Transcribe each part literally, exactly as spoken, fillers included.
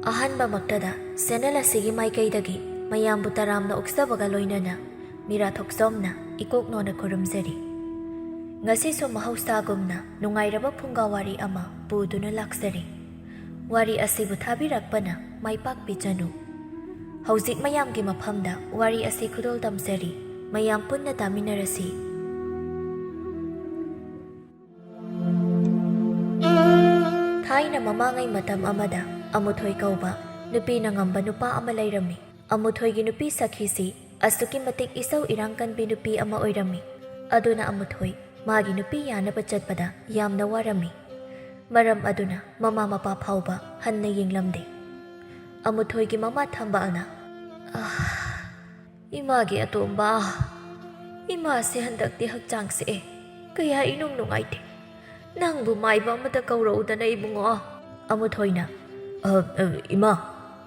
ꯑꯍꯥꯟꯕꯃꯛꯇꯗ channel ꯑꯁꯤꯒꯤ ꯃꯥꯏꯀꯩꯗꯒꯤ ꯃꯌꯥꯝꯕꯨ ꯇꯔꯥꯝꯅ ꯑꯣꯛꯆꯕꯒ ꯂꯣꯏꯅꯅ ꯃꯤꯔꯥ ꯊꯣꯛꯆꯣꯝꯅ ꯏꯀꯣꯛꯅꯣꯅ ꯈꯨꯔꯨꯝꯖꯔꯤ꯫ ꯉꯁꯤꯁꯨ ꯃꯍꯧꯁꯥꯒꯨꯝꯅ ꯅꯨꯡꯉꯥꯏꯔꯕ ꯐꯨꯡꯒꯥ ꯋꯥꯔꯤ ꯑꯃ ꯄꯨꯗꯨꯅ ꯂꯥꯛꯆꯔꯤ꯫ ꯋꯥꯔꯤ ꯑꯁꯤꯕꯨ ꯊꯥꯕꯤꯔꯛꯄꯅ ꯃꯥꯏ ꯄꯥꯛꯄꯤꯖꯅꯨ꯫ ꯍꯧꯖꯤꯛ ꯃꯌꯥꯝꯒꯤ ꯃꯐꯝꯗ ꯋꯥꯔꯤ ꯑꯁꯤ ꯈꯨꯗꯣꯜ ꯇꯝꯖꯔꯤ꯫ ꯃꯌꯥꯝ ꯄꯨꯟꯅ ꯇꯥꯃꯤꯟꯅꯔꯁꯤ꯫ ꯊꯥꯏꯅ ꯃꯃꯥꯡꯉꯩ ꯃꯇꯝ ꯑꯃꯗ ꯑꯃꯨꯊꯣꯏ ꯀꯧꯕ ꯅꯨꯄꯤꯅ ꯉꯝꯕ ꯅꯨꯄꯥ ꯑꯃ ꯂꯩꯔꯝꯃꯤ꯫ ꯑꯃꯨꯊꯣꯏꯒꯤ ꯅꯨꯄꯤ ꯁꯈꯤꯁꯤ ꯑꯁꯨꯛꯀꯤ ꯃꯇꯤꯛ ꯏꯁꯧ ꯏꯔꯥꯡ ꯀꯟꯕꯤ ꯅꯨꯄꯤ ꯑꯃ ꯑꯣꯏꯔꯝꯃꯤ꯫ ꯑꯗꯨꯅ ꯑꯃꯨꯊꯣꯏ ꯃꯥꯒꯤ ꯅꯨꯄꯤ ꯌꯥꯅꯕ ꯆꯠꯄꯗ ꯌꯥꯝꯅ ꯋꯥꯔꯝꯃꯤ꯫ ꯃꯔꯝ ꯑꯗꯨꯅ ꯃꯃꯥ ꯃꯄꯥ ꯐꯥꯎꯕ ꯍꯟꯅ ꯌꯦꯡꯂꯝꯗꯦ꯫ ꯑꯃꯨꯊꯣꯏꯒꯤ ꯃꯃꯥ ꯊꯝꯕꯥꯜꯅ, "ꯑꯥ, ꯏꯃꯥꯒꯤ ꯑꯇꯣꯝꯕ, ꯏꯃꯥꯁꯦ ꯍꯟꯗꯛꯇꯤ ꯍꯛꯆꯥꯡꯁꯦ ꯀꯌꯥ ꯏꯅꯨꯡ ꯅꯨꯡꯉꯥꯏꯇꯦ꯫ ꯅꯪꯕꯨ ꯃꯥꯏꯕ ꯑꯃꯗ ꯀꯧꯔꯛꯎꯗꯅ, ꯏꯕꯨꯡꯉꯣ꯫" ꯑꯃꯨꯊꯣꯏꯅ, "ꯑ, ꯑ, ꯏꯃꯥ,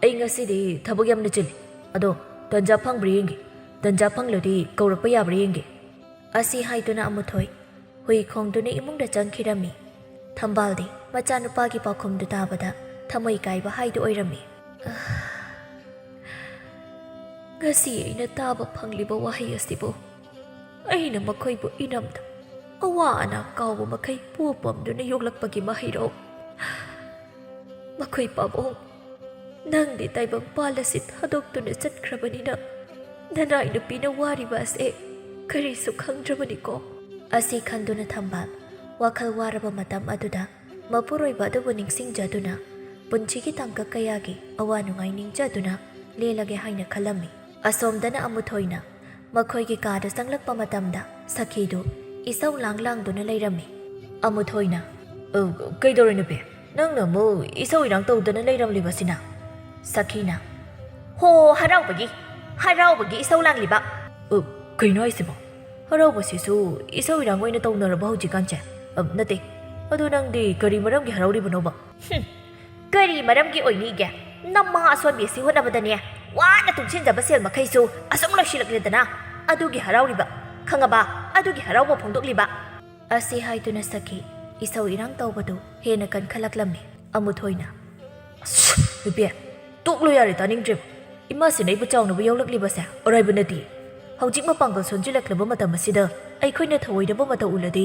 ꯑꯩ ꯉꯁꯤꯗꯤ ꯊꯕꯛ ꯌꯥꯝꯅ ꯆꯤꯜꯂꯤ꯫ ꯑꯗꯣ ꯇꯟꯖꯥ ꯐꯪꯕ꯭ꯔꯥ ꯌꯦꯡꯒꯦ꯫ ꯇꯟꯖꯥ ꯐꯪꯂꯗꯤ ꯀꯧꯔꯛꯄ ꯌꯥꯕ꯭ꯔꯥ ꯌꯦꯡꯒꯦ꯫" ꯑꯁꯤ ꯍꯥꯏꯗꯨꯅ ꯑꯃꯨꯊꯣꯏ ꯍꯨꯏ ꯈꯣꯡꯗꯨꯅ ꯏꯃꯨꯡꯗ ꯆꯪꯈꯤꯔꯝꯃꯤ꯫ ꯊꯝꯕꯥꯜꯗꯤ ꯃꯆꯥꯅꯨꯄꯥꯒꯤ ꯄꯥꯎꯈꯨꯝꯗꯨ ꯇꯥꯕꯗ ꯊꯃꯣꯏ ꯀꯥꯏꯕ ꯍꯥꯏꯗꯨ ꯑꯣꯏꯔꯝꯃꯤ꯫ "ꯉꯁꯤ ꯑꯩꯅ ꯇꯥꯕ ꯐꯪꯂꯤꯕ ꯋꯥꯍꯩ ꯑꯁꯤꯕꯨ ꯑꯩꯅ ꯃꯈꯣꯏꯕꯨ ꯏꯅꯝꯗ ꯑꯋꯥ ꯑꯅꯥ ꯀꯥꯎꯕ ꯃꯈꯩ ꯄꯣꯄꯝꯗꯨꯅ ꯌꯣꯛꯂꯛꯄꯒꯤ ꯃꯍꯩꯔꯣ? ꯃꯈꯣꯏ ꯄꯥꯕꯨꯡ, ꯅꯪꯗꯤ ꯇꯥꯏꯕꯪꯄꯥꯜ ꯑꯁꯤ ꯊꯥꯗꯣꯛꯇꯨꯅ ꯆꯠꯈ꯭ꯔꯕꯅꯤꯅ ꯅꯅꯥꯏ ꯅꯨꯄꯤꯅ ꯋꯥꯔꯤꯕ ꯑꯁꯦ ꯀꯔꯤꯁꯨ ꯈꯪꯗ꯭ꯔꯕꯅꯤꯀꯣ?" ꯑꯁꯤ ꯈꯟꯗꯨꯅ ꯊꯝꯕꯥꯜ ꯋꯥꯈꯜ ꯋꯥꯔꯕ ꯃꯇꯝ ꯑꯗꯨꯗ ꯃꯄꯨꯔꯣꯏꯕ ꯑꯗꯨꯕꯨ ꯅꯤꯡꯁꯤꯡꯖꯗꯨꯅ ꯄꯨꯟꯁꯤꯒꯤ ꯇꯥꯡꯀꯛ ꯀꯌꯥꯒꯤ ꯑꯋꯥ ꯅꯨꯡꯉꯥꯏ ꯅꯤꯡꯖꯗꯨꯅ ꯂꯦꯜꯂꯒꯦ ꯍꯥꯏꯅ ꯈꯜꯂꯝꯃꯤ꯫ ꯑꯁꯣꯝꯗꯅ ꯑꯃꯨꯊꯣꯏꯅ ꯃꯈꯣꯏꯒꯤ ꯀꯥꯗ ꯆꯪꯂꯛꯄ ꯃꯇꯝꯗ ꯁꯈꯤꯗꯨ ꯏꯁꯧ ꯂꯥꯡ ꯂꯥꯡꯗꯨꯅ ꯂꯩꯔꯝꯃꯤ꯫ ꯑꯃꯨꯊꯣꯏꯅ, "ꯑ, ꯀꯩꯗꯧꯔꯦ ꯅꯨꯄꯤ? ꯅꯪꯅ ꯑꯃꯨꯛ ꯏꯁꯧ ꯏꯔꯥꯡ ꯇꯧꯗꯨꯅ ꯂꯩꯔꯝꯂꯤꯕꯁꯤꯅ?" ꯁꯈꯤꯅ, "ꯍꯣ, ꯍꯔꯥꯎꯕꯒꯤ, ꯍꯔꯥꯎꯕꯒꯤ ꯏꯁꯧ ꯂꯥꯡꯂꯤꯕ꯫" "ꯑ, ꯀꯩꯅꯣ ꯍꯥꯏꯁꯤꯕꯣ? ꯍꯔꯥꯎꯕꯁꯤꯁꯨ ꯏꯁꯧ ꯏꯔꯥꯡ ꯑꯣꯏꯅ ꯇꯧꯅꯔꯕ ꯍꯧꯖꯤꯛꯀꯥꯟꯁꯦ?" "ꯑ, ꯅꯠꯇꯦ꯫ ꯑꯗꯨ ꯅꯪꯗꯤ ꯀꯔꯤ ꯃꯔꯝꯒꯤ ꯍꯔꯥꯎꯔꯤꯕꯅꯣꯕ?" "ꯍꯨꯝ, ꯀꯔꯤ ꯃꯔꯝꯒꯤ ꯑꯣꯏꯅꯤꯒꯦ? ꯅꯃꯥ ꯑꯁꯣꯟꯕꯤ ꯑꯁꯤ ꯍꯣꯠꯅꯕꯗꯅꯦ ꯋꯥꯅ ꯇꯨꯡꯁꯤꯟꯖꯕ ꯁꯦꯜ ꯃꯈꯩꯁꯨ ꯑꯁꯨꯝ ꯂꯣꯏꯁꯤꯜꯂꯛꯂꯦꯗꯅ꯫ ꯑꯗꯨꯒꯤ ꯍꯔꯥꯎꯔꯤꯕ, ꯈꯪꯉꯕ? ꯑꯗꯨꯒꯤ ꯍꯔꯥꯎꯕ ꯐꯣꯡꯗꯣꯛꯂꯤꯕ꯫" ꯑꯁꯤ ꯍꯥꯏꯗꯨꯅ ꯁꯈꯤ ꯏꯁꯧ ꯏꯔꯥꯡ ꯇꯧꯕꯗꯨ ꯍꯦꯟꯅ ꯀꯟꯈꯠꯂꯛꯂꯝꯃꯤ꯫ ꯑꯃꯨꯊꯣꯏꯅ, "ꯑꯁ, ꯅꯨꯄꯤ, ꯇꯣꯛꯂꯣ ꯌꯥꯔꯦ, ꯇꯥꯅꯤꯡꯗ꯭ꯔꯦꯕ꯫ ꯏꯃꯥꯁꯤꯅ ꯑꯩꯕꯨ ꯆꯥꯎꯅꯕ ꯌꯣꯛꯂꯛꯂꯤꯕꯁꯦ ꯑꯔꯥꯏꯕ ꯅꯠꯇꯦ꯫ ꯍꯧꯖꯤꯛ ꯃꯄꯥꯡꯒꯜ ꯁꯣꯟꯖꯤꯜꯂꯛꯂꯕ ꯃꯇꯝ ꯑꯁꯤꯗ ꯑꯩꯈꯣꯏꯅ ꯊꯧꯑꯣꯏꯗꯕ ꯃꯇꯧ ꯎꯠꯂꯗꯤ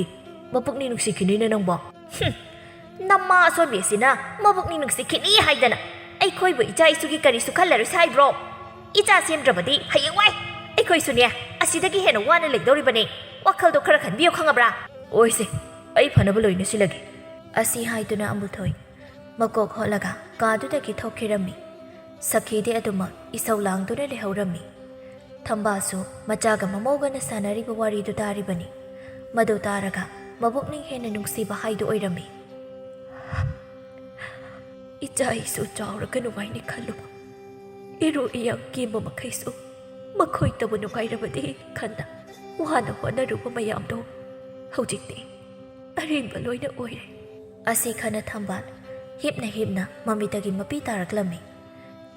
ꯃꯄꯨꯛꯅꯤꯡ ꯅꯨꯡꯁꯤꯈꯤꯅꯤꯅꯦ ꯅꯪꯕꯣ꯫ ꯍꯨꯝ, ꯅꯃꯥ ꯑꯁꯣꯟꯕꯤ ꯑꯁꯤꯅ ꯃꯄꯨꯛꯅꯤꯡ ꯅꯨꯡꯁꯤꯈꯤꯅꯤ ꯍꯥꯏꯗꯅ ꯑꯩꯈꯣꯏꯕꯨ ꯏꯆꯥ ꯏꯁꯨꯒꯤ ꯀꯔꯤꯁꯨ ꯈꯜꯂꯔꯣꯏꯁꯦ ꯍꯥꯏꯕ꯭ꯔꯣ? ꯏꯆꯥ ꯁꯦꯝꯗ꯭ꯔꯕꯗꯤ ꯍꯌꯦꯡꯋꯥꯏ ꯑꯩꯈꯣꯏꯁꯨꯅꯦ ꯑꯁꯤꯗꯒꯤ ꯍꯦꯟꯅ ꯋꯥꯅ ꯂꯩꯗꯧꯔꯤꯕꯅꯦ꯫ ꯋꯥꯈꯜꯗꯣ ꯈꯔ ꯈꯟꯕꯤꯌꯨ ꯈꯪꯉꯕ꯭ꯔꯥ? ꯑꯣꯏꯁꯦ, ꯑꯩ ꯐꯅꯕ ꯂꯣꯏꯅ ꯁꯤꯜꯂꯒꯦ꯫ ꯑꯁꯤ ꯍꯥꯏꯗꯨꯅ ꯑꯃꯨꯊꯣꯏ ꯃꯀꯣꯛ ꯍꯣꯠꯂꯒ ꯀꯥꯗꯨꯗꯒꯤ ꯊꯣꯛꯈꯤꯔꯝꯃꯤ꯫ ꯁꯈꯤꯗꯤ ꯑꯗꯨꯃꯛ ꯏꯁꯧ ꯂꯥꯡꯗꯨꯅ ꯂꯩꯍꯧꯔꯝꯃꯤ꯫ ꯊꯝꯕꯥꯜꯁꯨ ꯃꯆꯥꯒ ꯃꯃꯧꯒꯅ ꯁꯥꯟꯅꯔꯤꯕ ꯋꯥꯔꯤꯗꯨ ꯇꯥꯔꯤꯕꯅꯤ꯫ ꯃꯗꯨ ꯇꯥꯔꯒ ꯃꯕꯨꯛꯅꯤꯡ ꯍꯦꯟꯅ ꯅꯨꯡꯁꯤꯕ ꯍꯥꯏꯗꯨ ꯑꯣꯏꯔꯝꯃꯤ꯫ ꯏꯆꯥ ꯏꯁꯨ ꯆꯥꯎꯔꯒ ꯅꯨꯡꯉꯥꯏꯅꯤ ꯈꯜꯂꯨꯕ ꯏꯔꯨ ꯏꯌꯥꯡ ꯀꯦꯝꯕ ꯃꯈꯩꯁꯨ ꯃꯈꯣꯏꯇꯕꯨ ꯅꯨꯡꯉꯥꯏꯔꯕꯗꯤ ꯈꯟꯅ ꯋꯥꯅ ꯍꯣꯠꯅꯔꯨꯕ ꯃꯌꯥꯝꯗꯣ ꯍꯧꯖꯤꯛꯇꯤ ꯑꯔꯦꯝꯕ ꯂꯣꯏꯅ ꯑꯣꯏꯔꯦ꯫ ꯑꯁꯤ ꯈꯟꯅ ꯊꯝꯕꯥꯜ ꯍꯤꯞꯅ ꯍꯤꯞꯅ ꯃꯃꯤꯠꯇꯒꯤ ꯃꯄꯤ ꯇꯥꯔꯛꯂꯝꯃꯤ꯫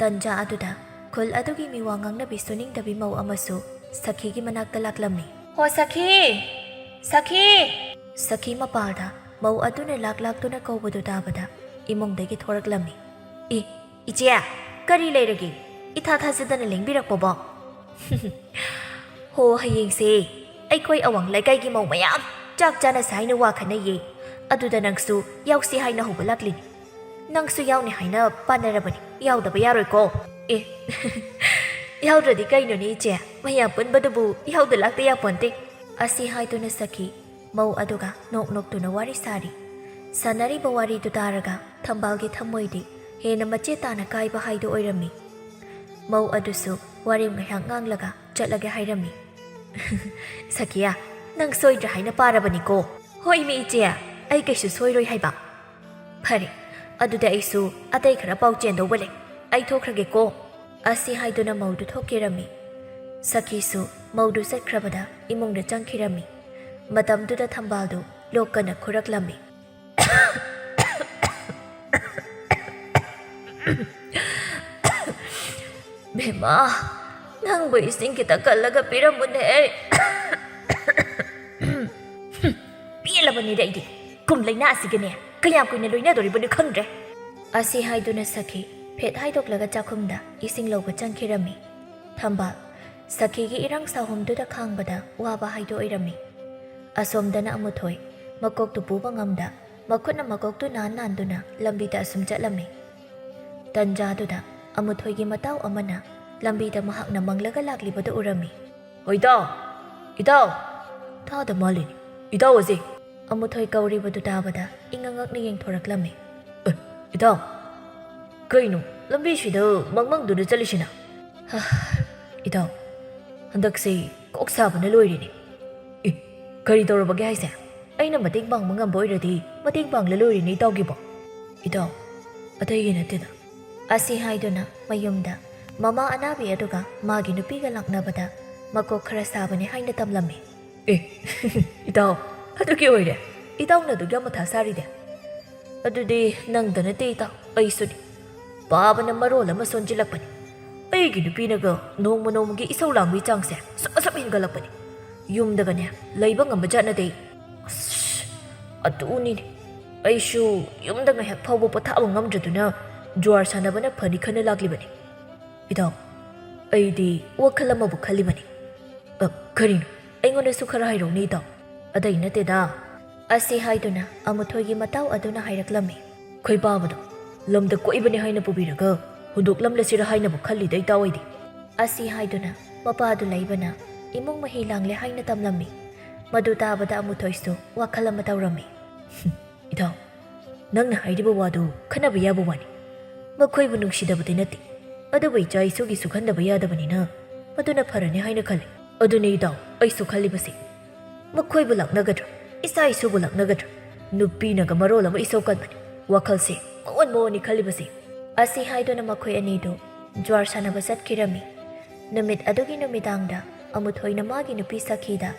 ꯇꯟꯖꯥ ꯑꯗꯨꯗ ꯈꯨꯜ ꯑꯗꯨꯒꯤ ꯃꯤꯋꯥ ꯉꯥꯡꯅꯕꯤ ꯁꯨꯅꯤꯡꯗꯕꯤ ꯃꯧ ꯑꯃꯁꯨ ꯁꯈꯤꯒꯤ ꯃꯅꯥꯛꯇ ꯂꯥꯛꯂꯝꯃꯤ꯫ "ꯍꯣ ꯁꯈꯤ! ꯁꯈꯤ!" ꯁꯈꯤ ꯃꯄꯥꯜꯗ ꯃꯧ ꯑꯗꯨꯅ ꯂꯥꯛ ꯂꯥꯛꯇꯨꯅ ꯀꯧꯕꯗꯨ ꯇꯥꯕꯗ ꯏꯃꯨꯡꯗꯒꯤ ꯊꯣꯔꯛꯂꯝꯃꯤ꯫ "ꯑꯦ, ꯏꯆꯦ, ꯀꯔꯤ ꯂꯩꯔꯒꯦ? ꯏꯊꯥ ꯊꯥꯖꯗꯅ ꯂꯦꯡꯕꯤꯔꯛꯄꯕꯣ?" "ꯍꯣ, ꯍꯌꯦꯡꯁꯦ ꯑꯩꯈꯣꯏ ꯑꯋꯥꯡ ꯂꯩꯀꯥꯏꯒꯤ ꯃꯧ ꯃꯌꯥꯝ ꯆꯥꯛ ꯆꯥꯅꯁꯦ ꯍꯥꯏꯅ ꯋꯥ ꯈꯟꯅꯩꯌꯦ꯫ ꯑꯗꯨꯗ ꯅꯪꯁꯨ ꯌꯥꯎꯁꯤ ꯍꯥꯏꯅ ꯍꯧꯕ ꯂꯥꯛꯂꯤꯅꯤ꯫ ꯅꯪꯁꯨ ꯌꯥꯎꯅꯤ ꯍꯥꯏꯅ ꯄꯥꯅꯔꯕꯅꯤ꯫ ꯌꯥꯎꯗꯕ ꯌꯥꯔꯣꯏꯀꯣ?" "ꯑꯦ, ꯌꯥꯎꯗ꯭ꯔꯗꯤ ꯀꯩꯅꯣꯅꯦ ꯏꯆꯦ? ꯃꯌꯥꯝ ꯄꯨꯟꯕꯗꯨꯕꯨ ꯌꯥꯎꯗ ꯂꯥꯛꯇ ꯌꯥꯄꯣꯟꯇꯦ꯫" ꯑꯁꯤ ꯍꯥꯏꯗꯨꯅ ꯁꯈꯤ ꯃꯧ ꯑꯗꯨꯒ ꯅꯣꯛ ꯅꯣꯛꯇꯨꯅ ꯋꯥꯔꯤ ꯁꯥꯔꯤ꯫ ꯁꯥꯟꯅꯔꯤꯕ ꯋꯥꯔꯤꯗꯨ ꯇꯥꯔꯒ ꯊꯝꯕꯥꯜꯒꯤ ꯊꯃꯣꯏꯗꯤ ꯍꯦꯟꯅ ꯃꯆꯦꯠ ꯇꯥꯅ ꯀꯥꯏꯕ ꯍꯥꯏꯗꯨ ꯑꯣꯏꯔꯝꯃꯤ꯫ ꯃꯧ ꯑꯗꯨꯁꯨ ꯋꯥꯔꯦꯝ ꯉꯥꯏꯍꯥꯛ ꯉꯥꯡꯂꯒ ꯆꯠꯂꯒꯦ ꯍꯥꯏꯔꯝꯃꯤ꯫ "ꯁꯈꯤꯌꯥ, ꯅꯪ ꯁꯣꯏꯗ꯭ꯔꯦ ꯍꯥꯏꯅ ꯄꯥꯔꯕꯅꯤꯀꯣ?" "ꯍꯣꯏꯃꯤ ꯏꯆꯦ, ꯑꯩ ꯀꯩꯁꯨ ꯁꯣꯏꯔꯣꯏ ꯍꯥꯏꯕ꯫" "ꯐꯔꯦ, ꯑꯗꯨꯗꯤ ꯑꯩꯁꯨ ꯑꯇꯩ ꯈꯔ ꯄꯥꯎ ꯆꯦꯟꯗꯧꯕ ꯂꯩ꯫ ꯑꯩ ꯊꯣꯛꯈ꯭ꯔꯒꯦꯀꯣ꯫" ꯑꯁꯤ ꯍꯥꯏꯗꯨꯅ ꯃꯧꯗꯨ ꯊꯣꯛꯈꯤꯔꯝꯃꯤ꯫ ꯁꯈꯤꯁꯨ ꯃꯧꯗꯨ ꯆꯠꯈ꯭ꯔꯕꯗ ꯏꯃꯨꯡꯗ ꯆꯪꯈꯤꯔꯝꯃꯤ꯫ ꯃꯇꯝꯗꯨꯗ ꯊꯝꯕꯥꯜꯗꯨ ꯂꯣꯛ ꯀꯟꯅ ꯈꯨꯔꯛꯂꯝꯃꯤ꯫ "ꯕꯦꯝꯃ, ꯅꯪꯕꯨ ꯏꯁꯤꯡ ꯈꯤꯇ ꯀꯜꯂꯒ ꯄꯤꯔꯝꯃꯨꯅꯦ꯫" "ꯄꯦꯜꯂꯕꯅꯤꯗ ꯑꯩꯗꯤ꯫ ꯀꯨꯝ ꯂꯩꯅꯥ ꯑꯁꯤꯒꯅꯦ ꯀꯌꯥꯝ ꯀꯨꯏꯅ ꯂꯣꯏꯅꯗꯣꯔꯤꯕꯅꯣ ꯈꯪꯗ꯭ꯔꯦ꯫" ꯑꯁꯤ ꯍꯥꯏꯗꯨꯅ ꯁꯈꯤ ꯐꯦꯠ ꯍꯥꯏꯗꯣꯛꯂꯒ ꯆꯥꯛꯈꯨꯝꯗ ꯏꯁꯤꯡ ꯂꯧꯕ ꯆꯪꯈꯤꯔꯝꯃꯤ꯫ ꯊꯝꯕꯥꯜ, ꯁꯈꯤꯒꯤ ꯏꯔꯥꯡ ꯁꯥꯍꯨꯝꯗꯨꯗ ꯈꯥꯡꯕꯗ ꯋꯥꯕ ꯍꯥꯏꯗꯣ ꯑꯣꯏꯔꯝꯃꯤ꯫ ꯑꯁꯣꯝꯗꯅ ꯑꯃꯨꯊꯣꯏ, ꯃꯀꯣꯛꯇꯨ ꯄꯨꯕ ꯉꯝꯗ, ꯃꯈꯨꯠꯅ ꯃꯀꯣꯛꯇꯨ ꯅꯥꯟ ꯅꯥꯟꯗꯨꯅ ꯂꯝꯕꯤꯗ ꯑꯁꯨꯝ ꯆꯠꯂꯝꯃꯤ꯫ ꯇꯟꯖꯥꯗꯨꯗ ꯑꯃꯨꯊꯣꯏꯒꯤ ꯃꯇꯥꯎ ꯑꯃꯅ ꯂꯝꯕꯤꯗ ꯃꯍꯥꯛꯅ ꯃꯪꯂꯒ ꯂꯥꯛꯂꯤꯕꯗꯨ ꯎꯔꯝꯃꯤ꯫ "ꯍꯣ, ꯏꯇꯥꯎ! ꯏꯇꯥꯎ!" ꯇꯥꯗ ꯃꯥꯜꯂꯤꯅꯤ꯫ "ꯏꯇꯥꯎ ꯑꯁꯦ!" ꯑꯃꯨꯊꯣꯏ ꯀꯧꯔꯤꯕꯗꯨ ꯇꯥꯕꯗ ꯏꯉꯛ ꯉꯛꯅ ꯌꯦꯡꯊꯣꯔꯛꯂꯝꯃꯤ꯫ "ꯑꯦ, ꯏꯇꯥꯎ! ꯀꯩꯅꯣ ꯂꯝꯕꯤꯁꯤꯗ ꯃꯪꯃꯪꯗꯨꯅ ꯆꯠꯂꯤꯁꯤꯅ?" "ꯍꯥ, ꯏꯇꯥꯎ, ꯍꯟꯗꯛꯁꯦ ꯀꯣꯛ ꯁꯥꯕꯅ ꯂꯣꯏꯔꯤꯅꯦ꯫" "ꯑꯦ, ꯀꯔꯤ ꯇꯧꯔꯕꯒꯦ ꯍꯥꯏꯁꯦ? ꯑꯩꯅ ꯃꯇꯦꯡ ꯄꯥꯡꯕ ꯉꯝꯕ ꯑꯣꯏꯔꯗꯤ ꯃꯇꯦꯡ ꯄꯥꯡꯂ ꯂꯣꯏꯔꯤꯅꯦ ꯏꯇꯥꯎꯒꯤꯕꯣ꯫" "ꯏꯇꯥꯎ, ꯑꯇꯩꯒꯤ ꯅꯠꯇꯦꯗ꯫" ꯑꯁꯤ ꯍꯥꯏꯗꯨꯅ ꯃꯌꯨꯝꯗ ꯃꯃꯥ ꯑꯅꯥꯕꯤ ꯑꯗꯨꯒ ꯃꯥꯒꯤ ꯅꯨꯄꯤꯒ ꯂꯥꯛꯅꯕꯗ ꯃꯀꯣꯛ ꯈꯔ ꯁꯥꯕꯅꯦ ꯍꯥꯏꯅ ꯇꯝꯂꯝꯃꯤ꯫ "ꯑꯦ, ꯏꯇꯥꯎ, ꯑꯗꯨꯒꯤ ꯑꯣꯏꯔꯦ ꯏꯇꯥꯎꯅ ꯑꯗꯨꯛ ꯌꯥꯝ ꯃꯊꯥ ꯁꯥꯔꯤꯗꯦ?" "ꯑꯗꯨꯗꯤ ꯅꯪꯗ ꯅꯠꯇꯦ ꯏꯇꯥꯎ, ꯑꯩꯁꯨꯅꯤ꯫ ꯄꯥꯕꯅ ꯃꯔꯣꯜ ꯑꯃ ꯁꯣꯟꯖꯤꯜꯂꯛꯄꯅꯤ꯫ ꯑꯩꯒꯤ ꯅꯨꯄꯤꯅꯒ ꯅꯣꯡꯃ ꯅꯣꯡꯃꯒꯤ ꯏꯁꯧ ꯂꯥꯡꯕꯒꯤ ꯆꯥꯡꯁꯦ ꯁꯨꯝ ꯁꯨꯝ ꯍꯦꯟꯒꯠꯂꯛꯄꯅꯤ꯫ ꯌꯨꯝꯗꯒꯅꯦ ꯂꯩꯕ ꯉꯝꯕ ꯖꯥꯠ ꯅꯠꯇꯦ꯫" "ꯑꯁ, ꯑꯗꯨꯅꯤꯅꯦ꯫ ꯑꯩꯁꯨ ꯌꯨꯝꯗ ꯉꯥꯏꯍꯥꯛ ꯐꯥꯎꯕ ꯄꯣꯊꯥꯕ ꯉꯝꯗ꯭ꯔꯗꯨꯅ ꯖ꯭ꯋꯥꯔ ꯁꯥꯟꯅꯕꯅ ꯐꯅꯤ ꯈꯟꯅ ꯂꯥꯛꯂꯤꯕꯅꯤ꯫" "ꯏꯇꯥꯎ, ꯑꯩꯗꯤ ꯋꯥꯈꯜ ꯑꯃꯕꯨ ꯈꯜꯂꯤꯕꯅꯤ꯫" "ꯑ, ꯀꯔꯤꯅꯣ? ꯑꯩꯉꯣꯟꯗꯁꯨ ꯈꯔ ꯍꯥꯏꯔꯧꯅꯦ ꯏꯇꯥꯎ꯫" "ꯑꯇꯩ ꯅꯠꯇꯦꯗ꯫" ꯑꯁꯤ ꯍꯥꯏꯗꯨꯅ ꯑꯃꯨꯊꯣꯏꯒꯤ ꯃꯇꯥꯎ ꯑꯗꯨꯅ ꯍꯥꯏꯔꯛꯂꯝꯃꯤ꯫ "ꯈꯣꯏ ꯄꯥꯕꯗꯣ ꯂꯝꯗ ꯀꯣꯏꯕꯅꯤ ꯍꯥꯏꯅ ꯄꯨꯕꯤꯔꯒ ꯍꯨꯟꯗꯣꯛꯂꯝꯂꯁꯤꯔ ꯍꯥꯏꯅꯕꯨ ꯈꯜꯂꯤꯗ ꯏꯇꯥꯎ ꯑꯩꯗꯤ꯫" ꯑꯁꯤ ꯍꯥꯏꯗꯨꯅ ꯃꯄꯥꯗꯨ ꯂꯩꯕꯅ ꯏꯃꯨꯡ ꯃꯍꯤ ꯂꯥꯡꯂꯦ ꯍꯥꯏꯅ ꯇꯝꯂꯝꯃꯤ꯫ ꯃꯗꯨ ꯇꯥꯕꯗ ꯑꯃꯨꯊꯣꯏꯁꯨ ꯋꯥꯈꯜ ꯑꯃ ꯇꯧꯔꯝꯃꯤ꯫ "ꯏꯇꯥꯎ, ꯅꯪꯅ ꯍꯥꯏꯔꯤꯕ ꯋꯥꯗꯨ ꯈꯟꯅꯕ ꯌꯥꯕ ꯋꯥꯅꯤ꯫ ꯃꯈꯣꯏꯕꯨ ꯅꯨꯡꯁꯤꯗꯕꯗꯤ ꯅꯠꯇꯦ, ꯑꯗꯨꯕꯨ ꯏꯆꯥ ꯏꯁꯨꯒꯤꯁꯨ ꯈꯟꯗꯕ ꯌꯥꯗꯕꯅꯤꯅ ꯃꯗꯨꯅ ꯐꯔꯅꯤ ꯍꯥꯏꯅ ꯈꯜꯂꯤ꯫" "ꯑꯗꯨꯅꯤ ꯏꯇꯥꯎ, ꯑꯩꯁꯨ ꯈꯜꯂꯤꯕꯁꯤ꯫ ꯃꯈꯣꯏꯕꯨ ꯂꯥꯛꯅꯒꯗ꯭ꯔꯥ? ꯏꯆꯥ ꯏꯁꯨꯕꯨ ꯂꯥꯛꯅꯒꯗ꯭ꯔꯥ? ꯅꯨꯄꯤꯅꯒ ꯃꯔꯣꯜ ꯑꯃ ꯏꯁꯧ ꯀꯟꯕꯅꯤ꯫ ꯋꯥꯈꯜꯁꯦ ꯃꯑꯣꯟ ꯃꯑꯣꯟꯅꯤ ꯈꯜꯂꯤꯕꯁꯤ꯫" ꯑꯁꯤ ꯍꯥꯏꯗꯨꯅ ꯃꯈꯣꯏ ꯑꯅꯤꯗꯨ ꯖ꯭ꯋꯥꯔ ꯁꯥꯟꯅꯕ ꯆꯠꯈꯤꯔꯝꯃꯤ꯫ ꯅꯨꯃꯤꯠ ꯑꯗꯨꯒꯤ ꯅꯨꯃꯤꯗꯥꯡꯗ ꯑꯃꯨꯊꯣꯏꯅ ꯃꯥꯒꯤ ꯅꯨꯄꯤ ꯁꯈꯤꯗ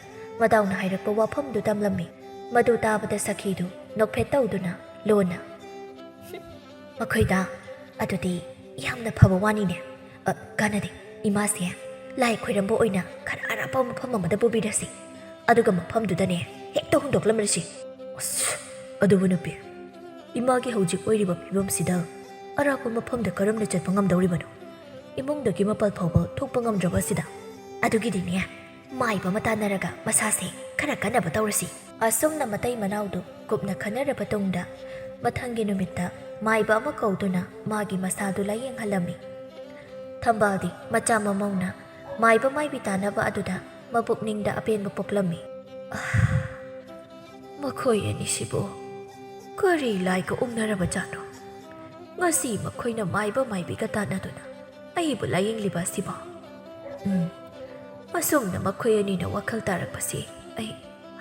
ꯃꯇꯥꯎꯅ ꯍꯥꯏꯔꯛꯄ ꯋꯥꯐꯝꯗꯨ ꯇꯝꯂꯝꯃꯤ꯫ ꯃꯗꯨ ꯇꯥꯕꯗ ꯁꯈꯤꯗꯨ ꯅꯣꯛꯐꯦꯠ ꯇꯧꯗꯨꯅ ꯂꯣꯟꯅ, "ꯃꯈꯣꯏꯗ ꯑꯗꯨꯗꯤ ꯌꯥꯝꯅ ꯐꯕ ꯋꯥꯅꯤꯅꯦ꯫ ꯑ, ꯀꯥꯟꯅꯗꯦ꯫ ꯏꯃꯥꯁꯦ ꯂꯥꯏ ꯈꯣꯏꯔꯝꯕ ꯑꯣꯏꯅ ꯈꯔ ꯑꯔꯥꯞꯄ ꯃꯐꯝ ꯑꯃꯗ ꯄꯨꯕꯤꯔꯁꯤ꯫ ꯑꯗꯨꯒ ꯃꯐꯝꯗꯨꯗꯅꯦ ꯍꯦꯛꯇ ꯍꯨꯟꯗꯣꯛꯂꯝꯂꯁꯤ꯫" "ꯑꯁ, ꯑꯗꯨꯕꯨ ꯅꯨꯄꯤ, ꯏꯃꯥꯒꯤ ꯍꯧꯖꯤꯛ ꯑꯣꯏꯔꯤꯕ ꯐꯤꯕꯝꯁꯤꯗ ꯑꯔꯥꯞꯄ ꯃꯐꯝꯗ ꯀꯔꯝꯅ ꯆꯠꯄ ꯉꯝꯗꯧꯔꯤꯕꯅꯣ? ꯏꯃꯨꯡꯗꯒꯤ ꯃꯄꯥꯜ ꯐꯥꯎꯕ ꯊꯣꯛꯄ ꯉꯝꯗ꯭ꯔꯕ ꯑꯁꯤꯗ꯫ ꯑꯗꯨꯒꯤꯗꯤꯅꯦ, ꯃꯥꯏꯕ ꯑꯃ ꯇꯥꯟꯅꯔꯒ ꯃꯁꯥꯁꯦ ꯈꯔ ꯀꯟꯅꯕ ꯇꯧꯔꯁꯤ꯫ ꯑꯁꯨꯝꯅ ꯃꯇꯩ ꯃꯅꯥꯎꯗꯨ ꯀꯨꯞꯅ ꯈꯟꯅꯔꯕ ꯇꯨꯡꯗ, ꯃꯊꯪꯒꯤ ꯅꯨꯃꯤꯠꯇ ꯃꯥꯏꯕ ꯑꯃ ꯀꯧꯗꯨꯅ ꯃꯥꯒꯤ ꯃꯁꯥꯗꯨ ꯂꯥꯌꯦꯡꯍꯜꯂꯝꯃꯤ꯫ ꯊꯝꯕꯥꯜꯗꯤ ꯃꯆꯥ ꯃꯃꯧꯅ ꯃꯥꯏꯕ ꯃꯥꯏꯕꯤ ꯇꯥꯟꯅꯕ ꯑꯗꯨꯗ ꯃꯄꯨꯛꯅꯤꯡꯗ ꯑꯄꯦꯟꯕ ꯄꯣꯛꯂꯝꯃꯤ꯫ "ꯑꯥ, ꯃꯈꯣꯏ ꯑꯅꯤꯁꯤꯕꯨ ꯀꯔꯤ ꯂꯥꯏꯒ ꯑꯣꯛꯅꯔꯕꯖꯥꯠꯅꯣ? ꯉꯁꯤ ꯃꯈꯣꯏꯅ ꯃꯥꯏꯕ ꯃꯥꯏꯕꯤꯒ ꯇꯥꯟꯅꯗꯨꯅ ꯑꯩꯕꯨ ꯂꯥꯌꯦꯡꯂꯤꯕ ꯑꯁꯤꯕꯣ? ꯎꯝ, ꯑꯁꯨꯝꯅ ꯃꯈꯣꯏ ꯑꯅꯤꯅ ꯋꯥꯈꯜ ꯇꯥꯔꯛꯄꯁꯤ ꯑꯩ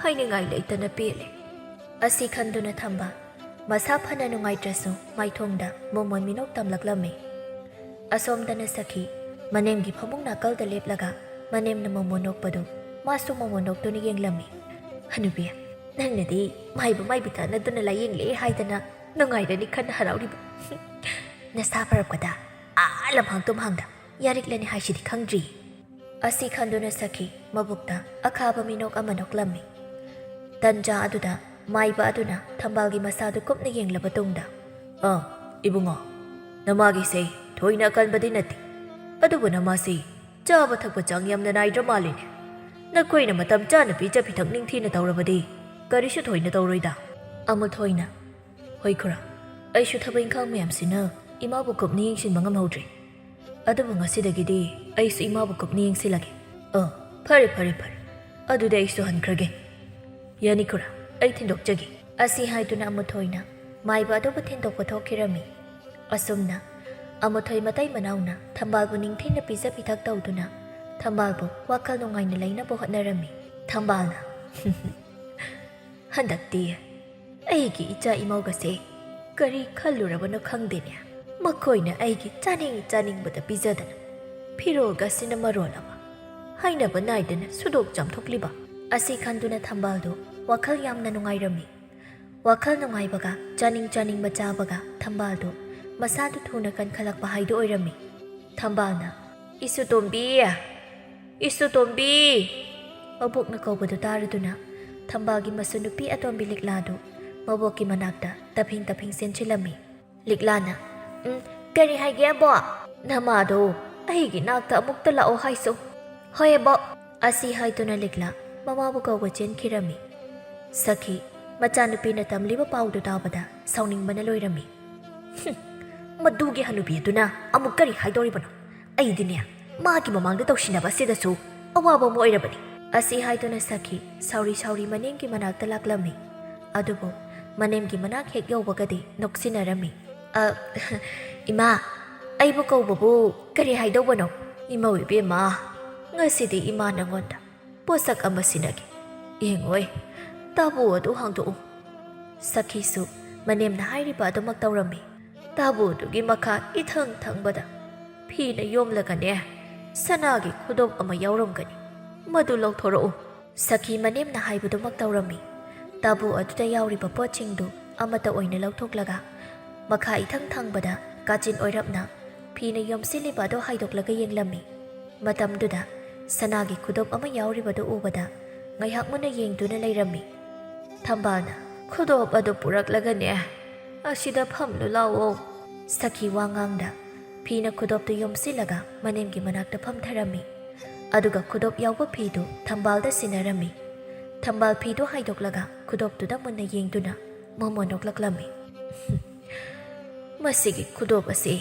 ꯍꯥꯏꯅꯤꯡꯉꯥꯏ ꯂꯩꯇꯅ ꯄꯦꯜꯂꯦ"꯫ ꯑꯁꯤ ꯈꯟꯗꯨꯅ ꯊꯝꯕꯥꯜ ꯃꯁꯥ ꯐꯅ ꯅꯨꯡꯉꯥꯏꯇ꯭ꯔꯁꯨ ꯃꯥꯏꯊꯣꯡꯗ ꯃꯣꯃꯣꯟ ꯃꯤꯅꯣꯛ ꯇꯝꯂꯛꯂꯝꯃꯤ꯫ ꯑꯁꯣꯝꯗꯅ ꯁꯈꯤ ꯃꯅꯦꯝꯒꯤ ꯐꯃꯨꯡ ꯅꯥꯀꯜꯗ ꯂꯦꯞꯂꯒ ꯃꯅꯦꯝꯅ ꯃꯣꯃꯣꯟ ꯅꯣꯛꯄꯗꯨ ꯃꯥꯁꯨ ꯃꯣꯃꯣꯟ ꯅꯣꯛꯇꯨꯅ ꯌꯦꯡꯂꯝꯃꯤ꯫ "ꯍꯅꯨꯕꯤ, ꯅꯪꯅꯗꯤ ꯃꯥꯏꯕ ꯃꯥꯏꯕꯤ ꯇꯥꯟꯅꯗꯨꯅ ꯂꯥꯌꯦꯡꯂꯦ ꯍꯥꯏꯗꯅ ꯅꯨꯡꯉꯥꯏꯔꯅꯤ ꯈꯟꯅ ꯍꯔꯥꯎꯔꯤꯕ꯫ ꯅꯁꯥ ꯐꯔꯛꯄꯗ ꯑꯥ ꯂꯝꯍꯥꯡ ꯇꯨꯝꯍꯥꯡꯗ ꯌꯥꯔꯤꯛꯂꯅꯤ ꯍꯥꯏꯁꯤꯗꯤ ꯈꯪꯗ꯭ꯔꯤ"꯫ ꯑꯁꯤ ꯈꯟꯗꯨꯅ ꯁꯈꯤ ꯃꯕꯨꯛꯇ ꯑꯈꯥꯕ ꯃꯤꯅꯣꯛ ꯑꯃ ꯅꯣꯛꯂꯝꯃꯤ꯫ ꯇꯟꯖꯥ ꯑꯗꯨꯗ ꯃꯥꯏꯕ ꯑꯗꯨꯅ ꯊꯝꯕꯥꯜꯒꯤ ꯃꯁꯥꯗꯨ ꯀꯨꯞꯅ ꯌꯦꯡꯂꯕ ꯇꯨꯡꯗ, "ꯑ, ꯏꯕꯨꯡꯉꯣ, ꯅꯃꯥꯒꯤꯁꯦ ꯊꯣꯏꯅ ꯑꯀꯟꯕꯗꯤ ꯅꯠꯇꯦ, ꯑꯗꯨꯕꯨ ꯅꯃꯥꯁꯤ ꯆꯥꯕ ꯊꯛꯄ ꯆꯥꯡ ꯌꯥꯝꯅ ꯅꯥꯏꯗ꯭ꯔ ꯃꯥꯜꯂꯤꯅꯦ꯫ ꯅꯈꯣꯏꯅ ꯃꯇꯝ ꯆꯥꯅ ꯄꯤꯖ ꯄꯤꯊꯛ ꯅꯤꯡꯊꯤꯅ ꯇꯧꯔꯕꯗꯤ ꯀꯔꯤꯁꯨ ꯊꯣꯏꯅ ꯇꯧꯔꯣꯏꯗ"꯫ ꯑꯃꯨꯊꯣꯏꯅ, "ꯍꯣꯏ ꯈꯨꯔꯥ, ꯑꯩꯁꯨ ꯊꯕꯛ ꯏꯪꯈꯥꯡ ꯃꯌꯥꯝꯁꯤꯅ ꯏꯃꯥꯕꯨ ꯀꯨꯞꯅ ꯌꯦꯡꯁꯤꯟꯕ ꯉꯝꯍꯧꯗ꯭ꯔꯦ꯫ ꯑꯗꯨꯕꯨ ꯉꯁꯤꯗꯒꯤꯗꯤ ꯑꯩꯁꯨ ꯏꯃꯥꯕꯨ ꯀꯨꯞꯅ ꯌꯦꯡꯁꯤꯜꯂꯒꯦ꯫ ꯑ, ꯐꯔꯦ, ꯐꯔꯦ, ꯐꯔꯦ꯫ ꯑꯗꯨꯗꯤ ꯑꯩꯁꯨ ꯍꯟꯈ꯭ꯔꯒꯦ꯫ ꯌꯥꯅꯤ ꯈꯨꯔꯥ, ꯑꯩ ꯊꯤꯟꯗꯣꯛꯆꯒꯦ"꯫ ꯑꯁꯤ ꯍꯥꯏꯗꯨꯅ ꯑꯃꯨꯊꯣꯏꯅ ꯃꯥꯏꯕ ꯑꯗꯨꯕꯨ ꯊꯤꯟꯗꯣꯛꯄ ꯊꯣꯛꯈꯤꯔꯝꯃꯤ꯫ ꯑꯁꯨꯝꯅ ꯑꯃꯨꯊꯣꯏ ꯃꯇꯩ ꯃꯅꯥꯎꯅ ꯊꯝꯕꯥꯜꯕꯨ ꯅꯤꯡꯊꯤꯅ ꯄꯤꯖ ꯄꯤꯊꯛ ꯇꯧꯗꯨꯅ ꯊꯝꯕꯥꯜꯕꯨ ꯋꯥꯈꯜ ꯅꯨꯡꯉꯥꯏꯅ ꯂꯩꯅꯕ ꯍꯣꯠꯅꯔꯝꯃꯤ꯫ ꯊꯝꯕꯥꯜꯅ, "ꯍꯟꯗꯛꯇꯤ ꯑꯩꯒꯤ ꯏꯆꯥ ꯏꯃꯧꯒꯁꯦ ꯀꯔꯤ ꯈꯜꯂꯨꯔꯕꯅꯣ ꯈꯪꯗꯦꯅꯦ꯫ ꯃꯈꯣꯏꯅ ꯑꯩꯒꯤ ꯆꯥꯅꯤꯡ ꯆꯥꯅꯤꯡꯕꯗ ꯄꯤꯖꯗꯅ, ꯐꯤꯔꯣꯜꯒꯁꯤꯅ ꯃꯔꯣꯜ ꯑꯃ ꯍꯥꯏꯅꯕ ꯅꯥꯏꯗꯅ ꯁꯨꯗꯣꯛ ꯆꯥꯝꯊꯣꯛꯂꯤꯕ"꯫ ꯑꯁꯤ ꯈꯟꯗꯨꯅ ꯊꯝꯕꯥꯜꯗꯨ ꯋꯥꯈꯜ ꯌꯥꯝꯅ ꯅꯨꯡꯉꯥꯏꯔꯝꯃꯤ꯫ ꯋꯥꯈꯜ ꯅꯨꯡꯉꯥꯏꯕꯒ ꯆꯥꯅꯤꯡ ꯆꯥꯅꯤꯡꯕ ꯆꯥꯕꯒ ꯊꯝꯕꯥꯜꯗꯨ ꯃꯁꯥꯗꯨ ꯊꯨꯅ ꯀꯟꯈꯠꯂꯛꯄ ꯍꯥꯏꯗꯨ ꯑꯣꯏꯔꯝꯃꯤ꯫ ꯊꯝꯕꯥꯜꯅ, "ꯏꯁꯨꯇꯣꯝꯕꯤ!" "ꯏꯁꯨꯇꯣꯝꯕꯤ!" ꯃꯕꯣꯛꯅ ꯀꯧꯕꯗꯨ ꯇꯥꯔꯗꯨꯅ ꯊꯝꯕꯥꯜꯒꯤ ꯃꯁꯨ ꯅꯨꯄꯤ ꯑꯇꯣꯝꯕꯤ ꯂꯤꯛꯂꯥꯗꯨ ꯃꯕꯣꯛꯀꯤ ꯃꯅꯥꯛꯇ ꯇꯞꯍꯤꯡ ꯇꯞꯍꯤꯡ ꯆꯦꯟꯁꯤꯜꯂꯝꯃꯤ꯫ ꯂꯤꯛꯂꯥꯅ, "ꯎꯝ, ꯀꯔꯤ ꯍꯥꯏꯒꯦ, ꯑꯕꯣ?" "ꯅꯃꯥꯗꯣ ꯑꯩꯒꯤ ꯅꯥꯛꯇ ꯑꯃꯨꯛꯇ ꯂꯥꯛꯑꯣ ꯍꯥꯏꯁꯨ꯫" "ꯍꯣꯏ, ꯑꯕꯣ꯫" ꯑꯁꯤ ꯍꯥꯏꯗꯨꯅ ꯂꯤꯛꯂꯥ ꯃꯃꯥꯕꯨ ꯀꯧꯕ ꯆꯦꯟꯈꯤꯔꯝꯃꯤ꯫ ꯁꯈꯤ, ꯃꯆꯥꯅꯨꯄꯤꯅ ꯇꯝꯂꯤꯕ ꯄꯥꯎꯗꯨ ꯇꯥꯕꯗ ꯁꯥꯎꯅꯤꯡꯕꯅ ꯂꯣꯏꯔꯝꯃꯤ꯫ "ꯍꯨꯝ, ꯃꯗꯨꯒꯤ ꯍꯅꯨꯕꯤ ꯑꯗꯨꯅ ꯑꯃꯨꯛ ꯀꯔꯤ ꯍꯥꯏꯗꯧꯔꯤꯕꯅꯣ? ꯑꯩꯗꯤꯅꯦ, ꯃꯥꯒꯤ ꯃꯃꯥꯡꯗ ꯇꯧꯁꯤꯟꯅꯕ ꯑꯁꯤꯗꯁꯨ ꯑꯋꯥꯕ ꯑꯃ ꯑꯣꯏꯔꯕꯅꯤ꯫" ꯑꯁꯤ ꯍꯥꯏꯗꯨꯅ ꯁꯈꯤ ꯁꯥꯎꯔꯤ ꯁꯥꯎꯔꯤ ꯃꯅꯦꯝꯒꯤ ꯃꯅꯥꯛꯇ ꯂꯥꯛꯂꯝꯃꯤ꯫ ꯑꯗꯨꯕꯨ ꯃꯅꯦꯝꯒꯤ ꯃꯅꯥꯛ ꯍꯦꯛ ꯌꯧꯕꯒꯗꯤ ꯅꯣꯛꯁꯤꯟꯅꯔꯝꯃꯤ꯫ "ꯑ, ꯏꯃꯥ, ꯑꯩꯕꯨ ꯀꯧꯕꯕꯨ ꯀꯔꯤ ꯍꯥꯏꯗꯧꯕꯅꯣ?" "ꯏꯃꯧ ꯏꯕꯦꯝꯃ, ꯉꯁꯤꯗꯤ ꯏꯃꯥ ꯅꯉꯣꯟꯗ ꯄꯣꯠꯁꯛ ꯑꯃ ꯁꯤꯟꯅꯒꯦ꯫ ꯌꯦꯡꯉꯣꯏ, ꯇꯥꯕꯨ ꯑꯗꯨ ꯍꯥꯡꯗꯣꯛꯎ꯫" ꯁꯈꯤꯁꯨ ꯃꯅꯦꯝꯅ ꯍꯥꯏꯔꯤꯕ ꯑꯗꯨꯃꯛ ꯇꯧꯔꯝꯃꯤ꯫ ꯇꯥꯕꯨꯗꯨꯒꯤ ꯃꯈꯥ ꯏꯊꯪ ꯊꯪꯕꯗ ꯐꯤꯅ ꯌꯣꯝꯂꯒꯅꯦ, ꯁꯅꯥꯒꯤ ꯈꯨꯗꯣꯞ ꯑꯃ ꯌꯥꯎꯔꯝꯒꯅꯤ꯫ ꯃꯗꯨ ꯂꯧꯊꯣꯔꯛꯎ꯫ ꯁꯈꯤ ꯃꯅꯦꯝꯅ ꯍꯥꯏꯕꯗꯨꯃꯛ ꯇꯧꯔꯝꯃꯤ꯫ ꯇꯥꯕꯨ ꯑꯗꯨꯗ ꯌꯥꯎꯔꯤꯕ ꯄꯣꯠꯁꯤꯡꯗꯨ ꯑꯃꯠꯇ ꯑꯣꯏꯅ ꯂꯧꯊꯣꯛꯂꯒ ꯃꯈꯥ ꯏꯊꯪ ꯊꯪꯕꯗ ꯀꯥꯆꯤꯟ ꯑꯣꯏꯔꯞꯅ ꯐꯤꯅ ꯌꯣꯝꯁꯤꯜꯂꯤꯕ ꯑꯗꯨ ꯍꯥꯏꯗꯣꯛꯂꯒ ꯌꯦꯡꯂꯝꯃꯤ꯫ ꯃꯇꯝꯗꯨꯗ ꯁꯅꯥꯒꯤ ꯈꯨꯗꯣꯞ ꯑꯃ ꯌꯥꯎꯔꯤꯕꯗꯨ ꯎꯕꯗ ꯉꯥꯏꯍꯥꯛ ꯃꯨꯟꯅ ꯌꯦꯡꯗꯨꯅ ꯂꯩꯔꯝꯃꯤ꯫ ꯊꯝꯕꯥꯜꯅ, "ꯈꯨꯗꯣꯞ ꯑꯗꯨ ꯄꯨꯔꯛꯂꯒꯅꯦ, ꯑꯁꯤꯗ ꯐꯝꯂꯨ ꯂꯥꯛꯑꯣ꯫" ꯁꯈꯤ ꯋꯥ ꯉꯥꯡꯗ ꯐꯤꯅ ꯈꯨꯗꯣꯞꯇꯨ ꯌꯣꯝꯁꯤꯜꯂꯒ ꯃꯅꯦꯝꯒꯤ ꯃꯅꯥꯛꯇ ꯐꯝꯊꯔꯝꯃꯤ꯫ ꯑꯗꯨꯒ ꯈꯨꯗꯣꯞ ꯌꯥꯎꯕ ꯐꯤꯗꯨ ꯊꯝꯕꯥꯜꯗ ꯁꯤꯟꯅꯔꯝꯃꯤ꯫ ꯊꯝꯕꯥꯜ ꯐꯤꯗꯨ ꯍꯥꯏꯗꯣꯛꯂꯒ ꯈꯨꯗꯣꯞꯇꯨꯗ ꯃꯨꯟꯅ ꯌꯦꯡꯗꯨꯅ ꯃꯣꯃꯣꯟ ꯅꯣꯛꯂꯛꯂꯝꯃꯤ꯫ "ꯃꯁꯤꯒꯤ ꯈꯨꯗꯣꯞ ꯑꯁꯤ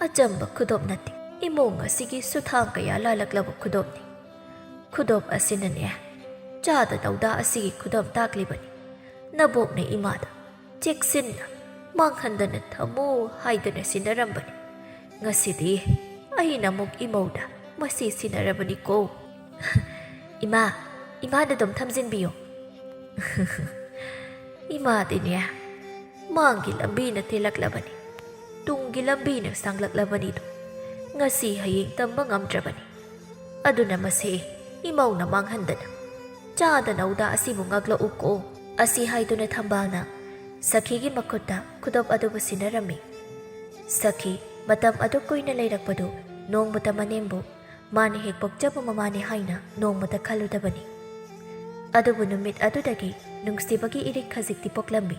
ꯑꯆꯝꯕ ꯈꯨꯗꯣꯞ ꯅꯠꯇꯦ꯫ ꯏꯃꯨꯡ ꯑꯁꯤꯒꯤ ꯁꯨꯊꯥꯡ ꯀꯌꯥ ꯂꯥꯜꯂꯛꯂꯕ ꯈꯨꯗꯣꯞꯅꯤ꯫ ꯈꯨꯗꯣꯞ ꯑꯁꯤꯅꯅꯦ, ꯆꯥꯗ ꯅꯧꯗꯥ ꯑꯁꯤꯒꯤ ꯈꯨꯗꯣꯞ ꯇꯥꯛꯂꯤꯕꯅꯤ꯫ ꯅꯕꯣꯛꯅ ꯏꯃꯥꯗ ꯆꯦꯛꯁꯤꯟꯅ ꯃꯥꯡꯍꯟꯗꯅ ꯊꯝꯃꯨ ꯍꯥꯏꯗꯅ ꯁꯤꯟꯅꯔꯝꯕꯅꯤ꯫ ꯉꯁꯤꯗꯤ ꯑꯩꯅ ꯑꯃꯨꯛ ꯏꯃꯧꯗ ꯃꯁꯤ ꯁꯤꯟꯅꯔꯕꯅꯤꯀꯣ꯫" "ꯏꯃꯥ, ꯏꯃꯥꯗ ꯑꯗꯨꯝ ꯊꯝꯖꯤꯟꯕꯤꯌꯨ꯫" "ꯏꯃꯥꯗꯤꯅꯦ, ꯃꯥꯡꯒꯤ ꯂꯝꯕꯤꯅ ꯊꯤꯜꯂꯛꯂꯕꯅꯤ, ꯇꯨꯡꯒꯤ ꯂꯝꯕꯤꯅ ꯁꯥꯡꯂꯛꯂꯕꯅꯤꯗꯣ꯫ ꯉꯁꯤ ꯍꯌꯦꯡ ꯇꯝꯕ ꯉꯝꯗ꯭ꯔꯕꯅꯤ꯫ ꯑꯗꯨꯅ ꯃꯁꯦ ꯏꯃꯧꯅ ꯃꯥꯡꯍꯟꯗꯅ ꯆꯥꯗ ꯅꯧꯗꯥ ꯑꯁꯤꯕꯨ ꯉꯥꯛꯂꯛꯎꯀꯣ꯫" ꯑꯁꯤ ꯍꯥꯏꯗꯨꯅ ꯊꯝꯕꯥꯜꯅ ꯁꯈꯤꯒꯤ ꯃꯈꯨꯠꯇ ꯈꯨꯗꯣꯞ ꯑꯗꯨꯕꯨ ꯁꯤꯟꯅꯔꯝꯃꯤ꯫ ꯁꯈꯤ ꯃꯇꯝ ꯑꯗꯨ ꯀꯨꯏꯅ ꯂꯩꯔꯛꯄꯗꯨ ꯅꯣꯡꯃꯇ ꯃꯅꯦꯝꯕꯨ ꯃꯥꯅ ꯍꯦꯛ ꯄꯣꯛꯆꯕ ꯃꯃꯥꯅꯤ ꯍꯥꯏꯅ ꯅꯣꯡꯃꯇ ꯈꯜꯂꯨꯗꯕꯅꯤ꯫ ꯑꯗꯨꯕꯨ ꯅꯨꯃꯤꯠ ꯑꯗꯨꯗꯒꯤ ꯅꯨꯡꯁꯤꯕꯒꯤ ꯏꯔꯤꯛ ꯈꯖꯤꯛꯇꯤ ꯄꯣꯛꯂꯝꯃꯤ꯫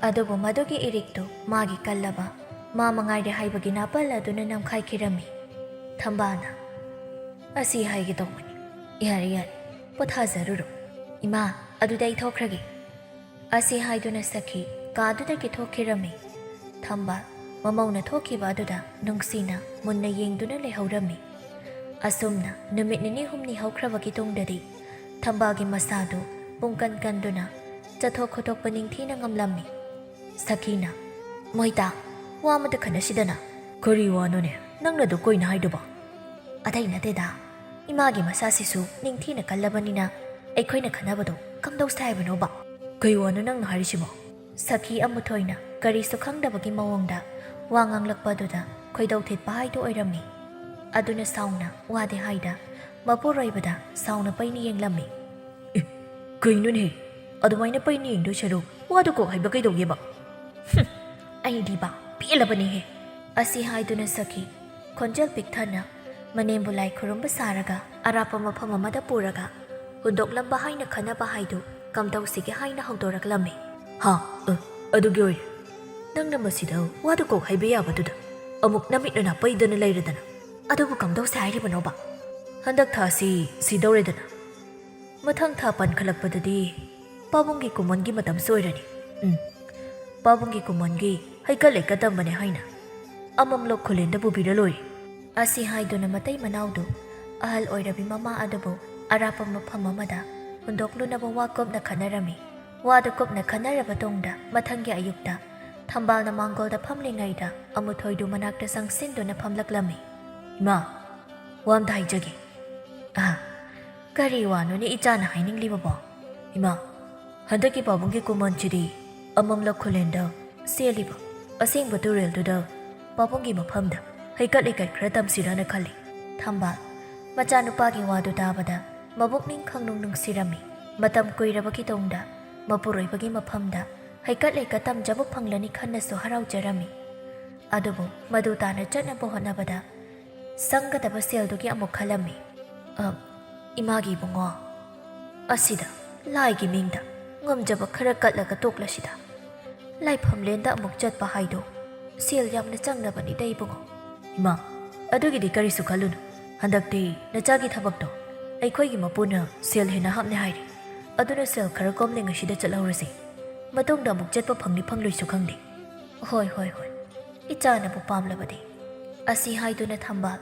ꯑꯗꯨꯕꯨ ꯃꯗꯨꯒꯤ ꯏꯔꯤꯛꯇꯨ ꯃꯥꯒꯤ ꯀꯜꯂꯕ ꯃꯥ ꯃꯉꯥꯏꯔꯦ ꯍꯥꯏꯕꯒꯤ ꯅꯥꯄꯜ ꯑꯗꯨꯅ ꯅꯝꯈꯥꯏꯈꯤꯔꯝꯃꯤ꯫ ꯊꯝꯕꯥꯜꯅ, "ꯑꯁꯤ ꯍꯥꯏꯒꯦ ꯇꯧꯕꯅꯤ꯫ ꯌꯥꯔꯦ, ꯌꯥꯔꯦ, ꯄꯣꯊꯥꯖꯔꯨꯔꯣ꯫ ꯏꯃꯥ, ꯑꯗꯨꯗꯤ ꯑꯩ ꯊꯣꯛꯈ꯭ꯔꯒꯦ"꯫ ꯑꯁꯤ ꯍꯥꯏꯗꯨꯅ ꯁꯈꯤ ꯀꯥꯗꯨꯗꯒꯤ ꯊꯣꯛꯈꯤꯔꯝꯃꯤ꯫ ꯊꯝꯕꯥꯜ ꯃꯃꯧꯅ ꯊꯣꯛꯈꯤꯕ ꯑꯗꯨꯗ ꯅꯨꯡꯁꯤꯅ ꯃꯨꯟꯅ ꯌꯦꯡꯗꯨꯅ ꯂꯩꯍꯧꯔꯝꯃꯤ꯫ ꯑꯁꯨꯝꯅ ꯅꯨꯃꯤꯠ ꯅꯤꯅꯤ ꯍꯨꯝꯅꯤ ꯍꯧꯈ꯭ꯔꯕꯒꯤ ꯇꯨꯡꯗꯗꯤ ꯊꯝꯕꯥꯜꯒꯤ ꯃꯁꯥꯗꯨ ꯄꯨꯡꯀꯟ ꯀꯟꯗꯨꯅ ꯆꯠꯊꯣꯛ ꯈꯣꯠꯇꯣꯛꯄ ꯅꯤꯡꯊꯤꯅ ꯉꯝꯂꯝꯃꯤ꯫ ꯁꯈꯤꯅ, "ꯃꯣꯏꯇꯥ, ꯋꯥ ꯑꯃꯇ ꯈꯟꯅꯁꯤꯗꯅ"꯫ "ꯀꯔꯤ ꯋꯥꯅꯣꯅꯦ ꯅꯪꯅ ꯑꯗꯨ ꯀꯨꯏꯅ ꯍꯥꯏꯗꯨꯕ?" "ꯑꯇꯩ ꯅꯠꯇꯦꯗ, ꯏꯃꯥꯒꯤ ꯃꯁꯥꯁꯤꯁꯨ ꯅꯤꯡꯊꯤꯅ ꯀꯜꯂꯕꯅꯤꯅ ꯑꯩꯈꯣꯏꯅ ꯈꯟꯅꯕꯗꯣ ꯀꯝꯗꯧꯁꯦ ꯍꯥꯏꯕꯅꯣꯕ?" "ꯀꯩ ꯋꯥꯅꯣ ꯅꯪꯅ ꯍꯥꯏꯔꯤꯁꯤꯕꯣ?" ꯁꯈꯤ ꯑꯃꯨꯊꯣꯏꯅ ꯀꯔꯤꯁꯨ ꯈꯪꯗꯕꯒꯤ ꯃꯑꯣꯡꯗ ꯋꯥ ꯉꯥꯡꯂꯛꯄ ꯑꯗꯨꯗ ꯈꯣꯏꯗꯧ ꯊꯤꯠꯄ ꯍꯥꯏꯗꯨ ꯑꯣꯏꯔꯝꯃꯤ꯫ ꯑꯗꯨꯅ ꯁꯥꯎꯅ ꯋꯥꯗꯤ ꯍꯥꯏꯗ ꯃꯄꯨꯔꯣꯏꯕꯗ ꯁꯥꯎꯅ ꯄꯩꯅ ꯌꯦꯡꯂꯝꯃꯤ꯫ "ꯑꯦ, ꯀꯩꯅꯣꯅꯦ? ꯑꯗꯨꯃꯥꯏꯅ ꯄꯩꯅ ꯌꯦꯡꯗꯣꯏ ꯁꯔꯨꯛ ꯋꯥꯗꯨ ꯀꯣꯛ ꯍꯥꯏꯕ ꯀꯩꯗꯧꯒꯦꯕ?" "ꯍꯨꯝ, ꯑꯩꯗꯤꯕ ꯄꯦꯜꯂꯕꯅꯤꯍꯦ"꯫ ꯑꯁꯤ ꯍꯥꯏꯗꯨꯅ ꯁꯈꯤ ꯈꯣꯟꯖꯦꯜ ꯄꯤꯛꯊꯅ ꯃꯅꯦꯝꯕꯨ ꯂꯥꯏ ꯈꯨꯔꯨꯝꯕ ꯁꯥꯔꯒ ꯑꯔꯥꯞꯄ ꯃꯐꯝ ꯑꯃꯗ ꯄꯨꯔꯒ ꯍꯨꯟꯗꯣꯛꯂꯝꯕ ꯍꯥꯏꯅ ꯈꯟꯅꯕ ꯍꯥꯏꯗꯨ ꯀꯝꯗꯧꯁꯤꯒꯦ ꯍꯥꯏꯅ ꯍꯧꯗꯣꯔꯛꯂꯝꯃꯤ꯫ "ꯍꯥ? ꯑ, ꯑꯗꯨꯒꯤ ꯑꯣꯏꯔꯦ꯫ ꯅꯪꯅ ꯃꯁꯤꯗ ꯋꯥꯗꯨ ꯀꯣꯛ ꯍꯥꯏꯕ ꯌꯥꯕꯗꯨꯗ ꯑꯃꯨꯛ ꯅꯃꯤꯠ ꯅꯅꯥ ꯄꯩꯗꯅ ꯂꯩꯔꯗꯅ ꯑꯗꯨꯕꯨ ꯀꯝꯗꯧꯁꯦ ꯍꯥꯏꯔꯤꯕꯅꯣꯕ?" "ꯍꯟꯗꯛ ꯊꯥꯁꯤ ꯁꯤꯗꯧꯔꯦꯗꯅ꯫ ꯃꯊꯪ ꯊꯥ ꯄꯥꯟꯈꯠꯂꯛꯄꯗꯗꯤ ꯄꯥꯕꯨꯡꯒꯤ ꯀꯨꯃꯣꯟꯒꯤ ꯃꯇꯝꯁꯨ ꯑꯣꯏꯔꯅꯤ꯫ ꯎꯝ, ꯄꯥꯕꯨꯡꯒꯤ ꯀꯨꯃꯣꯟꯒꯤ ꯍꯩꯀꯠ ꯂꯩꯀꯠ ꯇꯝꯕꯅꯦ ꯍꯥꯏꯅ ꯑꯃꯝꯂꯣꯛ ꯈꯨꯂꯦꯟꯗ ꯄꯨꯕꯤꯔ ꯂꯣꯏꯔꯦ"꯫ ꯑꯁꯤ ꯍꯥꯏꯗꯨꯅ ꯃꯇꯩ ꯃꯅꯥꯎꯗꯨ ꯑꯍꯜ ꯑꯣꯏꯔꯕꯤ ꯃꯃꯥ ꯑꯗꯨꯕꯨ ꯑꯔꯥꯞꯄ ꯃꯐꯝ ꯑꯃꯗ ꯍꯨꯟꯗꯣꯛꯂꯨꯅꯕ ꯋꯥ ꯀꯨꯞꯅ ꯈꯟꯅꯔꯝꯃꯤ꯫ ꯋꯥꯗꯨ ꯀꯨꯞꯅ ꯈꯟꯅꯔꯕ ꯇꯨꯡꯗ ꯃꯊꯪꯒꯤ ꯑꯌꯨꯛꯇ ꯊꯝꯕꯥꯜꯅ ꯃꯥꯡꯒꯣꯜꯗ ꯐꯝꯂꯤꯉꯩꯗ ꯑꯃꯨꯊꯣꯏꯗꯨ ꯃꯅꯥꯛꯇ ꯆꯪꯁꯤꯟꯗꯨꯅ ꯐꯝꯂꯛꯂꯝꯃꯤ꯫ "ꯏꯃꯥ, ꯋꯥ ꯑꯝꯇ ꯍꯥꯏꯖꯒꯦ"꯫ "ꯑ, ꯀꯔꯤ ꯋꯥꯅꯣꯅꯦ ꯏꯆꯥꯅ ꯍꯥꯏꯅꯤꯡꯂꯤꯕꯕꯣ?" "ꯏꯃꯥ, ꯍꯟꯗꯛꯀꯤ ꯄꯥꯕꯨꯡꯒꯤ ꯀꯨꯃꯣꯟꯁꯤꯗꯤ ꯑꯃꯝꯂꯛ ꯈꯨꯂꯦꯟꯗ ꯆꯦꯜꯂꯤꯕ ꯑꯁꯦꯡꯕ ꯇꯨꯔꯦꯜꯗꯨꯗ ꯄꯥꯕꯨꯡꯒꯤ ꯃꯐꯝꯗ ꯍꯩꯀꯠ ꯂꯩꯀꯠ ꯈꯔ ꯇꯝꯁꯤꯔꯥꯅ ꯈꯜꯂꯤ"꯫ ꯊꯝꯕꯥꯜ ꯃꯆꯥꯅꯨꯄꯥꯒꯤ ꯋꯥꯗꯨ ꯇꯥꯕꯗ ꯃꯕꯨꯛꯅꯤꯡ ꯈꯪꯅꯨꯡ ꯅꯨꯡꯁꯤꯔꯝꯃꯤ꯫ ꯃꯇꯝ ꯀꯨꯏꯔꯕꯒꯤ ꯇꯨꯡꯗ ꯃꯄꯨꯔꯣꯏꯕꯒꯤ ꯃꯐꯝꯗ ꯍꯩꯀꯠ ꯂꯩꯀꯠ ꯇꯝꯖꯕ ꯐꯪꯂꯅꯤ ꯈꯟꯅꯁꯨ ꯍꯔꯥꯎꯖꯔꯝꯃꯤ꯫ ꯑꯗꯨꯕꯨ ꯃꯗꯨ ꯇꯥꯅ ꯆꯠꯅꯕ ꯍꯣꯠꯅꯕꯗ ꯆꯪꯒꯗꯕ ꯁꯦꯜꯗꯨꯒꯤ ꯑꯃꯨꯛ ꯈꯜꯂꯝꯃꯤ꯫ "ꯑ, ꯏꯃꯥꯒꯤ ꯏꯕꯨꯡꯉꯣ, ꯑꯁꯤꯗ ꯂꯥꯏꯒꯤ ꯃꯤꯡꯗ ꯉꯝꯖꯕ ꯈꯔ ꯀꯠꯂꯒ ꯇꯣꯛꯂꯁꯤꯗ꯫ ꯂꯥꯏꯐꯝꯂꯦꯟꯗ ꯑꯃꯨꯛ ꯆꯠꯄ ꯍꯥꯏꯗꯣ ꯁꯦꯜ ꯌꯥꯝꯅ ꯆꯪꯅꯕꯅꯤꯗ, ꯏꯕꯨꯡꯉꯣ꯫ ꯏꯃꯥ, ꯑꯗꯨꯒꯤꯗꯤ ꯀꯔꯤꯁꯨ ꯈꯜꯂꯨꯅꯨ꯫ ꯍꯟꯗꯛꯇꯤ ꯅꯆꯥꯒꯤ ꯊꯕꯛꯇꯣ ꯑꯩꯈꯣꯏꯒꯤ ꯃꯄꯨꯅ ꯁꯦꯜ ꯍꯦꯟꯅ ꯍꯥꯞꯅꯤ ꯍꯥꯏꯔꯤ꯫ ꯑꯗꯨꯅ ꯁꯦꯜ ꯈꯔ ꯀꯣꯝꯂꯤꯉꯩꯁꯤꯗ ꯆꯠꯍꯧꯔꯁꯤ꯫ ꯃꯇꯨꯡꯗ ꯑꯃꯨꯛ ꯆꯠꯄ ꯐꯪꯅꯤ ꯐꯪꯂꯣꯏꯁꯨ ꯈꯪꯗꯦ꯫ ꯍꯣꯏ, ꯍꯣꯏ, ꯍꯣꯏ꯫ ꯏꯆꯥꯅꯕꯨ ꯄꯥꯝꯂꯕꯗꯤ꯫ ꯑꯁꯤ ꯍꯥꯏꯗꯨꯅ ꯊꯝꯕꯥꯜ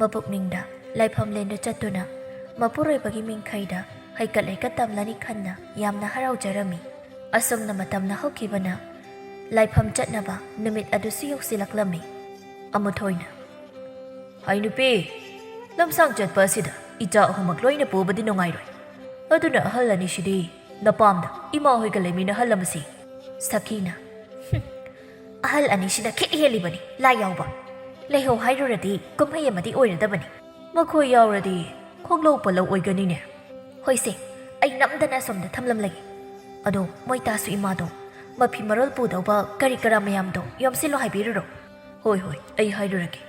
ꯃꯄꯨꯛꯅꯤꯡꯗ ꯂꯥꯏꯐꯝꯂꯦꯟꯗ ꯆꯠꯇꯨꯅ ꯃꯄꯨꯔꯣꯏꯕꯒꯤ ꯃꯤꯡꯈꯩꯗ ꯍꯩꯀꯠ ꯂꯩꯀꯠ ꯇꯝꯂꯅꯤ ꯈꯟꯅ ꯌꯥꯝꯅ ꯍꯔꯥꯎꯖꯔꯝꯃꯤ꯫ ꯑꯁꯨꯝꯅ ꯃꯇꯝꯅ ꯍꯧꯈꯤꯕꯅ ꯂꯥꯏꯐꯝ ꯆꯠꯅꯕ ꯅꯨꯃꯤꯠ ꯑꯗꯨꯁꯨ ꯌꯧꯁꯤꯜꯂꯛꯂꯝꯃꯤ꯫ ꯑꯃꯨꯊꯣꯏꯅ, "ꯍꯩ ꯅꯨꯄꯤ, ꯂꯝꯁꯥꯡ ꯆꯠꯄ ꯑꯁꯤꯗ ꯏꯆꯥ ꯑꯍꯨꯝꯃꯛ ꯂꯣꯏꯅ ꯄꯨꯕꯗꯤ ꯅꯨꯡꯉꯥꯏꯔꯣꯏ꯫ ꯑꯗꯨꯅ ꯑꯍꯜ ꯑꯅꯤꯁꯤꯗꯤ ꯅꯄꯥꯝꯗ ꯏꯃꯥ ꯍꯣꯏꯒ ꯂꯩꯃꯤꯟꯅꯍꯜꯂꯝꯃꯁꯤ꯫" ꯁꯈꯤꯅ, "ꯍꯨꯝ, ꯑꯍꯜ ꯑꯅꯤꯁꯤꯅ ꯈꯤꯠ ꯍꯦꯜꯂꯤꯕꯅꯤ, ꯂꯥꯏ ꯌꯥꯎꯕ꯫ ꯂꯩꯍꯧ ꯍꯥꯏꯔꯨꯔꯗꯤ ꯀꯨꯝꯍꯩ ꯑꯃꯗꯤ ꯑꯣꯏꯔꯗꯕꯅꯤ꯫ ꯃꯈꯣꯏ ꯌꯥꯎꯔꯗꯤ ꯈꯣꯡꯂꯧ ꯄꯣꯠꯂꯧ ꯑꯣꯏꯒꯅꯤꯅꯦ꯫" "ꯍꯣꯏꯁꯦ, ꯑꯩ ꯅꯝꯗꯅ ꯑꯁꯣꯝꯗ ꯊꯝꯂꯝꯂꯒꯦ꯫ ꯑꯗꯣ ꯃꯣꯏ ꯇꯥꯁꯨ ꯏꯃꯥꯗꯣ ꯃꯐꯤ ꯃꯔꯣꯜ ꯄꯨꯗꯧꯕ ꯀꯔꯤ ꯀꯔꯥ ꯃꯌꯥꯝꯗꯣ ꯌꯣꯝꯁꯤꯜꯂꯣ ꯍꯥꯏꯕꯤꯔꯨꯔꯣ꯫" "ꯍꯣꯏ, ꯍꯣꯏ, ꯑꯩ ꯍꯥꯏꯔꯨꯔꯒꯦ꯫"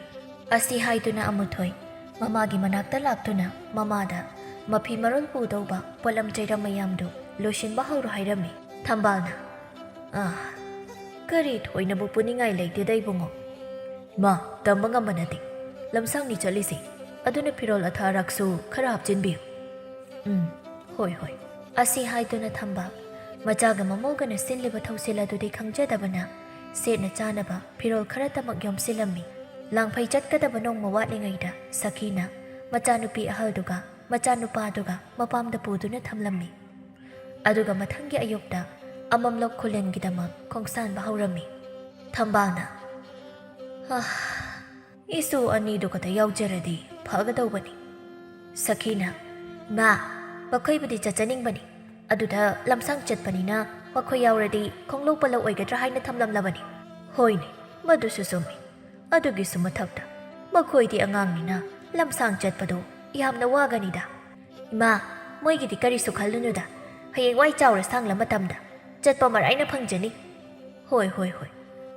ꯑꯁꯤ ꯍꯥꯏꯗꯨꯅ ꯑꯃꯨꯊꯣꯏ ꯃꯃꯥꯒꯤ ꯃꯅꯥꯛꯇ ꯂꯥꯛꯇꯨꯅ ꯃꯃꯥꯗ ꯃꯐꯤ ꯃꯔꯣꯜ ꯄꯨꯗꯧꯕ ꯄꯣꯠꯂꯝ ꯆꯩꯔꯝ ꯃꯌꯥꯝꯗꯨ ꯂꯣꯏꯁꯤꯟꯕ ꯍꯧꯔꯣ ꯍꯥꯏꯔꯝꯃꯤ꯫ ꯊꯝꯕꯥꯜꯅ, "ꯑꯥ, ꯀꯔꯤ ꯊꯣꯏꯅꯕꯨ ꯄꯨꯅꯤꯡꯉꯥꯏ ꯂꯩꯇꯦꯗ, ꯏꯕꯨꯡꯉꯣ꯫ ꯏꯃꯥ, ꯇꯝꯕ ꯉꯝꯕ ꯅꯠꯇꯦ꯫ ꯂꯝꯁꯥꯡꯅꯤ ꯆꯠꯂꯤꯁꯦ꯫ ꯑꯗꯨꯅ ꯐꯤꯔꯣꯜ ꯑꯊꯥ ꯑꯔꯥꯛꯁꯨ ꯈꯔ ꯍꯥꯞꯆꯤꯟꯕꯤꯌꯨ꯫" "ꯎꯝ, ꯍꯣꯏ, ꯍꯣꯏ꯫" ꯑꯁꯤ ꯍꯥꯏꯗꯨꯅ ꯊꯝꯕꯥꯜ ꯃꯆꯥꯒ ꯃꯃꯧꯒꯅ ꯁꯤꯜꯂꯤꯕ ꯊꯧꯁꯤꯜ ꯑꯗꯨꯗꯤ ꯈꯪꯖꯗꯕꯅ ꯁꯦꯠꯅ ꯆꯥꯅꯕ ꯐꯤꯔꯣꯜ ꯈꯔꯇꯃꯛ ꯌꯣꯝꯁꯤꯜꯂꯝꯃꯤ꯫ ꯂꯥꯡꯐꯩ ꯆꯠꯀꯗꯕ ꯅꯣꯡꯃ ꯋꯥꯠꯂꯤꯉꯩꯗ ꯁꯈꯤꯅ ꯃꯆꯥꯅꯨꯄꯤ ꯑꯍꯜꯗꯨꯒ ꯃꯆꯥꯅꯨꯄꯥꯗꯨꯒ ꯃꯄꯥꯝꯗ ꯄꯨꯗꯨꯅ ꯊꯝꯂꯝꯃꯤ꯫ ꯑꯗꯨꯒ ꯃꯊꯪꯒꯤ ꯑꯌꯨꯛꯇ ꯑꯃꯝꯂꯣꯛ ꯈꯨꯂꯦꯟꯒꯤꯗꯃꯛ ꯈꯣꯡꯁꯥꯟꯕ ꯍꯧꯔꯝꯃꯤ꯫ ꯊꯝꯕꯥꯜꯅ, "ꯑꯥ, ꯏꯁꯨ ꯑꯅꯤꯗꯨ ꯈꯛꯇ ꯌꯥꯎꯖꯔꯗꯤ ꯐꯒꯗꯧꯕꯅꯤ꯫" ꯁꯈꯤꯅ, "ꯃꯥ, ꯃꯈꯣꯏꯕꯨꯗꯤ ꯆꯠꯆꯅꯤꯡꯕꯅꯤ꯫ ꯑꯗꯨꯗ ꯂꯝꯁꯥꯡ ꯆꯠꯄꯅꯤꯅ ꯃꯈꯣꯏ ꯌꯥꯎꯔꯗꯤ ꯈꯣꯡꯂꯧ ꯄꯣꯠꯂꯧ ꯑꯣꯏꯒꯗ꯭ꯔꯥ ꯍꯥꯏꯅ ꯊꯝꯂꯝꯂꯕꯅꯤ꯫" "ꯍꯣꯏꯅꯦ, ꯃꯗꯨꯁꯨ ꯆꯨꯝꯃꯤ꯫ ꯑꯗꯨꯒꯤꯁꯨ ꯃꯊꯛꯇ ꯃꯈꯣꯏꯗꯤ ꯑꯉꯥꯡꯅꯤꯅ ꯂꯝꯁꯥꯡ ꯆꯠꯄꯗꯣ ꯌꯥꯝꯅ ꯋꯥꯒꯅꯤꯗ꯫" "ꯏꯃꯥ, ꯃꯣꯏꯒꯤꯗꯤ ꯀꯔꯤꯁꯨ ꯈꯜꯂꯨꯅꯨꯗ꯫ ꯍꯌꯦꯡꯋꯥꯏ ꯆꯥꯎꯔ ꯁꯥꯡꯂ ꯃꯇꯝꯗ ꯆꯠꯄ ꯃꯔꯥꯏꯅ ꯐꯪꯖꯅꯤ꯫" "ꯍꯣꯏ, ꯍꯣꯏ, ꯍꯣꯏ꯫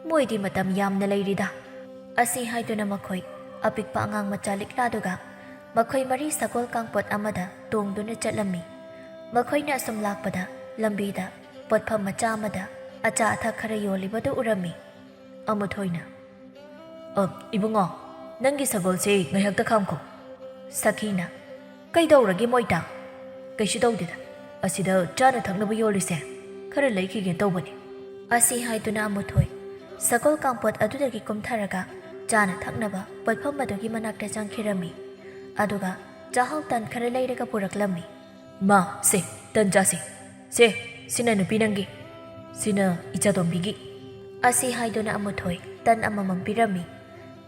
ꯃꯣꯏꯗꯤ ꯃꯇꯝ ꯌꯥꯝꯅ ꯂꯩꯔꯤꯗ꯫" ꯑꯁꯤ ꯍꯥꯏꯗꯨꯅ ꯃꯈꯣꯏ ꯑꯄꯤꯛꯄ ꯑꯉꯥꯡ ꯃꯆꯥ ꯂꯤꯛꯂꯥꯗꯨꯒ ꯃꯈꯣꯏ ꯃꯔꯤ ꯁꯒꯣꯜ ꯀꯥꯡꯄꯣꯠ ꯑꯃꯗ ꯇꯣꯡꯗꯨꯅ ꯆꯠꯂꯝꯃꯤ꯫ ꯃꯈꯣꯏꯅ ꯑꯁꯨꯝ ꯂꯥꯛꯄꯗ ꯂꯝꯕꯤꯗ ꯄꯣꯠꯐꯝ ꯃꯆꯥ ꯑꯃꯗ ꯑꯆꯥ ꯑꯊꯛ ꯈꯔ ꯌꯣꯜꯂꯤꯕꯗꯨ ꯎꯔꯝꯃꯤ꯫ ꯑꯃꯨꯊꯣꯏꯅ, "ꯑ, ꯏꯕꯨꯡꯉꯣ, ꯅꯪꯒꯤ ꯁꯒꯣꯜꯁꯦ ꯉꯥꯏꯍꯥꯛꯇ ꯈꯥꯝꯈꯣ꯫" ꯁꯈꯤꯅ, "ꯀꯩꯗꯧꯔꯒꯦ ꯃꯣꯏꯇꯥ?" "ꯀꯩꯁꯨ ꯇꯧꯗꯦꯗ, ꯑꯁꯤꯗ ꯆꯥꯅ ꯊꯛꯅꯕ ꯌꯣꯜꯂꯤꯁꯦ ꯈꯔ ꯂꯩꯈꯤꯒꯦ ꯇꯧꯕꯅꯤ꯫" ꯑꯁꯤ ꯍꯥꯏꯗꯨꯅ ꯑꯃꯨꯊꯣꯏ ꯁꯒꯣꯜ ꯀꯥꯡꯄꯣꯠ ꯑꯗꯨꯗꯒꯤ ꯀꯨꯝꯊꯔꯒ ꯆꯥꯅ ꯊꯛꯅꯕ ꯄꯣꯠꯐꯝ ꯑꯗꯨꯒꯤ ꯃꯅꯥꯛꯇ ꯆꯪꯈꯤꯔꯝꯃꯤ꯫ ꯑꯗꯨꯒ ꯆꯥꯛꯍꯥꯎ ꯇꯟ ꯈꯔ ꯂꯩꯔꯒ ꯄꯨꯔꯛꯂꯝꯃꯤ꯫ "ꯃꯥ, ꯁꯦ, ꯇꯟ ꯆꯥꯁꯤ꯫ ꯁꯦ, ꯁꯤꯅ ꯅꯨꯄꯤ ꯅꯪꯒꯤ, ꯁꯤꯅ ꯏꯆꯥꯇꯣꯝꯕꯤꯒꯤ꯫" ꯑꯁꯤ ꯍꯥꯏꯗꯨꯅ ꯑꯃꯨꯊꯣꯏ ꯇꯟ ꯑꯃꯃꯝ ꯄꯤꯔꯝꯃꯤ꯫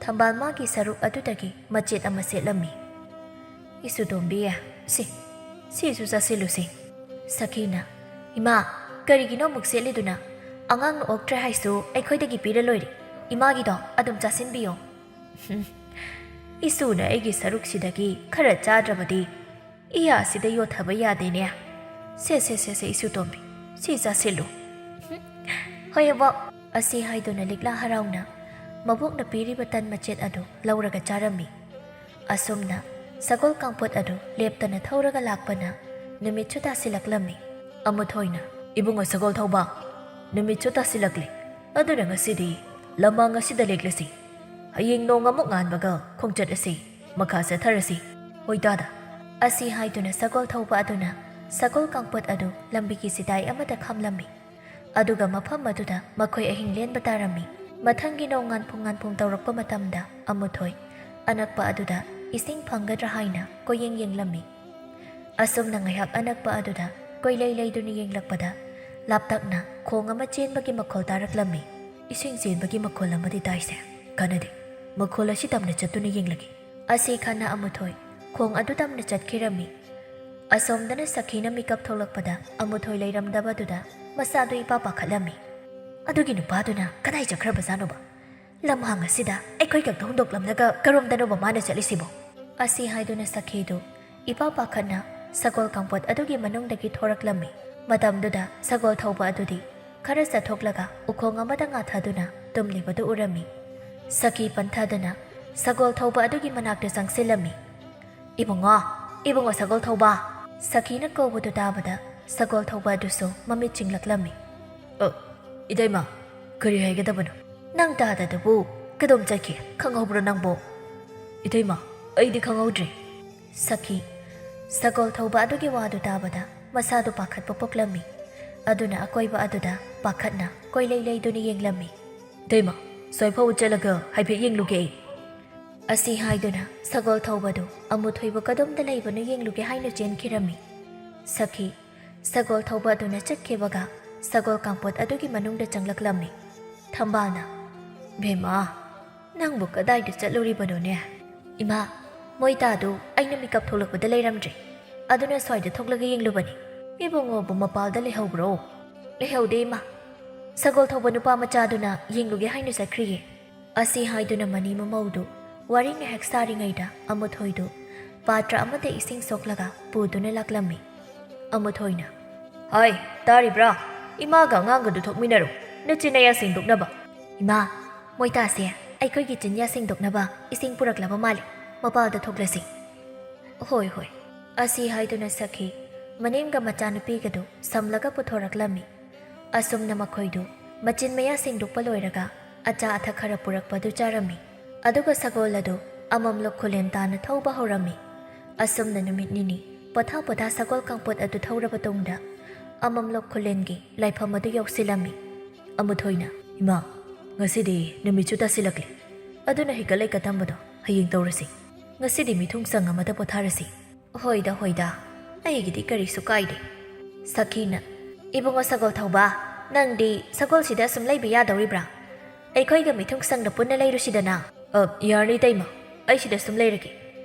ꯊꯝꯕꯥꯜ ꯃꯥꯒꯤ ꯁꯔꯨꯛ ꯑꯗꯨꯗꯒꯤ ꯃꯆꯦꯠ ꯑꯃ ꯁꯦꯠꯂꯝꯃꯤ꯫ "ꯏꯁꯨꯇꯣꯝꯕꯤ, ꯁꯤ, ꯁꯤꯁꯨ ꯆꯥꯁꯤꯜꯂꯨꯁꯤ꯫" ꯁꯈꯤꯅ, "ꯏꯃꯥ, ꯀꯔꯤꯒꯤꯅꯣ ꯑꯃꯨꯛ ꯁꯦꯠꯂꯤꯗꯨꯅ? ꯑꯉꯥꯡꯅ ꯑꯣꯛꯇ꯭ꯔꯦ ꯍꯥꯏꯁꯨ ꯑꯩꯈꯣꯏꯗꯒꯤ ꯄꯤꯔ ꯂꯣꯏꯔꯦ꯫ ꯏꯃꯥꯒꯤꯗꯣ ꯑꯗꯨꯝ ꯆꯥꯁꯤꯟꯕꯤꯌꯣ꯫" "ꯏꯁꯨꯅ ꯑꯩꯒꯤ ꯁꯔꯨꯛꯁꯤꯗꯒꯤ ꯈꯔ ꯆꯥꯗ꯭ꯔꯕꯗꯤ ꯏꯌꯥꯁꯤꯗ ꯌꯣꯠꯊꯕ ꯌꯥꯗꯦꯅꯦ꯫ ꯁꯦ, ꯁꯦ, ꯁꯦ, ꯁꯦ, ꯏꯁꯨꯇꯣꯝꯕꯤ, ꯁꯤ ꯆꯥꯁꯤꯜꯂꯨ꯫" "ꯍꯣꯏ, ꯑꯕꯣꯛ꯫" ꯑꯁꯤ ꯍꯥꯏꯗꯨꯅ ꯂꯤꯛꯂꯥ ꯍꯔꯥꯎꯅ ꯃꯕꯣꯛꯅ ꯄꯤꯔꯤꯕ ꯇꯟ ꯃꯆꯦꯠ ꯑꯗꯨ ꯂꯧꯔꯒ ꯆꯥꯔꯝꯃꯤ꯫ ꯑꯁꯨꯝꯅ ꯁꯒꯣꯜ ꯀꯥꯡꯄꯣꯠ ꯑꯗꯨ ꯂꯦꯞꯇꯅ ꯊꯧꯔꯒ ꯂꯥꯛꯄꯅ ꯅꯨꯃꯤꯠꯁꯨ ꯇꯥꯁꯤꯜꯂꯛꯂꯝꯃꯤ꯫ ꯑꯃꯨꯊꯣꯏꯅ, "ꯏꯕꯨꯡꯉꯣ ꯁꯒꯣꯜ ꯊꯧꯕ, ꯅꯨꯃꯤꯠꯁꯨ ꯇꯥꯁꯤꯜꯂꯛꯂꯦ꯫ ꯑꯗꯨꯅ ꯉꯁꯤꯗꯤ ꯂꯝꯃꯥꯡ ꯑꯁꯤꯗ ꯂꯦꯛꯂꯁꯤ꯫ ꯍꯌꯦꯡ ꯅꯣꯡ ꯑꯃꯨꯛ ꯉꯥꯟꯕꯒ ꯈꯣꯡꯆꯠ ꯑꯁꯤ ꯃꯈꯥ ꯆꯠꯊꯔꯁꯤ꯫ ꯍꯣꯏ ꯗꯥꯗꯥ꯫" ꯑꯁꯤ ꯍꯥꯏꯗꯨꯅ ꯁꯒꯣꯜ ꯊꯧꯕ ꯑꯗꯨꯅ ꯁꯒꯣꯜ ꯀꯥꯡꯄꯣꯠ ꯑꯗꯨ ꯂꯝꯕꯤꯒꯤ ꯆꯤꯗꯥꯏ ꯑꯃꯗ ꯈꯥꯝꯂꯝꯃꯤ꯫ ꯑꯗꯨꯒ ꯃꯐꯝ ꯑꯗꯨꯗ ꯃꯈꯣꯏ ꯑꯍꯤꯡ ꯂꯦꯟꯕ ꯇꯥꯔꯝꯃꯤ꯫ ꯃꯊꯪꯒꯤ ꯅꯣꯡ ꯉꯥꯟꯐꯨꯡ ꯉꯥꯟꯐꯨꯡ ꯇꯧꯔꯛꯄ ꯃꯇꯝꯗ ꯑꯃꯨꯊꯣꯏ ꯑꯅꯛꯄ ꯑꯗꯨꯗ ꯏꯁꯤꯡ ꯐꯪꯒꯗ꯭ꯔꯥ ꯍꯥꯏꯅ ꯀꯣꯏꯌꯦꯡ ꯌꯦꯡꯂꯝꯃꯤ꯫ ꯑꯁꯨꯝꯅ ꯉꯥꯏꯍꯥꯛ ꯑꯅꯛꯄ ꯑꯗꯨꯗ ꯀꯣꯏꯂꯩ ꯂꯩꯗꯨꯅ ꯌꯦꯡꯂꯛꯄꯗ ꯂꯥꯞꯇꯛꯅ ꯈꯣꯡ ꯑꯃ ꯆꯦꯟꯕꯒꯤ ꯃꯈꯣꯜ ꯇꯥꯔꯛꯂꯝꯃꯤ꯫ "ꯏꯁꯤꯡ ꯆꯦꯟꯕꯒꯤ ꯃꯈꯣꯜ ꯑꯃꯗꯤ ꯇꯥꯏꯁꯦ꯫ ꯀꯥꯟꯅꯗꯦ, ꯃꯈꯣꯜ ꯑꯁꯤ ꯇꯝꯅ ꯆꯠꯇꯨꯅ ꯌꯦꯡꯂꯒꯦ꯫" ꯑꯁꯤ ꯈꯟꯅ ꯑꯃꯨꯊꯣꯏ ꯈꯣꯡ ꯑꯗꯨ ꯇꯝꯅ ꯆꯠꯈꯤꯔꯝꯃꯤ꯫ ꯑꯁꯣꯝꯗꯅ ꯁꯈꯤꯅ ꯃꯤꯀꯞ ꯊꯣꯛꯂꯛꯄꯗ ꯑꯃꯨꯊꯣꯏ ꯂꯩꯔꯝꯗꯕꯗꯨꯗ ꯃꯁꯥꯗꯨ ꯏꯄꯥ ꯄꯥꯈꯠꯂꯝꯃꯤ꯫ "ꯑꯗꯨꯒꯤ ꯅꯨꯄꯥꯗꯨꯅ ꯀꯗꯥꯏ ꯆꯠꯈ꯭ꯔꯕꯖꯥꯠꯅꯣꯕ? ꯂꯝꯍꯥꯡ ꯑꯁꯤꯗ ꯑꯩꯈꯣꯏ ꯈꯛꯇ ꯍꯨꯟꯗꯣꯛꯂꯝꯂꯒ ꯀꯔꯣꯝꯗꯅꯣꯕ ꯃꯥꯅ ꯆꯠꯂꯤꯁꯤꯕꯣ?" ꯑꯁꯤ ꯍꯥꯏꯗꯨꯅ ꯁꯈꯤꯗꯨ ꯏꯄꯥ ꯄꯥꯈꯠꯅ ꯁꯒꯣꯜ ꯀꯥꯡꯄꯣꯠ ꯑꯗꯨꯒꯤ ꯃꯅꯨꯡꯗꯒꯤ ꯊꯣꯔꯛꯂꯝꯃꯤ꯫ ꯃꯇꯝꯗꯨꯗ ꯁꯒꯣꯜ ꯊꯧꯕ ꯑꯗꯨꯗꯤ ꯈꯔ ꯆꯠꯊꯣꯛꯂꯒ ꯎꯈꯣꯡ ꯑꯃꯗ ꯉꯥꯊꯗꯨꯅ ꯇꯨꯝꯂꯤꯕꯗꯨ ꯎꯔꯝꯃꯤ꯫ ꯁꯈꯤ ꯄꯟꯊꯗꯨꯅ ꯁꯒꯣꯜ ꯊꯧꯕ ꯑꯗꯨꯒꯤ ꯃꯅꯥꯛꯇ ꯆꯪꯁꯤꯜꯂꯝꯃꯤ꯫ "ꯏꯕꯨꯡꯉꯣ, ꯏꯕꯨꯡꯉꯣ ꯁꯒꯣꯜ ꯊꯧꯕ!" ꯁꯈꯤꯅ ꯀꯧꯕꯗꯨ ꯇꯥꯕꯗ ꯁꯒꯣꯜ ꯊꯧꯕ ꯑꯗꯨꯁꯨ ꯃꯃꯤꯠ ꯆꯤꯡꯂꯛꯂꯝꯃꯤ꯫ "ꯑ, ꯏꯇꯩꯃ, ꯀꯔꯤ ꯍꯥꯏꯒꯗꯕꯅꯣ?" "ꯅꯪ ꯇꯥꯗꯗꯨꯕꯨ ꯀꯗꯣꯝ ꯆꯠꯈꯤ? ꯈꯪꯍꯧꯕ꯭ꯔꯣ ꯅꯪꯕꯣ?" "ꯏꯇꯩꯃ, ꯑꯩꯗꯤ ꯈꯪꯍꯧꯗ꯭ꯔꯦ꯫" ꯁꯈꯤ, ꯁꯒꯣꯜ ꯊꯧꯕ ꯑꯗꯨꯒꯤ ꯋꯥꯗꯨ ꯇꯥꯕꯗ ꯃꯁꯥꯗꯨ ꯄꯥꯈꯠꯄ ꯄꯣꯛꯂꯝꯃꯤ꯫ ꯑꯗꯨꯅ ꯑꯀꯣꯏꯕ ꯑꯗꯨꯗ ꯄꯥꯈꯠꯅ ꯀꯣꯏꯂꯩ ꯂꯩꯗꯨꯅ ꯌꯦꯡꯂꯝꯃꯤ꯫ "ꯏꯇꯩꯃ, ꯁ꯭ꯋꯥꯏ ꯐꯥꯎꯕ ꯆꯠꯂꯒ ꯍꯥꯏꯐꯦꯠ ꯌꯦꯡꯂꯨꯒꯦ ꯑꯩ꯫" ꯑꯁꯤ ꯍꯥꯏꯗꯨꯅ ꯁꯒꯣꯜ ꯊꯧꯕꯗꯨ ꯑꯃꯨꯊꯣꯏꯕꯨ ꯀꯗꯣꯝꯗ ꯂꯩꯕꯅꯣ ꯌꯦꯡꯂꯨꯒꯦ ꯍꯥꯏꯅ ꯆꯦꯟꯈꯤꯔꯝꯃꯤ꯫ ꯁꯈꯤ, ꯁꯒꯣꯜ ꯊꯧꯕ ꯑꯗꯨꯅ ꯆꯠꯈꯤꯕꯒ ꯁꯒꯣꯜ ꯀꯥꯡꯄꯣꯠ ꯑꯗꯨꯒꯤ ꯃꯅꯨꯡꯗ ꯆꯪꯂꯛꯂꯝꯃꯤ꯫ ꯊꯝꯕꯥꯜꯅ, "ꯕꯦꯝꯃ, ꯅꯪꯕꯨ ꯀꯗꯥꯏꯗ ꯆꯠꯂꯨꯔꯤꯕꯅꯣꯅꯦ?" "ꯏꯃꯥ, ꯃꯣꯏꯇꯥꯗꯨ ꯑꯩꯅ ꯃꯤꯀꯞ ꯊꯣꯛꯂꯛꯄꯗ ꯂꯩꯔꯝꯗ꯭ꯔꯦ꯫ ꯑꯗꯨꯅ ꯁ꯭ꯋꯥꯏꯗ ꯊꯣꯛꯂꯒ ꯌꯦꯡꯂꯨꯕꯅꯤ꯫ ꯏꯕꯨꯡꯉꯣꯕꯨ ꯃꯄꯥꯜꯗ ꯂꯩꯍꯧꯕ꯭ꯔꯣ?" "ꯂꯩꯍꯧꯗꯦ, ꯏꯃꯥ꯫ ꯁꯒꯣꯜ ꯊꯧꯕ ꯅꯨꯄꯥ ꯃꯆꯥꯗꯨꯅ ꯌꯦꯡꯂꯨꯒꯦ ꯍꯥꯏꯅ ꯆꯠꯈ꯭ꯔꯤꯌꯦ꯫" ꯑꯁꯤ ꯍꯥꯏꯗꯨꯅ ꯃꯅꯤ ꯃꯃꯧꯗꯨ ꯋꯥꯔꯤ ꯉꯥꯏꯍꯥꯛ ꯁꯥꯔꯤꯉꯩꯗ ꯑꯃꯨꯊꯣꯏꯗꯨ ꯄꯥꯇ꯭ꯔ ꯑꯃꯗ ꯏꯁꯤꯡ ꯁꯣꯛꯂꯒ ꯄꯨꯗꯨꯅ ꯂꯥꯛꯂꯝꯃꯤ꯫ ꯑꯃꯨꯊꯣꯏꯅ, "ꯍꯥꯏ, ꯇꯥꯔꯤꯕ꯭ꯔꯥ? ꯏꯃꯥꯒ ꯑꯉꯥꯡꯒꯗꯨ ꯊꯣꯛꯃꯤꯟꯅꯔꯨ, ꯅꯆꯤꯟ ꯅꯌꯥ ꯁꯦꯡꯗꯣꯛꯅꯕ꯫" "ꯏꯃꯥ, ꯃꯣꯏꯇꯥꯁꯦ ꯑꯩꯈꯣꯏꯒꯤ ꯆꯤꯟꯌꯥ ꯁꯦꯡꯗꯣꯛꯅꯕ ꯏꯁꯤꯡ ꯄꯨꯔꯛꯂꯕ ꯃꯥꯜꯂꯤ꯫ ꯃꯄꯥꯜꯗ ꯊꯣꯛꯂꯁꯤ꯫" "ꯍꯣꯏ, ꯍꯣꯏ꯫" ꯑꯁꯤ ꯍꯥꯏꯗꯨꯅ ꯁꯈꯤ ꯃꯅꯦꯝꯒ ꯃꯆꯥꯅꯨꯄꯤꯒꯗꯨ ꯁꯝꯂꯒ ꯄꯨꯊꯣꯔꯛꯂꯝꯃꯤ꯫ ꯑꯁꯨꯝꯅ ꯃꯈꯣꯏꯗꯨ ꯃꯆꯤꯟ ꯃꯌꯥ ꯁꯦꯡꯗꯣꯛꯄ ꯂꯣꯏꯔꯒ ꯑꯆꯥ ꯑꯊꯛ ꯈꯔ ꯄꯨꯔꯛꯄꯗꯨ ꯆꯥꯔꯝꯃꯤ꯫ ꯑꯗꯨꯒ ꯁꯒꯣꯜ ꯑꯗꯨ ꯑꯃꯝꯂꯣꯛ ꯈꯨꯂꯦꯟ ꯇꯥꯅ ꯊꯧꯕ ꯍꯧꯔꯝꯃꯤ꯫ ꯑꯁꯨꯝꯅ ꯅꯨꯃꯤꯠ ꯅꯤꯅꯤ ꯄꯣꯊꯥ ꯄꯣꯊꯥ ꯁꯒꯣꯜ ꯀꯥꯡꯄꯣꯠ ꯑꯗꯨ ꯊꯧꯔꯕ ꯇꯨꯡꯗ ꯑꯃꯝꯂꯣꯛ ꯈꯨꯂꯦꯟꯒꯤ ꯂꯥꯏꯐꯝ ꯑꯗꯨ ꯌꯧꯁꯤꯜꯂꯝꯃꯤ꯫ ꯑꯃꯨꯊꯣꯏꯅ, "ꯏꯃꯥ, ꯉꯁꯤꯗꯤ ꯅꯨꯃꯤꯠꯁꯨ ꯇꯥꯁꯤꯜꯂꯛꯂꯦ꯫ ꯑꯗꯨꯅ ꯍꯤꯒꯠ ꯂꯩꯀꯠ ꯇꯝꯕꯗꯣ ꯍꯌꯦꯡ ꯇꯧꯔꯁꯤ꯫ ꯉꯁꯤꯗꯤ ꯃꯤꯊꯨꯡ ꯁꯪ ꯑꯃꯗ ꯄꯣꯊꯥꯔꯁꯤ꯫" "ꯍꯣꯏꯗ, ꯍꯣꯏꯗ, ꯑꯩꯒꯤꯗꯤ ꯀꯔꯤꯁꯨ ꯀꯥꯏꯗꯦ꯫" ꯁꯈꯤꯅ, "ꯏꯕꯨꯡꯉꯣ ꯁꯒꯣꯜ ꯊꯧꯕ, ꯅꯪꯗꯤ ꯁꯒꯣꯜꯁꯤꯗ ꯑꯁꯨꯝ ꯂꯩꯕ ꯌꯥꯗꯧꯔꯤꯕ꯭ꯔꯥ? ꯑꯩꯈꯣꯏꯒ ꯃꯤꯊꯨꯡ ꯁꯪꯗ ꯄꯨꯟꯅ ꯂꯩꯔꯨꯁꯤꯗꯅ꯫" "ꯑ, ꯌꯥꯔꯅꯤ ꯏꯇꯩꯃ, ꯑꯩ ꯁꯤꯗ ꯁꯨꯝ ꯂꯩꯔꯒꯦ꯫"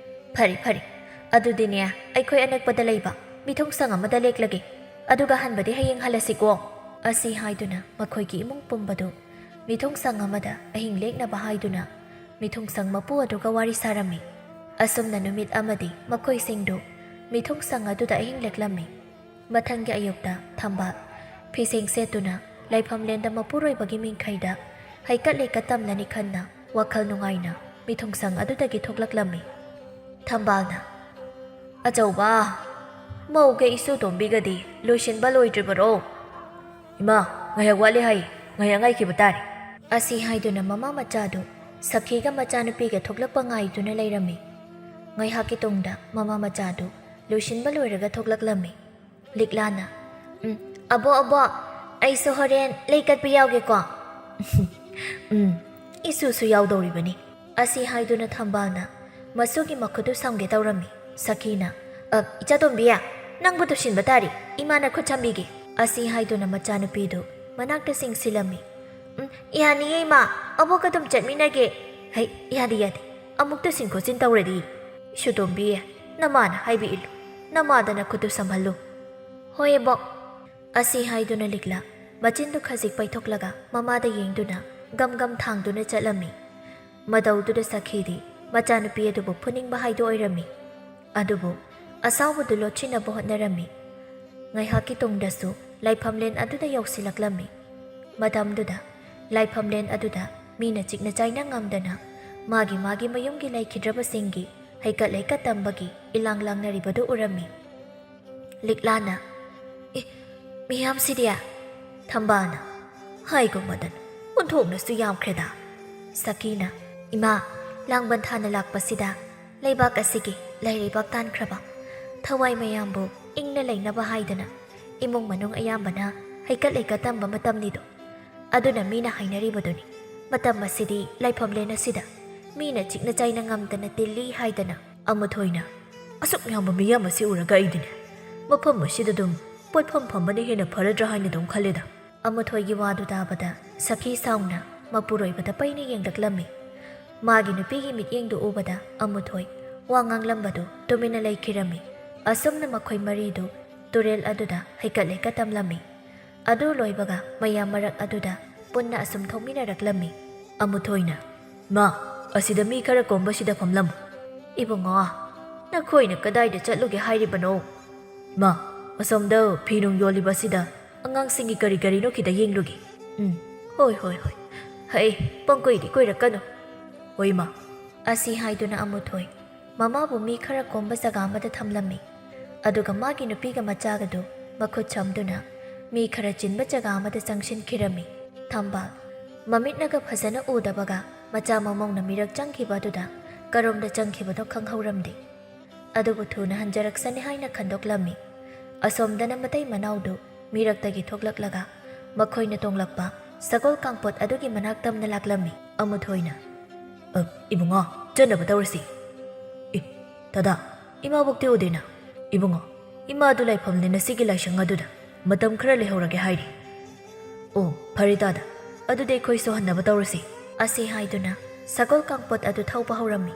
"ꯐꯔꯦ, ꯐꯔꯦ꯫ ꯑꯗꯨꯗꯤꯅꯦ, ꯑꯩꯈꯣꯏ ꯑꯅꯛꯄꯗ ꯂꯩꯕ ꯃꯤꯊꯨꯡ ꯁꯪ ꯑꯃꯗ ꯂꯦꯛꯂꯒꯦ꯫ ꯑꯗꯨꯒ ꯍꯟꯕꯗꯤ ꯍꯌꯦꯡ ꯍꯜꯂꯁꯤꯀꯣ꯫" ꯑꯁꯤ ꯍꯥꯏꯗꯨꯅ ꯃꯈꯣꯏꯒꯤ ꯏꯃꯨꯡ ꯄꯨꯝꯕꯗꯨ ꯃꯤꯊꯨꯡ ꯁꯪ ꯑꯃꯗ ꯑꯍꯤꯡ ꯂꯦꯛꯅꯕ ꯍꯥꯏꯗꯨꯅ ꯃꯤꯊꯨꯡ ꯁꯪ ꯃꯄꯨ ꯑꯗꯨꯒ ꯋꯥꯔꯤ ꯁꯥꯔꯝꯃꯤ꯫ ꯑꯁꯨꯝꯅ ꯅꯨꯃꯤꯠ ꯑꯃꯗꯤ ꯃꯈꯣꯏꯁꯤꯡꯗꯨ ꯃꯤꯊꯨꯡ ꯁꯪ ꯑꯗꯨꯗ ꯑꯍꯤꯡ ꯂꯦꯛꯂꯝꯃꯤ꯫ ꯃꯊꯪꯒꯤ ꯑꯌꯨꯛꯇ ꯊꯝꯕꯥꯜ ꯐꯤꯁꯦꯡ ꯁꯦꯠꯇꯨꯅ ꯂꯥꯏꯐꯝꯂꯦꯟꯗ ꯃꯄꯨꯔꯣꯏꯕꯒꯤ ꯃꯤꯡꯈꯩꯗ ꯍꯩꯀꯠ ꯂꯩꯀꯠ ꯇꯝꯂꯅꯤ ꯈꯟꯅ ꯋꯥꯈꯜ ꯅꯨꯡꯉꯥꯏꯅ ꯃꯤꯊꯨꯡꯁꯪ ꯑꯗꯨꯗꯒꯤ ꯊꯣꯛꯂꯛꯂꯝꯃꯤ꯫ ꯊꯝꯕꯥꯜꯅ, "ꯑꯆꯧꯕ, ꯃꯧꯒ ꯏꯁꯨ ꯇꯣꯝꯕꯤꯒꯗꯤ ꯂꯣꯏꯁꯤꯟꯕ ꯂꯣꯏꯗ꯭ꯔꯤꯕꯔꯣ?" "ꯏꯃꯥ, ꯉꯥꯏꯍꯥꯛ ꯋꯥꯠꯂꯤ ꯍꯥꯏ, ꯉꯥꯏꯍꯥꯛ ꯉꯥꯏꯈꯤꯕ ꯇꯥꯔꯦ꯫" ꯑꯁꯤ ꯍꯥꯏꯗꯨꯅ ꯃꯃꯥ ꯃꯆꯥꯗꯨ ꯁꯈꯤꯒ ꯃꯆꯥꯅꯨꯄꯤꯒ ꯊꯣꯛꯂꯛꯄ ꯉꯥꯏꯗꯨꯅ ꯂꯩꯔꯝꯃꯤ꯫ ꯉꯥꯏꯍꯥꯛꯀꯤ ꯇꯨꯡꯗ ꯃꯃꯥ ꯃꯆꯥꯗꯨ ꯂꯣꯏꯁꯤꯟꯕ ꯂꯣꯏꯔꯒ ꯊꯣꯛꯂꯛꯂꯝꯃꯤ꯫ ꯂꯤꯛꯂꯥꯅ, "ꯎꯝ, ꯑꯕꯣ, ꯑꯕꯣ, ꯑꯩꯁꯨ ꯍꯣꯔꯦꯟ ꯂꯩ ꯀꯠꯄ ꯌꯥꯎꯒꯦꯀꯣ?" "ꯎꯝ, ꯏꯁꯨꯁꯨ ꯌꯥꯎꯗꯧꯔꯤꯕꯅꯤ," ꯑꯁꯤ ꯍꯥꯏꯗꯨꯅ ꯊꯝꯕꯥꯜꯅ ꯃꯁꯨꯒꯤ ꯃꯈꯨꯠꯇꯨ ꯁꯝꯒꯦ ꯇꯧꯔꯝꯃꯤ꯫ ꯁꯈꯤꯅ, "ꯑ, ꯏꯆꯥꯇꯣꯝꯕꯤ, ꯅꯪꯕꯨ ꯇꯨꯁꯤꯟꯕ ꯇꯥꯔꯤ, ꯏꯃꯥꯅ ꯈꯨꯠ ꯁꯝꯕꯤꯒꯦ," ꯑꯁꯤ ꯍꯥꯏꯗꯨꯅ ꯃꯆꯥꯅꯨꯄꯤꯗꯨ ꯃꯅꯥꯛꯇ ꯆꯤꯡꯁꯤꯜꯂꯝꯃꯤ꯫ "ꯎꯝ, ꯌꯥꯅꯤꯌꯦ ꯏꯃꯥ, ꯑꯕꯣꯛ ꯑꯗꯨꯝ ꯆꯠꯃꯤꯟꯅꯒꯦ꯫" "ꯍꯩ, ꯌꯥꯗꯦ, ꯌꯥꯗꯦ, ꯑꯃꯨꯛ ꯇꯨꯁꯤꯟ ꯈꯣꯠꯆꯤꯟ ꯇꯧꯔꯗꯤ꯫ ꯏꯁꯨꯇꯣꯝꯕꯤ, ꯅꯃꯥꯅ ꯍꯥꯏꯕ ꯏꯜꯂꯨ, ꯅꯃꯥꯗꯅ ꯈꯨꯠꯇꯨ ꯁꯝꯍꯜꯂꯨ꯫" "ꯍꯣꯏ ꯑꯕꯣꯛ," ꯑꯁꯤ ꯍꯥꯏꯗꯨꯅ ꯂꯤꯛꯂꯥ ꯃꯆꯤꯟꯗꯨ ꯈꯖꯤꯛ ꯄꯩꯊꯣꯛꯂꯒ ꯃꯃꯥꯗ ꯌꯦꯡꯗꯨꯅ ꯒꯝ ꯒꯝ ꯊꯥꯡꯗꯨꯅ ꯆꯠꯂꯝꯃꯤ꯫ ꯃꯇꯧꯗꯨꯗ ꯁꯈꯤꯗꯤ ꯃꯆꯥꯅꯨꯄꯤ ꯑꯗꯨꯕꯨ ꯐꯨꯅꯤꯡꯕ ꯍꯥꯏꯗꯨ ꯑꯣꯏꯔꯝꯃꯤ꯫ ꯑꯗꯨꯕꯨ ꯑꯁꯥꯎꯕꯗꯨ ꯂꯣꯠꯁꯤꯟꯅꯕ ꯍꯣꯠꯅꯔꯝꯃꯤ꯫ ꯉꯥꯏꯍꯥꯛꯀꯤ ꯇꯨꯡꯗꯁꯨ ꯂꯥꯏꯐꯝꯂꯦꯟ ꯑꯗꯨꯗ ꯌꯧꯁꯤꯜꯂꯛꯂꯝꯃꯤ꯫ ꯃꯇꯝꯗꯨꯗ ꯂꯥꯏꯐꯝꯂꯦꯟ ꯑꯗꯨꯗ ꯃꯤꯅ ꯆꯤꯛꯅ ꯆꯥꯏꯅ ꯉꯝꯗꯅ ꯃꯥꯒꯤ ꯃꯥꯒꯤ ꯃꯌꯨꯝꯒꯤ ꯂꯩꯈꯤꯗ꯭ꯔꯕꯁꯤꯡꯒꯤ ꯍꯩꯀꯠ ꯂꯩꯀꯠ ꯇꯝꯕꯒꯤ ꯏꯂꯥꯡ ꯂꯥꯡꯅꯔꯤꯕꯗꯨ ꯎꯔꯝꯃꯤ꯫ ꯂꯤꯛꯂꯥꯅ, "ꯑꯦ, ꯃꯤꯌꯥꯝꯁꯤꯗꯤ?" ꯊꯝꯕꯥꯜꯅ, "ꯍꯥꯏꯒꯨꯝꯕꯗꯅ ꯑꯣꯟꯊꯣꯛꯅꯁꯨ ꯌꯥꯝꯈ꯭ꯔꯦꯗ꯫" ꯁꯈꯤꯅ, "ꯏꯃꯥ, ꯂꯥꯡꯕꯟ ꯊꯥꯅ ꯂꯥꯛꯄꯁꯤꯗ ꯂꯩꯕꯥꯛ ꯑꯁꯤꯒꯤ ꯂꯩꯔꯩꯕꯥꯛ ꯇꯥꯟꯈ꯭ꯔꯕ ꯊꯋꯥꯏ ꯃꯌꯥꯝꯕꯨ ꯏꯪꯅ ꯂꯩꯅꯕ ꯍꯥꯏꯗꯅ ꯏꯃꯨꯡ ꯃꯅꯨꯡ ꯑꯌꯥꯝꯕꯅ ꯍꯩꯀꯠ ꯂꯩꯀꯠ ꯇꯝꯕ ꯃꯇꯝꯅꯤꯗꯣ꯫ ꯑꯗꯨꯅ ꯃꯤꯅ ꯍꯥꯏꯅꯔꯤꯕꯗꯨꯅꯤ, ꯃꯇꯝ ꯑꯁꯤꯗꯤ ꯂꯥꯏꯐꯝꯂꯦꯟ ꯑꯁꯤꯗ ꯃꯤꯅ ꯆꯤꯛꯅ ꯆꯥꯏꯅ ꯉꯝꯗꯅ ꯇꯤꯜꯂꯤ ꯍꯥꯏꯗꯅ꯫" ꯑꯃꯨꯊꯣꯏꯅ, "ꯑꯁꯨꯛ ꯌꯥꯝꯕ ꯃꯤꯌꯥꯝ ꯑꯁꯤ ꯎꯔꯒ ꯑꯩꯗꯤꯅꯦ ꯃꯐꯝ ꯑꯁꯤꯗ ꯑꯗꯨꯝ ꯄꯣꯠꯐꯝ ꯐꯝꯕꯅ ꯍꯦꯟꯅ ꯐꯔꯗ꯭ꯔꯥ ꯍꯥꯏꯅ ꯑꯗꯨꯝ ꯈꯜꯂꯦꯗ꯫" ꯑꯃꯨꯊꯣꯏꯒꯤ ꯋꯥꯗꯨ ꯇꯥꯕꯗ ꯁꯈꯤ ꯁꯥꯎꯅ ꯃꯄꯨꯔꯣꯏꯕꯗ ꯄꯩꯅ ꯌꯦꯡꯂꯛꯂꯝꯃꯤ꯫ ꯃꯥꯒꯤ ꯅꯨꯄꯤꯒꯤ ꯃꯤꯠꯌꯦꯡꯗꯨ ꯎꯕꯗ ꯑꯃꯨꯊꯣꯏ ꯋꯥ ꯉꯥꯡꯂꯝꯕꯗꯨ ꯇꯨꯃꯤꯟꯅ ꯂꯩꯈꯤꯔꯝꯃꯤ꯫ ꯑꯁꯨꯝꯅ ꯃꯈꯣꯏ ꯃꯔꯤꯗꯨ ꯇꯨꯔꯦꯜ ꯑꯗꯨꯗ ꯍꯩꯀꯠ ꯂꯩꯀꯠ ꯇꯝꯂꯝꯃꯤ꯫ ꯑꯗꯨ ꯂꯣꯏꯕꯒ ꯃꯌꯥꯝ ꯃꯔꯛ ꯑꯗꯨꯗ ꯄꯨꯟꯅ ꯑꯁꯨꯝ ꯊꯣꯛꯃꯤꯟꯅꯔꯛꯂꯝꯃꯤ꯫ ꯑꯃꯨꯊꯣꯏꯅ, "ꯃꯥ, ꯑꯁꯤꯗ ꯃꯤ ꯈꯔ ꯀꯣꯝꯕꯁꯤꯗ ꯐꯝꯂꯝꯃꯨ꯫" "ꯏꯕꯨꯡꯉꯣ, ꯅꯈꯣꯏꯅ ꯀꯗꯥꯏꯗ ꯆꯠꯂꯨꯒꯦ ꯍꯥꯏꯔꯤꯕꯅꯣ?" "ꯃꯥ, ꯑꯁꯣꯝꯗ ꯐꯤ ꯅꯨꯡ ꯌꯣꯜꯂꯤꯕꯁꯤꯗ ꯑꯉꯥꯡꯁꯤꯡꯒꯤ ꯀꯔꯤ ꯀꯔꯤꯅꯣ ꯈꯤꯇ ꯌꯦꯡꯂꯨꯒꯦ꯫" "ꯎꯝ, ꯍꯣꯏ, ꯍꯣꯏ, ꯍꯣꯏ꯫ ꯍꯩ, ꯄꯪꯀꯣꯏꯗꯤ ꯀꯣꯏꯔꯛꯀꯅꯨ꯫" "ꯍꯣꯏ, ꯏꯃꯥ꯫" ꯑꯁꯤ ꯍꯥꯏꯗꯨꯅ ꯑꯃꯨꯊꯣꯏ ꯃꯃꯥꯕꯨ ꯃꯤ ꯈꯔ ꯀꯣꯝꯕ ꯖꯒꯥ ꯑꯃꯗ ꯊꯝꯂꯝꯃꯤ꯫ ꯑꯗꯨꯒ ꯃꯥꯒꯤ ꯅꯨꯄꯤꯒ ꯃꯆꯥꯒꯗꯨ ꯃꯈꯨꯠ ꯁꯝꯗꯨꯅ ꯃꯤ ꯈꯔ ꯆꯤꯟꯕ ꯖꯒꯥ ꯑꯃꯗ ꯆꯪꯁꯤꯟꯈꯤꯔꯝꯃꯤ꯫ ꯊꯝꯕꯥꯜ ꯃꯃꯤꯠꯅꯒ ꯐꯖꯅ ꯎꯗꯕꯒ ꯃꯆꯥ ꯃꯃꯧꯅ ꯃꯤꯔꯛ ꯆꯪꯈꯤꯕ ꯑꯗꯨꯗ ꯀꯔꯣꯝꯗ ꯆꯪꯈꯤꯕꯅꯣ ꯈꯪꯍꯧꯔꯝꯗꯦ꯫ ꯑꯗꯨꯕꯨ ꯊꯨꯅ ꯍꯟꯖꯔꯛꯁꯅꯤ ꯍꯥꯏꯅ ꯈꯟꯗꯣꯛꯂꯝꯃꯤ꯫ ꯑꯁꯣꯝꯗꯅ ꯃꯇꯩ ꯃꯅꯥꯎꯗꯨ ꯃꯤꯔꯛꯇꯒꯤ ꯊꯣꯛꯂꯛꯂꯒ ꯃꯈꯣꯏꯅ ꯇꯣꯡꯂꯛꯄ ꯁꯒꯣꯜ ꯀꯥꯡꯄꯣꯠ ꯑꯗꯨꯒꯤ ꯃꯅꯥꯛ ꯇꯝꯅ ꯂꯥꯛꯂꯝꯃꯤ꯫ ꯑꯃꯨꯊꯣꯏꯅ, "ꯑ, ꯏꯕꯨꯡꯉꯣ, ꯆꯠꯅꯕ ꯇꯧꯔꯁꯤ꯫ ꯑꯦ, ꯗꯥꯗꯥ, ꯏꯃꯥꯕꯣꯛꯇꯤ ꯎꯗꯦꯅ꯫ ꯏꯕꯨꯡꯉꯣ, ꯏꯃꯥꯗꯨ ꯂꯥꯏꯐꯝꯂꯦꯟ ꯑꯁꯤꯒꯤ ꯂꯥꯏꯁꯪ ꯑꯗꯨꯗ ꯃꯇꯝ ꯈꯔ ꯂꯩꯍꯧꯔꯒꯦ ꯍꯥꯏꯔꯤ꯫ ꯑꯣ, ꯐꯔꯦ ꯗꯥꯗꯥ, ꯑꯗꯨꯗꯤ ꯑꯩꯈꯣꯏꯁꯨ ꯍꯟꯅꯕ ꯇꯧꯔꯁꯤ"꯫ ꯑꯁꯤ ꯍꯥꯏꯗꯨꯅ ꯁꯒꯣꯜ ꯀꯥꯡꯄꯣꯠ ꯑꯗꯨ ꯊꯧꯕ ꯍꯧꯔꯝꯃꯤ꯫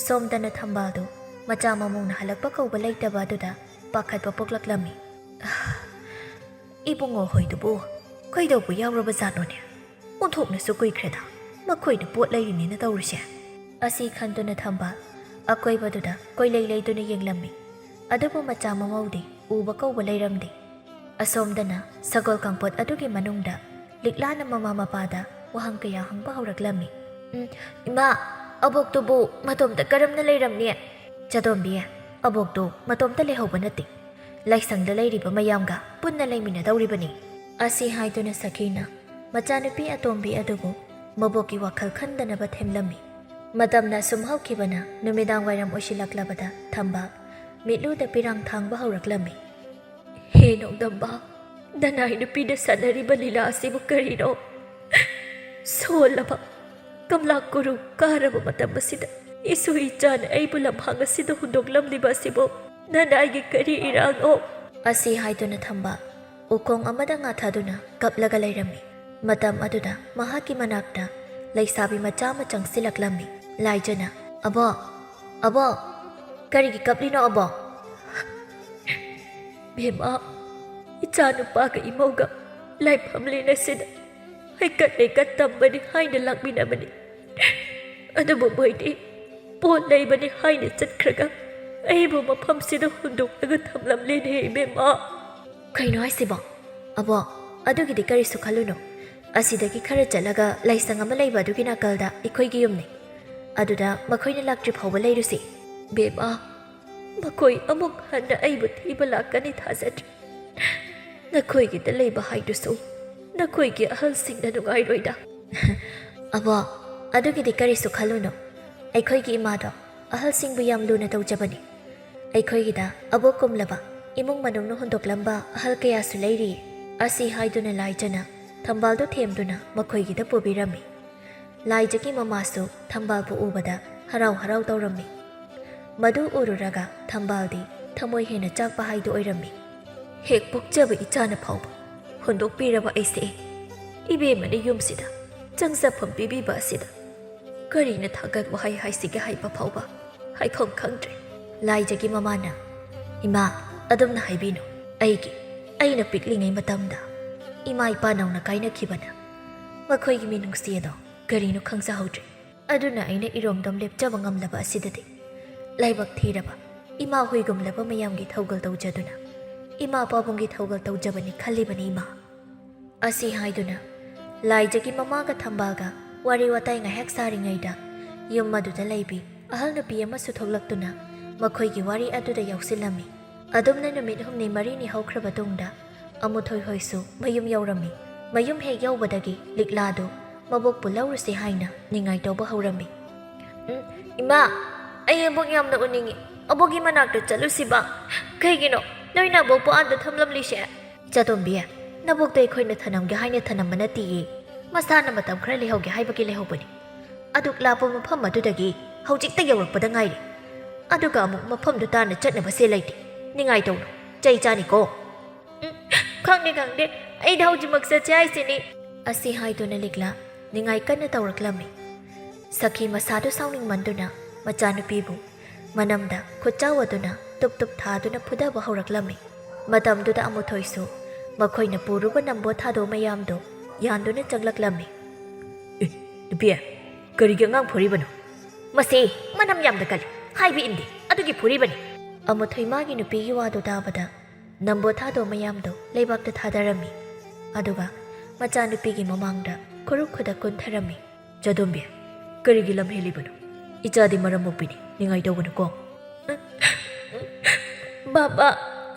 ꯁꯣꯝꯗꯅ ꯊꯝꯕꯥꯜꯗꯨ ꯃꯆꯥ ꯃꯃꯧꯅ ꯍꯜꯂꯛꯄ ꯀꯧꯕ ꯂꯩꯇꯕ ꯑꯗꯨꯗ ꯄꯥꯈꯠꯄ ꯄꯣꯛꯂꯛꯂꯝꯃꯤ꯫ "ꯏꯕꯨꯡꯉꯣ ꯍꯣꯏꯗꯨꯕꯨ ꯀꯩꯗꯧꯕ ꯌꯥꯎꯔꯕ ꯖꯥꯠꯅꯣꯅꯦ? ꯑꯣꯟꯊꯣꯛꯅꯁꯨ ꯀꯨꯏꯈ꯭ꯔꯦꯗ ꯃꯈꯣꯏꯅ ꯄꯣꯠ ꯂꯩꯔꯤꯅꯦꯅ ꯇꯧꯔꯤꯁꯦ"꯫ ꯑꯁꯤ ꯈꯟꯗꯨꯅ ꯊꯝꯕꯥꯜ ꯑꯀꯣꯏꯕꯗꯨꯗ ꯀꯣꯏꯂꯩ ꯂꯩꯗꯨꯅ ꯌꯦꯡꯂꯝꯃꯤ꯫ ꯑꯗꯨꯕꯨ ꯃꯆꯥ ꯃꯃꯧꯗꯤ ꯎꯕ ꯀꯧꯕ ꯂꯩꯔꯝꯗꯦ꯫ ꯑꯁꯣꯝꯗꯅ ꯁꯒꯣꯜ ꯀꯥꯡꯄꯣꯠ ꯑꯗꯨꯒꯤ ꯃꯅꯨꯡꯗ ꯂꯤꯛꯂꯥꯅ ꯃꯃꯥ ꯃꯄꯥꯗ ꯋꯥꯍꯪ ꯀꯌꯥ ꯍꯪꯕ ꯍꯧꯔꯛꯂꯝꯃꯤ꯫ "ꯎꯝ, ꯏꯃꯥ, ꯑꯕꯣꯛꯇꯨꯕꯨ ꯃꯇꯣꯝꯇ ꯀꯔꯝꯅ ꯂꯩꯔꯝꯅꯤ?" "ꯆꯥꯗꯣꯝꯕꯤ, ꯑꯕꯣꯛꯇꯨ ꯃꯇꯣꯝꯇ ꯂꯩꯍꯧꯕ ꯅꯠꯇꯦ꯫ ꯂꯥꯏꯁꯪꯗ ꯂꯩꯔꯤꯕ ꯃꯌꯥꯝꯒ ꯄꯨꯟꯅ ꯂꯩꯃꯤꯟꯅꯗꯧꯔꯤꯕꯅꯤ"꯫ ꯑꯁꯤ ꯍꯥꯏꯗꯨꯅ ꯁꯈꯤꯅ ꯃꯆꯥꯅꯨꯄꯤ ꯑꯇꯣꯝꯕꯤ ꯑꯗꯨꯕꯨ ꯃꯕꯣꯛꯀꯤ ꯋꯥꯈꯜ ꯈꯟꯗꯅꯕ ꯊꯦꯝꯂꯝꯃꯤ꯫ ꯃꯇꯝꯅ ꯑꯁꯨꯝ ꯍꯧꯈꯤꯕꯅ ꯅꯨꯃꯤꯗꯥꯡ ꯋꯥꯏꯔꯝ ꯑꯣꯏꯁꯤꯜꯂꯛꯂꯕꯗ ꯊꯝꯕꯥꯜ ꯃꯤꯠꯂꯨꯗ ꯄꯤꯔꯥꯡ ꯊꯥꯡꯕ ꯍꯧꯔꯛꯂꯝꯃꯤ꯫ "ꯍꯦ ꯅꯣꯡꯗꯝꯕ, ꯅꯅꯥꯏ ꯅꯨꯄꯤꯅ ꯁꯥꯟꯅꯔꯤꯕ ꯂꯤꯂꯥ ꯑꯁꯤꯕꯨ ꯀꯔꯤꯅꯣ? ꯁꯣꯜꯂꯕ ꯀꯝꯂꯥ ꯀꯣꯔꯧ ꯀꯥꯔꯕ ꯃꯇꯝ ꯑꯁꯤꯗ ꯏꯁꯨ ꯏꯆꯥꯅ ꯑꯩꯕꯨ ꯂꯝꯍꯥꯡ ꯑꯁꯤꯗ ꯍꯨꯟꯗꯣꯛꯂꯝꯂꯤꯕ ꯑꯁꯤꯕꯨ ꯅꯅꯥꯏꯒꯤ ꯀꯔꯤ ꯏꯔꯥꯡꯅꯣ?" ꯑꯁꯤ ꯍꯥꯏꯗꯨꯅ ꯊꯝꯕꯥꯜ ꯎꯈꯣꯡ ꯑꯃꯗ ꯉꯥꯊꯗꯨꯅ ꯀꯞꯂꯒ ꯂꯩꯔꯝꯃꯤ꯫ ꯃꯇꯝ ꯑꯗꯨꯗ ꯃꯍꯥꯛꯀꯤ ꯃꯅꯥꯛꯇ ꯂꯩꯁꯥꯕꯤ ꯃꯆꯥ ꯑꯃ ꯆꯪꯁꯤꯜꯂꯛꯂꯝꯃꯤ꯫ ꯂꯥꯏꯖꯅ, "ꯑꯕꯣꯛ, ꯑꯕꯣꯛ, ꯀꯔꯤꯒꯤ ꯀꯞꯂꯤꯅꯣ ꯑꯕꯣꯛ?" "ꯕꯦꯝꯃ, ꯏꯆꯥꯅꯨꯄꯥꯒ ꯏꯃꯧꯒ ꯂꯥꯏꯐꯝꯂꯦꯟ ꯑꯁꯤꯗ ꯍꯩꯀꯠ ꯂꯩꯀꯠ ꯇꯝꯕꯅꯤ ꯍꯥꯏꯅ ꯂꯥꯛꯃꯤꯟꯅꯕꯅꯤ꯫ ꯑꯗꯨꯕꯨ ꯃꯣꯏꯗꯤ ꯄꯣꯠ ꯂꯩꯕꯅꯤ ꯍꯥꯏꯅ ꯆꯠꯈ꯭ꯔꯒ ꯑꯩꯕꯨ ꯃꯐꯝꯁꯤꯗ ꯍꯨꯟꯗꯣꯛꯂꯒ ꯊꯝꯂꯝꯂꯦꯅꯦ ꯏꯕꯦꯝꯃ"꯫ "ꯀꯩꯅꯣ ꯍꯥꯏꯁꯤꯕꯣ? ꯑꯕꯣꯛ, ꯑꯗꯨꯒꯤꯗꯤ ꯀꯔꯤꯁꯨ ꯈꯜꯂꯨꯅꯨ꯫ ꯑꯁꯤꯗꯒꯤ ꯈꯔ ꯆꯠꯂꯒ ꯂꯥꯏꯁꯪ ꯑꯃ ꯂꯩꯕ ꯑꯗꯨꯒꯤ ꯅꯥꯀꯜꯗ ꯑꯩꯈꯣꯏꯒꯤ ꯌꯨꯝꯅꯤ꯫ ꯑꯗꯨꯗ ꯃꯈꯣꯏꯅ ꯂꯥꯛꯇ꯭ꯔꯤ ꯐꯥꯎꯕ ꯂꯩꯔꯨꯁꯤ"꯫ "ꯕꯦꯝꯃ, ꯃꯈꯣꯏ ꯑꯃꯨꯛ ꯍꯟꯅ ꯑꯩꯕꯨ ꯊꯤꯕ ꯂꯥꯛꯀꯅꯤ ꯊꯥꯖꯗ꯭ꯔꯦ꯫ ꯅꯈꯣꯏꯒꯤꯗ ꯂꯩꯕ ꯍꯥꯏꯗꯨꯁꯨ ꯅꯈꯣꯏꯒꯤ ꯑꯍꯜꯁꯤꯡꯅ ꯅꯨꯡꯉꯥꯏꯔꯣꯏꯗ"꯫ ꯑꯕꯣꯛ, ꯑꯗꯨꯒꯤꯗꯤ ꯀꯔꯤꯁꯨ ꯈꯜꯂꯨꯅꯨ꯫ ꯑꯩꯈꯣꯏꯒꯤ ꯏꯃꯥꯗꯣ ꯑꯍꯜꯁꯤꯡꯕꯨ ꯌꯥꯝ ꯂꯨꯅ ꯇꯧꯖꯕꯅꯤ꯫ ꯑꯩꯈꯣꯏꯒꯤꯗ ꯑꯕꯣꯛ ꯀꯨꯝꯂꯕ, ꯏꯃꯨꯡ ꯃꯅꯨꯡꯅ ꯍꯨꯟꯗꯣꯛꯂꯝꯕ ꯑꯍꯜ ꯀꯌꯥꯁꯨ ꯂꯩꯔꯤ꯫ ꯑꯁꯤ ꯍꯥꯏꯗꯨꯅ ꯂꯥꯏꯖꯅ ꯊꯝꯕꯥꯜꯗꯨ ꯊꯦꯝꯗꯨꯅ ꯃꯈꯣꯏꯒꯤꯗ ꯄꯨꯕꯤꯔꯝꯃꯤ꯫ ꯂꯥꯏꯖꯒꯤ ꯃꯃꯥꯁꯨ ꯊꯝꯕꯥꯜꯕꯨ ꯎꯕꯗ ꯍꯔꯥꯎ ꯍꯔꯥꯎ ꯇꯧꯔꯝꯃꯤ꯫ ꯃꯗꯨ ꯎꯔꯨꯔꯒ ꯊꯝꯕꯥꯜꯗꯤ ꯊꯃꯣꯏ ꯍꯦꯟꯅ ꯆꯥꯛꯄ ꯍꯥꯏꯗꯨ ꯑꯣꯏꯔꯝꯃꯤ꯫ "ꯍꯦꯛ ꯄꯣꯛꯆꯕ ꯏꯆꯥꯅ ꯐꯥꯎꯕ ꯍꯨꯟꯗꯣꯛꯄꯤꯔꯕ ꯑꯩꯁꯦ, ꯏꯕꯦꯝꯃꯅ ꯌꯨꯝꯁꯤꯗ ꯆꯪꯖꯐꯝ ꯄꯤꯕꯤꯕ ꯑꯁꯤꯗ ꯀꯔꯤꯅ ꯊꯥꯒꯠ ꯋꯥꯍꯩ ꯍꯥꯏꯁꯤꯒꯦ ꯍꯥꯏꯕ ꯐꯥꯎꯕ ꯍꯥꯏꯐꯝ ꯈꯪꯗ꯭ꯔꯦ꯫" ꯂꯥꯏꯖꯒꯤ ꯃꯃꯥꯅ, "ꯏꯃꯥ, ꯑꯗꯨꯝꯅ ꯍꯥꯏꯕꯤꯅꯨ꯫ ꯑꯩꯒꯤ, ꯑꯩꯅ ꯄꯤꯛꯂꯤꯉꯩ ꯃꯇꯝꯗ ꯏꯃꯥ ꯏꯄꯥ ꯅꯧꯅ ꯀꯥꯏꯅꯈꯤꯕꯅ ꯃꯈꯣꯏꯒꯤ ꯃꯤꯅꯨꯡꯁꯤ ꯑꯗꯣ ꯀꯔꯤꯅꯣ ꯈꯪꯖꯍꯧꯗ꯭ꯔꯦ꯫ ꯑꯗꯨꯅ ꯑꯩꯅ ꯏꯔꯣꯝꯗꯣꯝ ꯂꯦꯞꯆꯕ ꯉꯝꯂꯕ ꯑꯁꯤꯗꯗꯤ ꯂꯥꯏꯕꯛ ꯊꯤꯔꯕ ꯏꯃꯥ ꯍꯣꯏꯒꯨꯝꯂꯕ ꯃꯌꯥꯝꯒꯤ ꯊꯧꯒꯜ ꯇꯧꯖꯗꯨꯅ ꯏꯃꯥ ꯄꯥꯕꯨꯡꯒꯤ ꯊꯧꯒꯜ ꯇꯧꯖꯕꯅꯤ ꯈꯜꯂꯤꯕꯅꯤ, ꯏꯃꯥ꯫" ꯑꯁꯤ ꯍꯥꯏꯗꯨꯅ ꯂꯥꯏꯖꯒꯤ ꯃꯃꯥꯒ ꯊꯝꯕꯥꯜꯒ ꯋꯥꯔꯤ ꯋꯥꯇꯥꯏ ꯉꯥꯏꯍꯥꯛ ꯁꯥꯔꯤꯉꯩꯗ ꯌꯨꯝ ꯑꯗꯨꯗ ꯂꯩꯕꯤ ꯑꯍꯜ ꯅꯨꯄꯤ ꯑꯃꯁꯨ ꯊꯣꯛꯂꯛꯇꯨꯅ ꯃꯈꯣꯏꯒꯤ ꯋꯥꯔꯤ ꯑꯗꯨꯗ ꯌꯥꯎꯁꯤꯜꯂꯝꯃꯤ꯫ ꯑꯗꯨꯝꯅ ꯅꯨꯃꯤꯠ ꯍꯨꯝꯅꯤ ꯃꯔꯤꯅꯤ ꯍꯧꯈ꯭ꯔꯕ ꯇꯨꯡꯗ ꯑꯃꯨꯊꯣꯏ ꯍꯣꯏꯁꯨ ꯃꯌꯨꯝ ꯌꯧꯔꯝꯃꯤ꯫ ꯃꯌꯨꯝ ꯍꯦꯛ ꯌꯧꯕꯗꯒꯤ ꯂꯤꯛꯂꯥꯗꯨ ꯃꯕꯣꯛꯄꯨ ꯂꯧꯔꯨꯁꯤ ꯍꯥꯏꯅ ꯅꯤꯡꯉꯥꯏ ꯇꯧꯕ ꯍꯧꯔꯝꯃꯤ꯫ "ꯎꯝ, ꯏꯃꯥ, ꯑꯩ ꯑꯕꯣꯛ ꯌꯥꯝꯅ ꯎꯅꯤꯡꯉꯤ꯫ ꯑꯕꯣꯛꯀꯤ ꯃꯅꯥꯛꯇ ꯆꯠꯂꯨꯁꯤꯕ꯫ ꯀꯩꯒꯤꯅꯣ ꯅꯣꯏꯅ ꯑꯕꯣꯛꯄꯨ ꯑꯥꯗ ꯊꯝꯂꯝꯂꯤꯁꯦ?" "ꯆꯇꯣꯝꯕꯤ, ꯅꯕꯣꯛꯇꯣ ꯑꯩꯈꯣꯏꯅ ꯊꯅꯝꯒꯦ ꯍꯥꯏꯅ ꯊꯅꯝꯕ ꯅꯠꯇꯦꯌꯦ꯫ ꯃꯁꯥꯅ ꯃꯇꯝ ꯈꯔ ꯂꯩꯍꯧꯒꯦ ꯍꯥꯏꯕꯒꯤ ꯂꯩꯍꯧꯕꯅꯤ꯫ ꯑꯗꯨꯛ ꯂꯥꯞꯄ ꯃꯐꯝ ꯑꯗꯨꯗꯒꯤ ꯍꯧꯖꯤꯛꯇ ꯌꯧꯔꯛꯄꯗ ꯉꯥꯏꯔꯤ꯫ ꯑꯗꯨꯒ ꯑꯃꯨꯛ ꯃꯐꯝꯗꯨ ꯇꯥꯅ ꯆꯠꯅꯕꯁꯦ ꯂꯩꯇꯦ꯫ ꯅꯤꯡꯉꯥꯏ ꯇꯧꯅꯨ, ꯆꯩ ꯆꯥꯅꯤꯀꯣ꯫" "ꯎꯝ, ꯈꯪꯗꯦ, ꯈꯪꯗꯦ, ꯑꯩꯗꯤ ꯍꯧꯖꯤꯛꯃꯛ ꯆꯠꯁꯦ ꯍꯥꯏꯁꯤꯅꯤ꯫" ꯑꯁꯤ ꯍꯥꯏꯗꯨꯅ ꯂꯤꯛꯂꯥ ꯅꯤꯡꯉꯥꯏ ꯀꯟꯅ ꯇꯧꯔꯛꯂꯝꯃꯤ꯫ ꯁꯈꯤ ꯃꯁꯥꯗꯨ ꯁꯥꯎꯅꯤꯡꯃꯟꯗꯨꯅ ꯃꯆꯥꯅꯨꯄꯤꯕꯨ ꯃꯅꯝꯗ ꯈꯨꯠꯆꯥꯎ ꯑꯗꯨꯅ ꯇꯨꯞ ꯇꯨꯞ ꯊꯥꯗꯨꯅ ꯐꯨꯗꯕ ꯍꯧꯔꯛꯂꯝꯃꯤ꯫ ꯃꯇꯝꯗꯨꯗ ꯑꯃꯨꯊꯣꯏꯁꯨ ꯃꯈꯣꯏꯅ ꯄꯨꯔꯨꯕ ꯅꯝꯕꯣ ꯊꯥꯗꯣ ꯃꯌꯥꯝꯗꯨ ꯌꯥꯟꯗꯨꯅ ꯆꯪꯂꯛꯂꯝꯃꯤ꯫ "ꯑꯦ, ꯅꯨꯄꯤ, ꯀꯔꯤꯒꯤ ꯑꯉꯥꯡ ꯐꯨꯔꯤꯕꯅꯣ?" "ꯃꯁꯤ ꯃꯅꯝ ꯌꯥꯝꯅ ꯀꯜꯂꯤ, ꯍꯥꯏꯕ ꯏꯟꯗꯦ, ꯑꯗꯨꯒꯤ ꯐꯨꯔꯤꯕꯅꯤ꯫" ꯑꯃꯨꯊꯣꯏ ꯃꯥꯒꯤ ꯅꯨꯄꯤꯒꯤ ꯋꯥꯗꯨ ꯇꯥꯕꯗ ꯅꯝꯕꯣ ꯊꯥꯗꯣ ꯃꯌꯥꯝꯗꯣ ꯂꯩꯕꯥꯛꯇ ꯊꯥꯗꯔꯝꯃꯤ꯫ ꯑꯗꯨꯒ ꯃꯆꯥꯅꯨꯄꯤꯒꯤ ꯃꯃꯥꯡꯗ ꯈꯨꯔꯨ ꯈꯨꯗꯛ ꯀꯨꯟꯊꯔꯝꯃꯤ꯫ "ꯆꯗꯣꯝꯕꯤ, ꯀꯔꯤꯒꯤ ꯂꯝ ꯍꯦꯜꯂꯤꯕꯅꯣ? ꯏꯆꯥꯗꯤ ꯃꯔꯝ ꯃꯣꯛꯄꯤꯅꯤ, ꯅꯤꯡꯉꯥꯏ ꯇꯧꯒꯅꯨꯀꯣ꯫" "ꯕꯥꯕꯥ,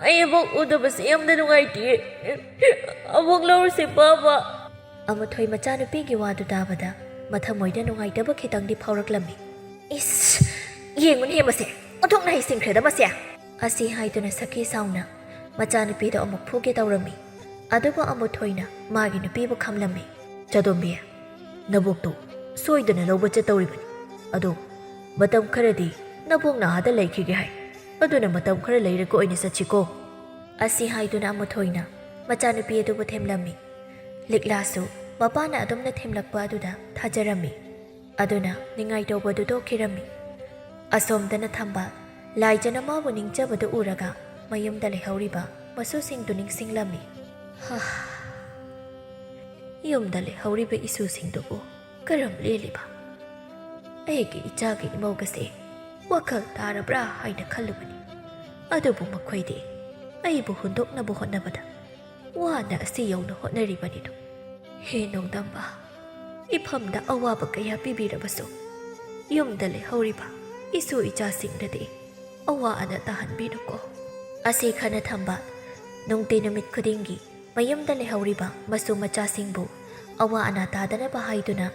ꯑꯩ ꯑꯕꯣꯛ ꯎꯗꯕꯁꯦ ꯌꯥꯝꯅ ꯅꯨꯡꯉꯥꯏꯇꯤꯌꯦ꯫ ꯑꯕꯣꯛ ꯂꯧꯔꯨꯁꯦ, ꯕꯥꯕꯥ꯫" ꯑꯃꯨꯊꯣꯏ ꯃꯆꯥꯅꯨꯄꯤꯒꯤ ꯋꯥꯗꯨ ꯇꯥꯕꯗ ꯃꯊꯃꯣꯏꯗ ꯅꯨꯡꯉꯥꯏꯇꯕ ꯈꯤꯇꯪꯗꯤ ꯐꯥꯎꯔꯛꯂꯝꯃꯤ꯫ "ꯏꯁ, ꯌꯦꯡꯉꯨꯅꯦ ꯃꯁꯦ, ꯑꯣꯟꯊꯣꯛꯅ ꯍꯩꯁꯤꯡꯈ꯭ꯔꯦꯗ ꯃꯁꯦ!" ꯑꯁꯤ ꯍꯥꯏꯗꯨꯅ ꯁꯈꯤ ꯁꯥꯎꯅ ꯃꯆꯥꯅꯨꯄꯤꯗꯣ ꯑꯃꯨꯛ ꯐꯨꯒꯦ ꯇꯧꯔꯝꯃꯤ꯫ ꯑꯗꯨꯕꯨ ꯑꯃꯨꯊꯣꯏꯅ ꯃꯥꯒꯤ ꯅꯨꯄꯤꯕꯨ ꯈꯝꯂꯝꯃꯤ꯫ "ꯆꯥꯗꯣꯝꯕꯤ, ꯅꯕꯣꯛꯇꯨ ꯁꯣꯏꯗꯅ ꯂꯧꯕ ꯆꯠꯇꯧꯔꯤꯕꯅꯤ꯫ ꯑꯗꯣ ꯃꯇꯝ ꯈꯔꯗꯤ ꯅꯕꯣꯛꯅ ꯑꯥꯗ ꯂꯩꯈꯤꯒꯦ ꯍꯥꯏ꯫ ꯑꯗꯨꯅ ꯃꯇꯝ ꯈꯔ ꯂꯩꯔꯒ ꯑꯣꯏꯅ ꯆꯠꯁꯤꯀꯣ?" ꯑꯁꯤ ꯍꯥꯏꯗꯨꯅ ꯑꯃꯨꯊꯣꯏꯅ ꯃꯆꯥꯅꯨꯄꯤ ꯑꯗꯨꯕꯨ ꯊꯦꯝꯂꯝꯃꯤ꯫ ꯂꯤꯛꯂꯥꯁꯨ ꯃꯄꯥꯅ ꯑꯗꯨꯝꯅ ꯊꯦꯝꯂꯛꯄ ꯑꯗꯨꯗ ꯊꯥꯖꯔꯝꯃꯤ꯫ ꯑꯗꯨꯅ ꯅꯤꯡꯉꯥꯏ ꯇꯧꯕꯗꯨ ꯇꯣꯛꯈꯤꯔꯝꯃꯤ꯫ ꯑꯁꯣꯝꯗꯅ ꯊꯝꯕꯥꯜ ꯂꯥꯏꯖꯅ ꯃꯥꯕꯨ ꯅꯤꯡꯖꯕꯗꯨ ꯎꯔꯒ ꯃꯌꯨꯝꯗ ꯂꯩꯍꯧꯔꯤꯕ ꯃꯁꯨꯁꯤꯡꯗꯨ ꯅꯤꯡꯁꯤꯡꯂꯝꯃꯤ꯫ ꯍꯥ, ꯌꯨꯝꯗ ꯂꯩꯍꯧꯔꯤꯕ ꯏꯁꯨꯁꯤꯡꯗꯨꯕꯨ ꯀꯔꯝ ꯂꯦꯜꯂꯤꯕ? ꯑꯩꯒꯤ ꯏꯆꯥꯒꯤ ꯏꯃꯧꯒꯁꯦ ꯋꯥꯈꯜ ꯇꯥꯔꯕ꯭ꯔꯥ ꯍꯥꯏꯅ ꯈꯜꯂꯨꯕꯅꯤ꯫ ꯑꯗꯨꯕꯨ ꯃꯈꯣꯏꯗꯤ ꯑꯩꯕꯨ ꯍꯨꯟꯗꯣꯛꯅꯕ ꯍꯣꯠꯅꯕꯗ ꯋꯥꯅ ꯑꯁꯤ ꯌꯧꯅ ꯍꯣꯠꯅꯔꯤꯕꯅꯤꯗꯣ꯫ ꯍꯦ ꯅꯣꯡꯗꯝꯕ, ꯏꯐꯝꯗ ꯑꯋꯥꯕ ꯀꯌꯥ ꯄꯤꯕꯤꯔꯕꯁꯨ ꯌꯨꯝꯗ ꯂꯩꯍꯧꯔꯤꯕ ꯏꯁꯨ ꯏꯆꯥꯁꯤꯡꯗꯗꯤ ꯑꯋꯥ ꯑꯅꯥ ꯇꯥꯍꯟꯕꯤꯅꯨꯀꯣ꯫ ꯑꯁꯤ ꯈꯟꯅ ꯊꯝꯕꯥꯜ ꯅꯨꯡꯇꯤ ꯅꯨꯃꯤꯠ ꯈꯨꯗꯤꯡꯒꯤ ꯃꯌꯨꯝꯗ ꯂꯩꯍꯧꯔꯤꯕ ꯃꯁꯨ ꯃꯆꯥꯁꯤꯡꯕꯨ ꯑꯋꯥ ꯑꯅꯥ ꯇꯥꯗꯅꯕ ꯍꯥꯏꯗꯨꯅ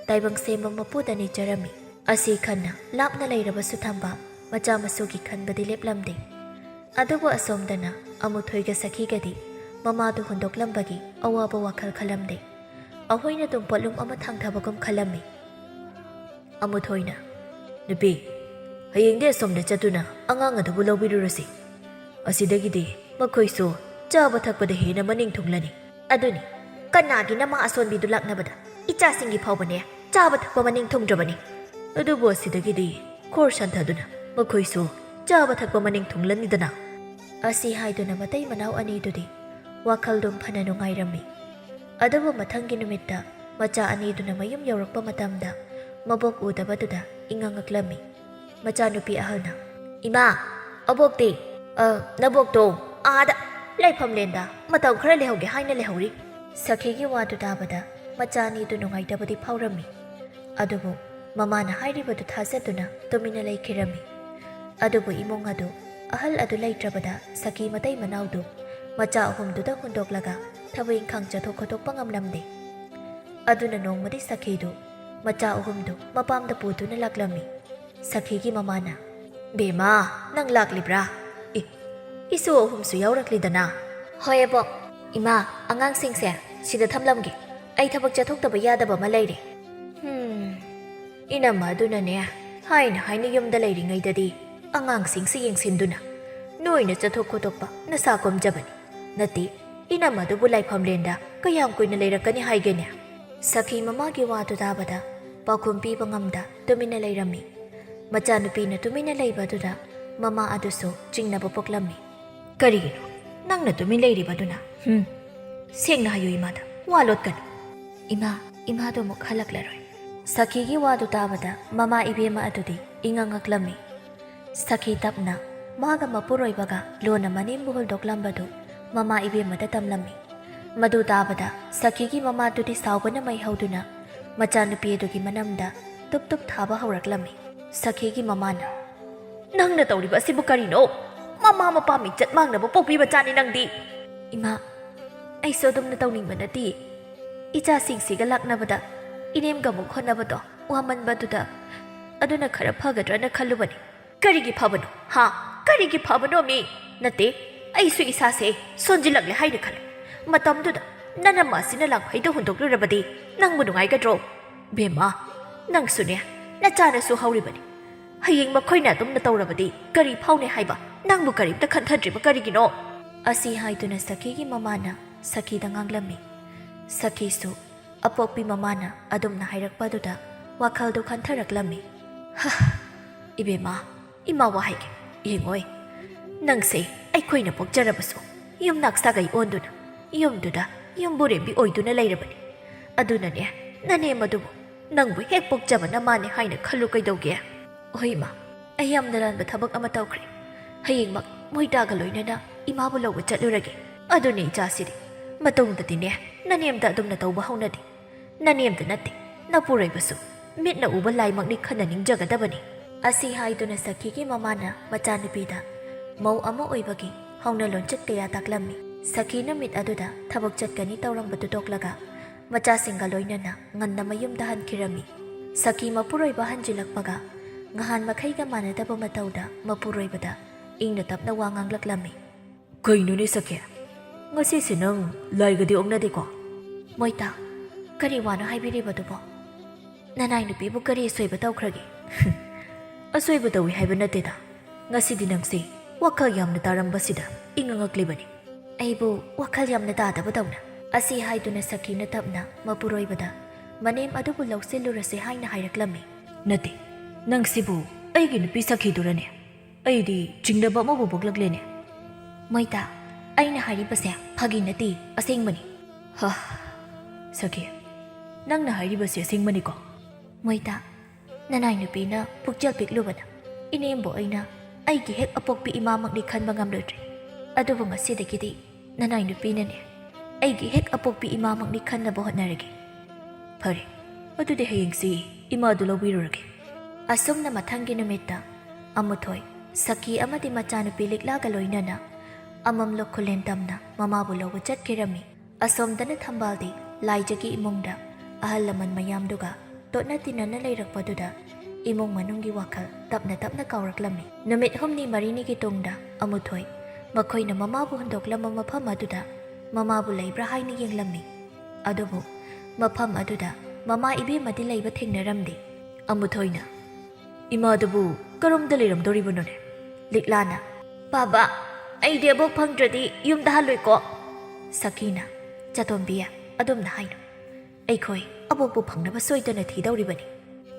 ꯇꯥꯏꯕꯪ ꯁꯦꯝꯕ ꯃꯄꯨꯗ ꯅꯤꯖꯔꯝꯃꯤ꯫ ꯑꯁꯤ ꯈꯟꯅ ꯂꯥꯞꯅ ꯂꯩꯔꯕꯁꯨ ꯊꯝꯕꯥꯜ ꯃꯆꯥ ꯃꯁꯨꯒꯤ ꯈꯟꯕꯗꯤ ꯂꯦꯞꯂꯝꯗꯦ꯫ ꯑꯗꯨꯕꯨ ꯑꯁꯣꯝꯗꯅ ꯑꯃꯨꯊꯣꯏꯒ ꯁꯈꯤꯒꯗꯤ ꯃꯃꯥꯗꯨ ꯍꯨꯟꯗꯣꯛꯂꯝꯕꯒꯤ ꯑꯋꯥꯕ ꯋꯥꯈꯜ ꯈꯜꯂꯝꯗꯦ꯫ ꯑꯍꯣꯏꯅ ꯑꯗꯨꯝ ꯄꯣꯠꯂꯨꯝ ꯑꯃ ꯊꯥꯡꯊꯕꯒꯨꯝ ꯈꯜꯂꯝꯃꯤ꯫ ꯑꯃꯨꯊꯣꯏꯅ, "ꯅꯨꯄꯤ, ꯍꯌꯦꯡꯗꯤ ꯑꯁꯣꯝꯗ ꯆꯠꯇꯨꯅ ꯑꯉꯥꯡ ꯑꯗꯨꯕꯨ ꯂꯧꯕꯤꯔꯨꯔꯁꯤ꯫ ꯑꯁꯤꯗꯒꯤꯗꯤ ꯃꯈꯣꯏꯁꯨ ꯆꯥꯕ ꯊꯛꯄꯗ ꯍꯦꯟꯅ ꯃꯅꯤꯡ ꯊꯨꯡꯂꯅꯤ꯫" "ꯑꯗꯨꯅꯤ, ꯀꯅꯥꯒꯤ ꯅꯃꯥ ꯑꯁꯣꯟꯕꯤꯗꯨ ꯂꯥꯛꯅꯕꯗ ꯏꯆꯥꯁꯤꯡꯒꯤ ꯐꯥꯎꯕꯅꯦ ꯆꯥꯕ ꯊꯛꯄ ꯃꯅꯤꯡ ꯊꯨꯡꯗ꯭ꯔꯕꯅꯤ꯫ ꯑꯗꯨꯕꯨ ꯑꯁꯤꯗꯒꯤꯗꯤ ꯈꯣꯔ ꯁꯟꯊꯗꯨꯅ ꯃꯈꯣꯏꯁꯨ ꯆꯥꯕ ꯊꯛꯄ ꯃꯅꯤꯡ ꯊꯨꯡꯂꯅꯤꯗꯅ꯫" ꯑꯁꯤ ꯍꯥꯏꯗꯨꯅ ꯃꯇꯩ ꯃꯅꯥꯎ ꯑꯅꯤꯗꯨꯗꯤ ꯋꯥꯈꯜꯗꯨꯝ ꯐꯅ ꯅꯨꯡꯉꯥꯏꯔꯝꯃꯤ꯫ ꯑꯗꯨꯕꯨ ꯃꯊꯪꯒꯤ ꯅꯨꯃꯤꯠꯇ ꯃꯆꯥ ꯑꯅꯤꯗꯨꯅ ꯃꯌꯨꯝ ꯌꯧꯔꯛꯄ ꯃꯇꯝꯗ ꯃꯕꯣꯛ ꯎꯗꯕꯗꯨꯗ ꯏꯉꯛ ꯉꯛꯂꯝꯃꯤ꯫ ꯃꯆꯥꯅꯨꯄꯤ ꯑꯍꯜꯅ, "ꯏꯃꯥ, ꯑꯕꯣꯛꯇꯤ?" "ꯑ, ꯅꯕꯣꯛꯇꯣ ꯑꯥꯗ ꯂꯥꯏꯐꯝꯂꯦꯟꯗ ꯃꯇꯝ ꯈꯔ ꯂꯩꯍꯧꯒꯦ ꯍꯥꯏꯅ ꯂꯩꯍꯧꯔꯤ꯫" ꯁꯈꯤꯒꯤ ꯋꯥꯗꯨ ꯇꯥꯕꯗ ꯃꯆꯥ ꯑꯅꯤꯗꯨ ꯅꯨꯡꯉꯥꯏꯇꯕꯗꯤ ꯐꯥꯎꯔꯝꯃꯤ꯫ ꯑꯗꯨꯕꯨ ꯃꯃꯥꯅ ꯍꯥꯏꯔꯤꯕꯗꯨ ꯊꯥꯖꯗꯨꯅ ꯇꯨꯃꯤꯟꯅ ꯂꯩꯈꯤꯔꯝꯃꯤ꯫ ꯑꯗꯨꯕꯨ ꯏꯃꯨꯡ ꯑꯗꯨ ꯑꯍꯜ ꯑꯗꯨ ꯂꯩꯇ꯭ꯔꯕꯗ ꯁꯈꯤ ꯃꯇꯩ ꯃꯅꯥꯎꯗꯨ ꯃꯆꯥ ꯑꯍꯨꯝꯗꯨꯗ ꯍꯨꯟꯗꯣꯛꯂꯒ ꯊꯕꯛ ꯏꯪꯈꯥꯡ ꯆꯠꯊꯣꯛ ꯈꯣꯠꯇꯣꯛꯄ ꯉꯝꯂꯝꯗꯦ꯫ ꯑꯗꯨꯅ ꯅꯣꯡꯃꯗꯤ ꯁꯈꯤꯗꯨ ꯃꯆꯥ ꯑꯍꯨꯝꯗꯨ ꯃꯄꯥꯝꯗ ꯄꯨꯗꯨꯅ ꯂꯥꯛꯂꯝꯃꯤ꯫ ꯁꯈꯤꯒꯤ ꯃꯃꯥꯅ, "ꯕꯦꯝꯃ, ꯅꯪ ꯂꯥꯛꯂꯤꯕ꯭ꯔꯥ? ꯑꯦ, ꯏꯁꯨ ꯑꯍꯨꯝꯁꯨ ꯌꯥꯎꯔꯛꯂꯤꯗꯅ?" "ꯍꯣꯏ ꯑꯕꯣꯛ꯫ ꯏꯃꯥ, ꯑꯉꯥꯡꯁꯤꯡꯁꯦ ꯁꯤꯗ ꯊꯝꯂꯝꯒꯦ꯫ ꯑꯩ ꯊꯕꯛ ꯆꯠꯊꯣꯛꯇꯕ ꯌꯥꯗꯕ ꯑꯃ ꯂꯩꯔꯦ꯫" ꯍꯝ, ꯏꯅꯝꯃ ꯑꯗꯨꯅꯅꯦ ꯍꯥꯏꯅ ꯍꯥꯏꯅ ꯌꯨꯝꯗ ꯂꯩꯔꯤꯉꯩꯗꯗꯤ ꯑꯉꯥꯡꯁꯤꯡꯁꯤ ꯌꯦꯡꯁꯤꯟꯗꯨꯅ ꯅꯣꯏꯅ ꯆꯠꯊꯣꯛ ꯈꯣꯠꯇꯣꯛꯄ ꯅꯁꯥ ꯀꯣꯝꯖꯕꯅꯤ꯫ ꯅꯠꯇꯦ, ꯏꯅꯝꯃ ꯑꯗꯨꯕꯨ ꯂꯥꯏꯐꯝꯂꯦꯟꯗ ꯀꯌꯥꯝ ꯀꯨꯏꯅ ꯂꯩꯔꯛꯀꯅꯤ ꯍꯥꯏꯒꯦꯅꯦ? ꯁꯈꯤ ꯃꯃꯥꯒꯤ ꯋꯥꯗꯨ ꯇꯥꯕꯗ ꯄꯥꯎꯈꯨꯝ ꯄꯤꯕ ꯉꯝꯗ ꯇꯨꯃꯤꯟꯅ ꯂꯩꯔꯝꯃꯤ꯫ ꯃꯆꯥꯅꯨꯄꯤꯅ ꯇꯨꯃꯤꯟꯅ ꯂꯩꯕ ꯑꯗꯨꯗ ꯃꯃꯥ ꯑꯗꯨꯁꯨ ꯆꯤꯡꯅꯕ ꯄꯣꯛꯂꯝꯃꯤ꯫ "ꯀꯔꯤꯒꯤꯅꯣ ꯅꯪꯅ ꯇꯨꯃꯤꯟ ꯂꯩꯔꯤꯕꯗꯨꯅ? ꯍꯨꯝ, ꯁꯦꯡꯅ ꯍꯥꯏꯌꯨ ꯏꯃꯥꯗ, ꯋꯥ ꯂꯣꯠꯀꯅꯨ꯫" "ꯏꯃꯥ, ꯏꯃꯥꯗꯨ ꯑꯃꯨꯛ ꯍꯜꯂꯛꯂꯔꯣꯏ꯫" ꯁꯈꯤꯒꯤ ꯋꯥꯗꯨ ꯇꯥꯕꯗ ꯃꯃꯥ ꯏꯕꯦꯝꯃ ꯑꯗꯨꯗꯤ ꯏꯉꯛ ꯉꯛꯂꯝꯃꯤ꯫ ꯁꯈꯤ ꯇꯞꯅ ꯃꯥꯒ ꯃꯄꯨꯔꯣꯏꯕꯒ ꯂꯣꯟꯅ ꯃꯅꯦꯝꯕꯨ ꯍꯨꯜꯗꯣꯛꯂꯝꯕꯗꯨ ꯃꯃꯥ ꯏꯕꯦꯝꯃꯗ ꯇꯝꯂꯝꯃꯤ꯫ ꯃꯗꯨ ꯇꯥꯕꯗ ꯁꯈꯤꯒꯤ ꯃꯃꯥꯗꯨꯗꯤ ꯁꯥꯎꯕꯅ ꯃꯩ ꯍꯧꯗꯨꯅ ꯃꯆꯥꯅꯨꯄꯤ ꯑꯗꯨꯒꯤ ꯃꯅꯝꯗ ꯇꯨꯞ ꯇꯨꯞ ꯊꯥꯕ ꯍꯧꯔꯛꯂꯝꯃꯤ꯫ ꯁꯈꯤꯒꯤ ꯃꯃꯥꯅ, "ꯅꯪꯅ ꯇꯧꯔꯤꯕ ꯑꯁꯤꯕꯨ ꯀꯔꯤꯅꯣ? ꯃꯃꯥ ꯃꯄꯥ ꯃꯤꯡꯆꯠ ꯃꯥꯡꯅꯕ ꯄꯣꯛꯄꯤ ꯃꯆꯥꯅꯤ ꯅꯪꯗꯤ꯫" "ꯏꯃꯥ, ꯑꯩꯁꯨ ꯑꯗꯨꯝꯅ ꯇꯧꯅꯤꯡꯕ ꯅꯠꯇꯦ꯫ ꯏꯆꯥꯁꯤꯡꯁꯤꯒ ꯂꯥꯛꯅꯕꯗ ꯏꯅꯦꯝꯒ ꯑꯃꯨꯛ ꯍꯣꯠꯅꯕꯗꯣ ꯋꯥꯃꯟꯕꯗꯨꯗ ꯑꯗꯨꯅ ꯈꯔ ꯐꯒꯗ꯭ꯔꯅ ꯈꯜꯂꯨꯕꯅꯤ꯫" "ꯀꯔꯤꯒꯤ ꯐꯕꯅꯣ? ꯍꯥ? ꯀꯔꯤꯒꯤ ꯐꯕꯅꯣ ꯃꯤ? ꯅꯠꯇꯦ, ꯑꯩꯁꯨ ꯏꯁꯥꯁꯦ ꯁꯣꯟꯖꯤꯜꯂꯛꯂꯦ ꯍꯥꯏꯅ ꯈꯜꯂꯦ꯫ ꯃꯇꯝꯗꯨꯗ ꯅꯅꯝꯃ ꯑꯁꯤꯅ ꯂꯥꯡꯐꯩꯗ ꯍꯨꯟꯗꯣꯛꯂꯨꯔꯕꯗꯤ ꯅꯪꯕꯨ ꯅꯨꯡꯉꯥꯏꯒꯗ꯭ꯔꯣ? ꯕꯦꯝꯃ, ꯅꯪꯁꯨꯅꯦ, ꯅꯆꯥꯅꯁꯨ ꯍꯧꯔꯤꯕꯅꯤ꯫ ꯍꯌꯦꯡ ꯃꯈꯣꯏꯅ ꯑꯗꯨꯝꯅ ꯇꯧꯔꯕꯗꯤ ꯀꯔꯤ ꯐꯥꯎꯅꯤ ꯍꯥꯏꯕ? ꯅꯪꯕꯨ ꯀꯔꯤꯝꯇ ꯈꯟꯊꯗ꯭ꯔꯤꯕ ꯀꯔꯤꯒꯤꯅꯣ?" ꯑꯁꯤ ꯍꯥꯏꯗꯨꯅ ꯁꯈꯤꯒꯤ ꯃꯃꯥꯅ ꯁꯈꯤꯗ ꯉꯥꯡꯂꯝꯃꯤ꯫ ꯁꯈꯤꯁꯨ ꯑꯄꯣꯛꯄꯤ ꯃꯃꯥꯅ ꯑꯗꯨꯝꯅ ꯍꯥꯏꯔꯛꯄꯗꯨꯗ ꯋꯥꯈꯜꯗꯨ ꯈꯟꯊꯔꯛꯂꯝꯃꯤ꯫ "ꯍ, ꯏꯕꯦꯝꯃ, ꯏꯃꯥ ꯋꯥ ꯍꯥꯏꯒꯦ, ꯌꯦꯡꯉꯣꯏ꯫ ꯅꯪꯁꯦ ꯑꯩꯈꯣꯏꯅ ꯄꯣꯛꯆꯔꯕꯁꯨ ꯌꯨꯝꯅꯥꯛ ꯁꯥꯒꯩ ꯑꯣꯟꯗꯨꯅ ꯌꯨꯝꯗꯨꯗ ꯌꯨꯝꯕꯨꯔꯦꯝꯕꯤ ꯑꯣꯏꯗꯨꯅ ꯂꯩꯔꯕꯅꯤ꯫ ꯑꯗꯨꯅꯅꯦ, ꯅꯅꯦꯝ ꯑꯗꯨꯕꯨ ꯅꯪꯕꯨ ꯍꯦꯛ ꯄꯣꯛꯆꯕ ꯅꯃꯥꯅꯦ ꯍꯥꯏꯅ ꯈꯜꯂꯨ ꯀꯩꯗꯧꯒꯦ?" "ꯍꯣꯏ ꯏꯃꯥ, ꯑꯩ ꯌꯥꯝꯅ ꯂꯥꯟꯕ ꯊꯕꯛ ꯑꯃ ꯇꯧꯈ꯭ꯔꯦ꯫ ꯍꯌꯦꯡꯃꯛ ꯃꯣꯏꯇꯥꯒ ꯂꯣꯏꯅꯅ ꯏꯃꯥꯕꯨ ꯂꯧꯕ ꯆꯠꯂꯨꯔꯒꯦ꯫ ꯑꯗꯨꯅꯦ ꯏꯆꯥꯁꯤꯗꯤ, ꯃꯇꯨꯡꯗꯗꯤꯅꯦ, ꯅꯅꯦꯝꯗ ꯑꯗꯨꯝꯅ ꯇꯧꯕ ꯍꯧꯅꯗꯦ꯫ ꯅꯅꯦꯝꯗ ꯅꯠꯇꯦ, ꯅꯄꯨꯔꯣꯏꯕꯁꯨ ꯃꯤꯠꯅ ꯎꯕ ꯂꯥꯏꯃꯛꯅꯤ ꯈꯟꯅ ꯅꯤꯡꯖꯒꯗꯕꯅꯤ꯫" ꯑꯁꯤ ꯍꯥꯏꯗꯨꯅ ꯁꯈꯤꯒꯤ ꯃꯃꯥꯅ ꯃꯆꯥꯅꯨꯄꯤꯗ ꯃꯧ ꯑꯃ ꯑꯣꯏꯕꯒꯤ ꯍꯧꯅ ꯂꯣꯟꯆꯠ ꯀꯌꯥ ꯇꯥꯛꯂꯝꯃꯤ꯫ ꯁꯈꯤ ꯅꯨꯃꯤꯠ ꯑꯗꯨꯗ ꯊꯕꯛ ꯆꯠꯀꯅꯤ ꯇꯧꯔꯝꯕꯗꯨ ꯇꯣꯛꯂꯒ ꯃꯆꯥꯁꯤꯡꯒ ꯂꯣꯏꯅꯅ ꯉꯟꯅ ꯃꯌꯨꯝꯗ ꯍꯟꯈꯤꯔꯝꯃꯤ꯫ ꯁꯈꯤ ꯃꯄꯨꯔꯣꯏꯕ ꯍꯟꯖꯤꯜꯂꯛꯄꯒ ꯉꯍꯥꯟ ꯃꯈꯩꯒ ꯃꯥꯟꯅꯗꯕ ꯃꯇꯧꯗ ꯃꯄꯨꯔꯣꯏꯕꯗ ꯏꯪꯅ ꯇꯞꯅ ꯋꯥ ꯉꯥꯡꯂꯛꯂꯝꯃꯤ꯫ "ꯀꯩꯅꯣꯅꯦ ꯁꯈꯤ? ꯉꯁꯤꯁꯦ ꯅꯪ ꯂꯥꯏꯒꯗꯤ ꯑꯣꯛꯅꯗꯦꯀꯣ?" "ꯃꯣꯏꯇꯥ, ꯀꯔꯤ ꯋꯥꯅꯣ ꯍꯥꯏꯕꯤꯔꯤꯕꯗꯨꯕꯣ? ꯅꯅꯥꯏ ꯅꯨꯄꯤꯕꯨ ꯀꯔꯤ ꯑꯁꯣꯏꯕ ꯇꯧꯈ꯭ꯔꯒꯦ?" "ꯑꯁꯣꯏꯕ ꯇꯧꯏ ꯍꯥꯏꯕ ꯅꯠꯇꯦꯗ꯫ ꯉꯁꯤꯗꯤ ꯅꯪꯁꯦ ꯋꯥꯈꯜ ꯌꯥꯝꯅ ꯇꯥꯔꯝꯕꯁꯤꯗ ꯏꯉꯛ ꯉꯛꯂꯤꯕꯅꯤ꯫" "ꯑꯩꯕꯨ ꯋꯥꯈꯜ ꯌꯥꯝꯅ ꯇꯥꯗꯕꯗꯧꯅ?" ꯑꯁꯤ ꯍꯥꯏꯗꯨꯅ ꯁꯈꯤꯅ ꯇꯞꯅ ꯃꯄꯨꯔꯣꯏꯕꯗ ꯃꯅꯦꯝ ꯑꯗꯨꯕꯨ ꯂꯧꯁꯤꯜꯂꯨꯔꯁꯦ ꯍꯥꯏꯅ ꯍꯥꯏꯔꯛꯂꯝꯃꯤ꯫ "ꯅꯠꯇꯦ, ꯅꯪꯁꯤꯕꯨ ꯑꯩꯒꯤ ꯅꯨꯄꯤ ꯁꯈꯤꯗꯨꯔꯅꯦ? ꯑꯩꯗꯤ ꯆꯤꯡꯅꯕ ꯑꯃꯕꯨ ꯄꯣꯛꯂꯛꯂꯦꯅꯦ꯫" "ꯃꯣꯏꯇꯥ, ꯑꯩꯅ ꯍꯥꯏꯔꯤꯕꯁꯦ ꯐꯥꯒꯤ ꯅꯠꯇꯦ, ꯑꯁꯦꯡꯕꯅꯤ꯫" "ꯍ, ꯁꯈꯤ, ꯅꯪꯅ ꯍꯥꯏꯔꯤꯕꯁꯦ ꯑꯁꯦꯡꯕꯅꯤꯀꯣ?" "ꯃꯣꯏꯇꯥ, ꯅꯅꯥꯏ ꯅꯨꯄꯤꯅ ꯄꯨꯛꯆꯦꯜ ꯄꯤꯛꯂꯨꯕꯅ ꯏꯅꯦꯝꯕꯣꯛ ꯑꯩꯅ ꯑꯩꯒꯤ ꯍꯦꯛ ꯑꯄꯣꯛꯄꯤ ꯏꯃꯥꯃꯛꯅꯤ ꯈꯟꯕ ꯉꯝꯂꯨꯗ꯭ꯔꯦ꯫ ꯑꯗꯨꯕꯨ ꯉꯁꯤꯗꯒꯤꯗꯤ ꯅꯅꯥꯏ ꯅꯨꯄꯤꯅꯅꯦ ꯑꯩꯒꯤ ꯍꯦꯛ ꯑꯄꯣꯛꯄꯤ ꯏꯃꯥꯃꯛꯅꯤ ꯈꯟꯅꯕ ꯍꯣꯠꯅꯔꯒꯦ꯫" "ꯐꯔꯦ, ꯑꯗꯨꯗꯤ ꯍꯌꯦꯡꯁꯤ ꯏꯃꯥꯗꯨ ꯂꯧꯕꯤꯔꯨꯔꯒꯦ꯫" ꯑꯁꯨꯝꯅ ꯃꯊꯪꯒꯤ ꯅꯨꯃꯤꯠꯇ ꯑꯃꯨꯊꯣꯏ, ꯁꯈꯤ ꯑꯃꯗꯤ ꯃꯆꯥꯅꯨꯄꯤ ꯂꯤꯛꯂꯥꯒ ꯂꯣꯏꯅꯅ ꯑꯃꯝꯂꯣꯛ ꯈꯨꯂꯦꯟ ꯇꯝꯅ ꯃꯃꯥꯕꯨ ꯂꯧꯕ ꯆꯠꯈꯤꯔꯝꯃꯤ꯫ ꯑꯁꯣꯝꯗꯅ ꯊꯝꯕꯥꯜꯗꯤ ꯂꯥꯏꯖꯒꯤ ꯏꯃꯨꯡꯗ ꯑꯍꯜ ꯂꯃꯟ ꯃꯌꯥꯝꯗꯨꯒ ꯇꯣꯠꯅ ꯇꯤꯟꯅꯅ ꯂꯩꯔꯛꯄꯗꯨꯗ ꯏꯃꯨꯡ ꯃꯅꯨꯡꯒꯤ ꯋꯥꯈꯜ ꯇꯞꯅ ꯇꯞꯅ ꯀꯥꯎꯔꯛꯂꯝꯃꯤ꯫ ꯅꯨꯃꯤꯠ ꯍꯨꯝꯅꯤ ꯃꯔꯤꯅꯤꯒꯤ ꯇꯨꯡꯗ ꯑꯃꯨꯊꯣꯏ ꯃꯈꯣꯏꯅ ꯃꯃꯥꯕꯨ ꯍꯨꯟꯗꯣꯛꯂꯝꯕ ꯃꯐꯝ ꯑꯗꯨꯗ ꯃꯃꯥꯕꯨ ꯂꯩꯕ꯭ꯔꯥ ꯍꯥꯏꯅ ꯌꯦꯡꯂꯝꯃꯤ꯫ ꯑꯗꯨꯕꯨ ꯃꯐꯝ ꯑꯗꯨꯗ ꯃꯃꯥ ꯏꯕꯦꯝꯃꯗꯤ ꯂꯩꯕ ꯊꯦꯡꯅꯔꯝꯗꯦ꯫ ꯑꯃꯨꯊꯣꯏꯅ, "ꯏꯃꯥꯗꯨꯕꯨ ꯀꯔꯣꯝꯗ ꯂꯩꯔꯝꯗꯣꯔꯤꯕꯅꯣꯅꯦ?" ꯂꯤꯛꯂꯥꯅ, "ꯕꯥꯕꯥ, ꯑꯩꯗꯤ ꯑꯕꯣꯛ ꯐꯪꯗ꯭ꯔꯗꯤ ꯌꯨꯝꯗ ꯍꯜꯂꯣꯏꯀꯣ꯫" ꯁꯈꯤꯅ, "ꯆꯇꯣꯝꯕꯤ, ꯑꯗꯨꯝꯅ ꯍꯥꯏꯅꯨ꯫ ꯑꯩꯈꯣꯏ ꯑꯕꯣꯛꯄꯨ ꯐꯪꯅꯕ ꯁꯣꯏꯗꯅ ꯊꯤꯗꯧꯔꯤꯕꯅꯤ꯫"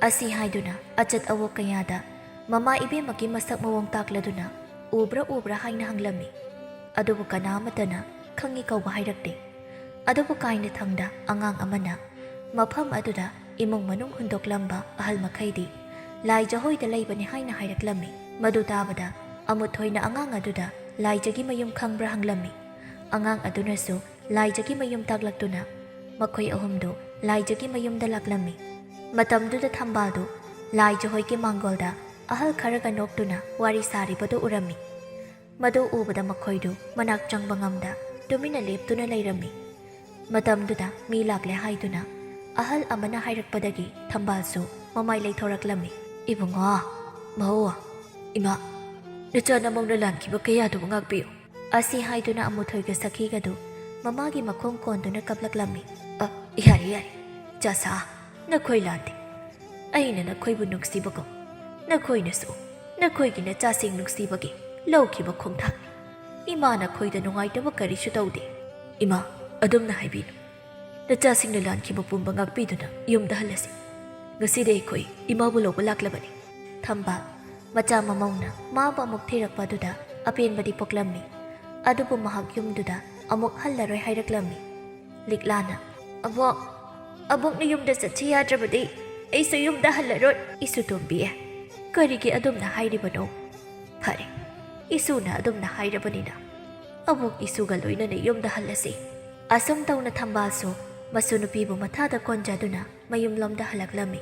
ꯑꯁꯤ ꯍꯥꯏꯗꯨꯅ ꯑꯆꯠ ꯑꯋꯣꯛ ꯀꯌꯥꯗ ꯃꯃꯥ ꯏꯕꯦꯝꯃꯒꯤ ꯃꯁꯛ ꯃꯑꯣꯡ ꯇꯥꯛꯂꯗꯨꯅ ꯎꯕ꯭ꯔꯥ ꯎꯕ꯭ꯔꯥ ꯍꯥꯏꯅ ꯍꯪꯂꯝꯃꯤ꯫ ꯑꯗꯨꯕꯨ ꯀꯅꯥ ꯑꯃꯠꯇꯅ ꯈꯪꯏ ꯀꯧꯕ ꯍꯥꯏꯔꯛꯇꯦ꯫ ꯑꯗꯨꯕꯨ ꯀꯥꯏꯅꯊꯪꯗ ꯑꯉꯥꯡ ꯑꯃꯅ ꯃꯐꯝ ꯑꯗꯨꯗ ꯏꯃꯨꯡ ꯃꯅꯨꯡ ꯍꯨꯟꯗꯣꯛꯂꯝꯕ ꯑꯍꯜ ꯃꯈꯩꯗꯤ ꯂꯥꯏꯖ ꯍꯣꯏꯗ ꯂꯩꯕꯅꯤ ꯍꯥꯏꯅ ꯍꯥꯏꯔꯛꯂꯝꯃꯤ꯫ ꯃꯗꯨ ꯇꯥꯕꯗ ꯑꯃꯨꯊꯣꯏꯅ ꯑꯉꯥꯡ ꯑꯗꯨꯗ ꯂꯥꯏꯖꯒꯤ ꯃꯌꯨꯝ ꯈꯪꯕ꯭ꯔꯥ ꯍꯪꯂꯝꯃꯤ꯫ ꯑꯉꯥꯡ ꯑꯗꯨꯅꯁꯨ ꯂꯥꯏꯖꯒꯤ ꯃꯌꯨꯝ ꯇꯥꯛꯂꯛꯇꯨꯅ ꯃꯈꯣꯏ ꯑꯍꯨꯝꯗꯨ ꯂꯥꯏꯖꯒꯤ ꯃꯌꯨꯝꯗ ꯂꯥꯛꯂꯝꯃꯤ꯫ ꯃꯇꯝꯗꯨꯗ ꯊꯝꯕꯥꯜꯗꯨ ꯂꯥꯏꯖ ꯍꯣꯏꯒꯤ ꯃꯥꯡꯒꯣꯜꯗ ꯑꯍꯜ ꯈꯔꯒ ꯅꯣꯛꯇꯨꯅ ꯋꯥꯔꯤ ꯁꯥꯔꯤꯕꯗꯨ ꯎꯔꯝꯃꯤ꯫ ꯃꯗꯨ ꯎꯕꯗ ꯃꯈꯣꯏꯗꯨ ꯃꯅꯥꯛ ꯆꯪꯕ ꯉꯝꯗ ꯇꯨꯃꯤꯟꯅ ꯂꯦꯞꯇꯨꯅ ꯂꯩꯔꯝꯃꯤ꯫ ꯃꯇꯝꯗꯨꯗ ꯃꯤ ꯂꯥꯛꯂꯦ ꯍꯥꯏꯗꯨꯅ ꯑꯍꯜ ꯑꯃꯅ ꯍꯥꯏꯔꯛꯄꯗꯒꯤ ꯊꯝꯕꯥꯜꯁꯨ ꯃꯃꯥꯏ ꯂꯩꯊꯣꯔꯛꯂꯝꯃꯤ꯫ "ꯏꯕꯨꯡꯉꯣ, ꯃꯧ, ꯏꯃꯥ, ꯅꯆꯥ ꯅꯃꯧꯅ ꯂꯥꯟꯈꯤꯕ ꯀꯌꯥꯗꯨꯕꯨ ꯉꯥꯛꯄꯤꯌꯨ" ꯑꯁꯤ ꯍꯥꯏꯗꯨꯅ ꯑꯃꯨꯊꯣꯏꯒ ꯁꯈꯤꯒꯗꯨ ꯃꯃꯥꯒꯤ ꯃꯈꯣꯡ ꯀꯣꯟꯗꯨꯅ ꯀꯞꯂꯛꯂꯝꯃꯤ꯫ "ꯑ, ꯌꯥꯔꯦ, ꯌꯥꯔꯦ, ꯆꯥꯁꯥ, ꯅꯈꯣꯏ ꯂꯥꯟꯗꯦ꯫ ꯑꯩꯅ ꯅꯈꯣꯏꯕꯨ ꯅꯨꯡꯁꯤꯕꯒꯨꯝ ꯅꯈꯣꯏꯅꯁꯨ ꯅꯈꯣꯏꯒꯤ ꯅꯆꯥꯁꯤꯡ ꯅꯨꯡꯁꯤꯕꯒꯤ ꯂꯧꯈꯤꯕ ꯈꯣꯡꯊꯥꯡꯅꯤ꯫ ꯏꯃꯥ ꯅꯈꯣꯏꯗ ꯅꯨꯡꯉꯥꯏꯇꯕ ꯀꯔꯤꯁꯨ ꯇꯧꯗꯦ꯫ ꯏꯃꯥ, ꯑꯗꯨꯝꯅ ꯍꯥꯏꯕꯤꯅꯨ꯫ ꯅꯆꯥꯁꯤꯡꯅ ꯂꯥꯟꯈꯤꯕ ꯄꯨꯝꯕ ꯉꯥꯛꯄꯤꯗꯨꯅ ꯌꯨꯝꯗ ꯍꯜꯂꯁꯤ꯫ ꯉꯁꯤꯗꯤ ꯑꯩꯈꯣꯏ ꯏꯃꯥꯕꯨ ꯂꯧꯕ ꯂꯥꯛꯂꯕꯅꯤ"꯫ ꯊꯝꯕꯥꯜ ꯃꯆꯥ ꯃꯃꯧꯅ ꯃꯥꯕꯨ ꯑꯃꯨꯛ ꯊꯤꯔꯛꯄ ꯑꯗꯨꯗ ꯑꯄꯦꯟꯕꯗꯤ ꯄꯣꯛꯂꯝꯃꯤ꯫ ꯑꯗꯨꯕꯨ ꯃꯍꯥꯛ ꯌꯨꯝꯗꯨꯗ ꯑꯃꯨꯛ ꯍꯜꯂꯔꯣꯏ ꯍꯥꯏꯔꯛꯂꯝꯃꯤ꯫ ꯂꯤꯛꯂꯥꯅ, "ꯑꯕꯣꯛ, ꯑꯕꯣꯛꯅ ꯌꯨꯝꯗ ꯆꯠꯁꯤ ꯌꯥꯗ꯭ꯔꯕꯗꯤ ꯑꯩꯁꯨ ꯌꯨꯝꯗ ꯍꯜꯂꯔꯣꯏ"꯫ "ꯏꯁꯨ ꯇꯣꯝꯕꯤ, ꯀꯔꯤꯒꯤ ꯑꯗꯨꯝꯅ ꯍꯥꯏꯔꯤꯕꯅꯣ? ꯐꯔꯦ, ꯏꯁꯨꯅ ꯑꯗꯨꯝꯅ ꯍꯥꯏꯔꯕꯅꯤꯅ ꯑꯕꯣꯛ ꯏꯁꯨꯒ ꯂꯣꯏꯅꯅ ꯌꯨꯝꯗ ꯍꯜꯂꯁꯤ"꯫ ꯑꯁꯨꯝ ꯇꯧꯅ ꯊꯝꯕꯥꯜꯁꯨ ꯃꯁꯨ ꯅꯨꯄꯤꯕꯨ ꯃꯊꯥꯗ ꯀꯣꯟꯖꯗꯨꯅ ꯃꯌꯨꯝꯂꯣꯝꯗ ꯍꯜꯂꯛꯂꯝꯃꯤ꯫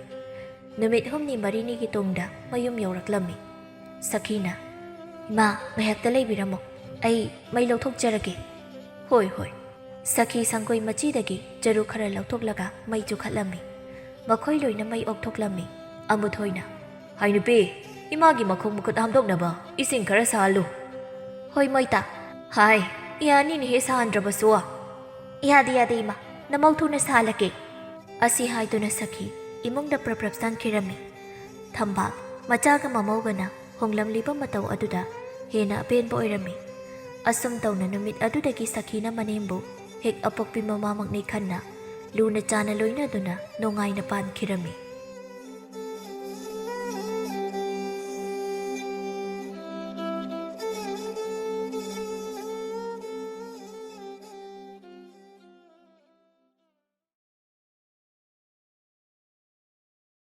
ꯅꯨꯃꯤꯠ ꯍꯨꯝꯅꯤ ꯃꯔꯤꯅꯤꯒꯤ ꯇꯨꯡꯗ ꯃꯌꯨꯝ ꯌꯧꯔꯛꯂꯝꯃꯤ꯫ ꯁꯈꯤꯅ, "ꯏꯃꯥ, ꯉꯥꯏꯍꯥꯛꯇ ꯂꯩꯕꯤꯔꯝꯃꯣ, ꯑꯩ ꯃꯩ ꯂꯧꯊꯣꯛꯆꯔꯒꯦ"꯫ "ꯍꯣꯏ, ꯍꯣꯏ"꯫ ꯁꯈꯤ ꯁꯪꯒꯣꯏ ꯃꯆꯤꯗꯒꯤ ꯆꯔꯨ ꯈꯔ ꯂꯧꯊꯣꯛꯂꯒ ꯃꯩ ꯆꯨꯈꯠꯂꯝꯃꯤ꯫ ꯃꯈꯣꯏ ꯂꯣꯏꯅ ꯃꯩ ꯑꯣꯛꯊꯣꯛꯂꯝꯃꯤ꯫ ꯑꯃꯨꯊꯣꯏꯅ, "ꯍꯥꯏ ꯅꯨꯄꯤ, ꯏꯃꯥꯒꯤ ꯃꯈꯣꯡ ꯃꯈꯨꯠ ꯍꯥꯝꯗꯣꯛꯅꯕ ꯏꯁꯤꯡ ꯈꯔ ꯁꯥꯍꯜꯂꯨ"꯫ "ꯍꯣꯏ ꯃꯣꯏꯇꯥ"꯫ "ꯍꯥꯏ, ꯌꯥꯅꯤꯅꯦꯍꯦ ꯁꯥꯍꯟꯗ꯭ꯔꯕꯁꯨ"꯫ "ꯌꯥꯗꯦ, ꯌꯥꯗꯦ ꯏꯃꯥ, ꯅꯃꯧ ꯊꯨꯅ ꯁꯥꯍꯜꯂꯛꯀꯦ"꯫ ꯑꯁꯤ ꯍꯥꯏꯗꯨꯅ ꯁꯈꯤ ꯏꯃꯨꯡꯗ ꯄ꯭ꯔꯞ ꯄ꯭ꯔꯞ ꯆꯪꯈꯤꯔꯝꯃꯤ꯫ ꯊꯝꯕꯥꯜ ꯃꯆꯥꯒ ꯃꯃꯧꯒꯅ ꯍꯣꯡꯂꯝꯂꯤꯕ ꯃꯇꯧ ꯑꯗꯨꯗ ꯍꯦꯟꯅ ꯑꯄꯦꯟꯕ ꯑꯣꯏꯔꯝꯃꯤ꯫ ꯑꯁꯨꯝ ꯇꯧꯅ ꯅꯨꯃꯤꯠ ꯑꯗꯨꯗꯒꯤ ꯁꯈꯤꯅ ꯃꯅꯦꯝꯕꯨ ꯍꯦꯛ ꯑꯄꯣꯛꯄꯤ ꯃꯃꯥꯃꯛꯅꯤ ꯈꯟꯅ ꯂꯨꯅ ꯆꯥꯅ ꯂꯣꯏꯅꯗꯨꯅ ꯅꯨꯡꯉꯥꯏꯅ ꯄꯥꯟꯈꯤꯔꯝꯃꯤ꯫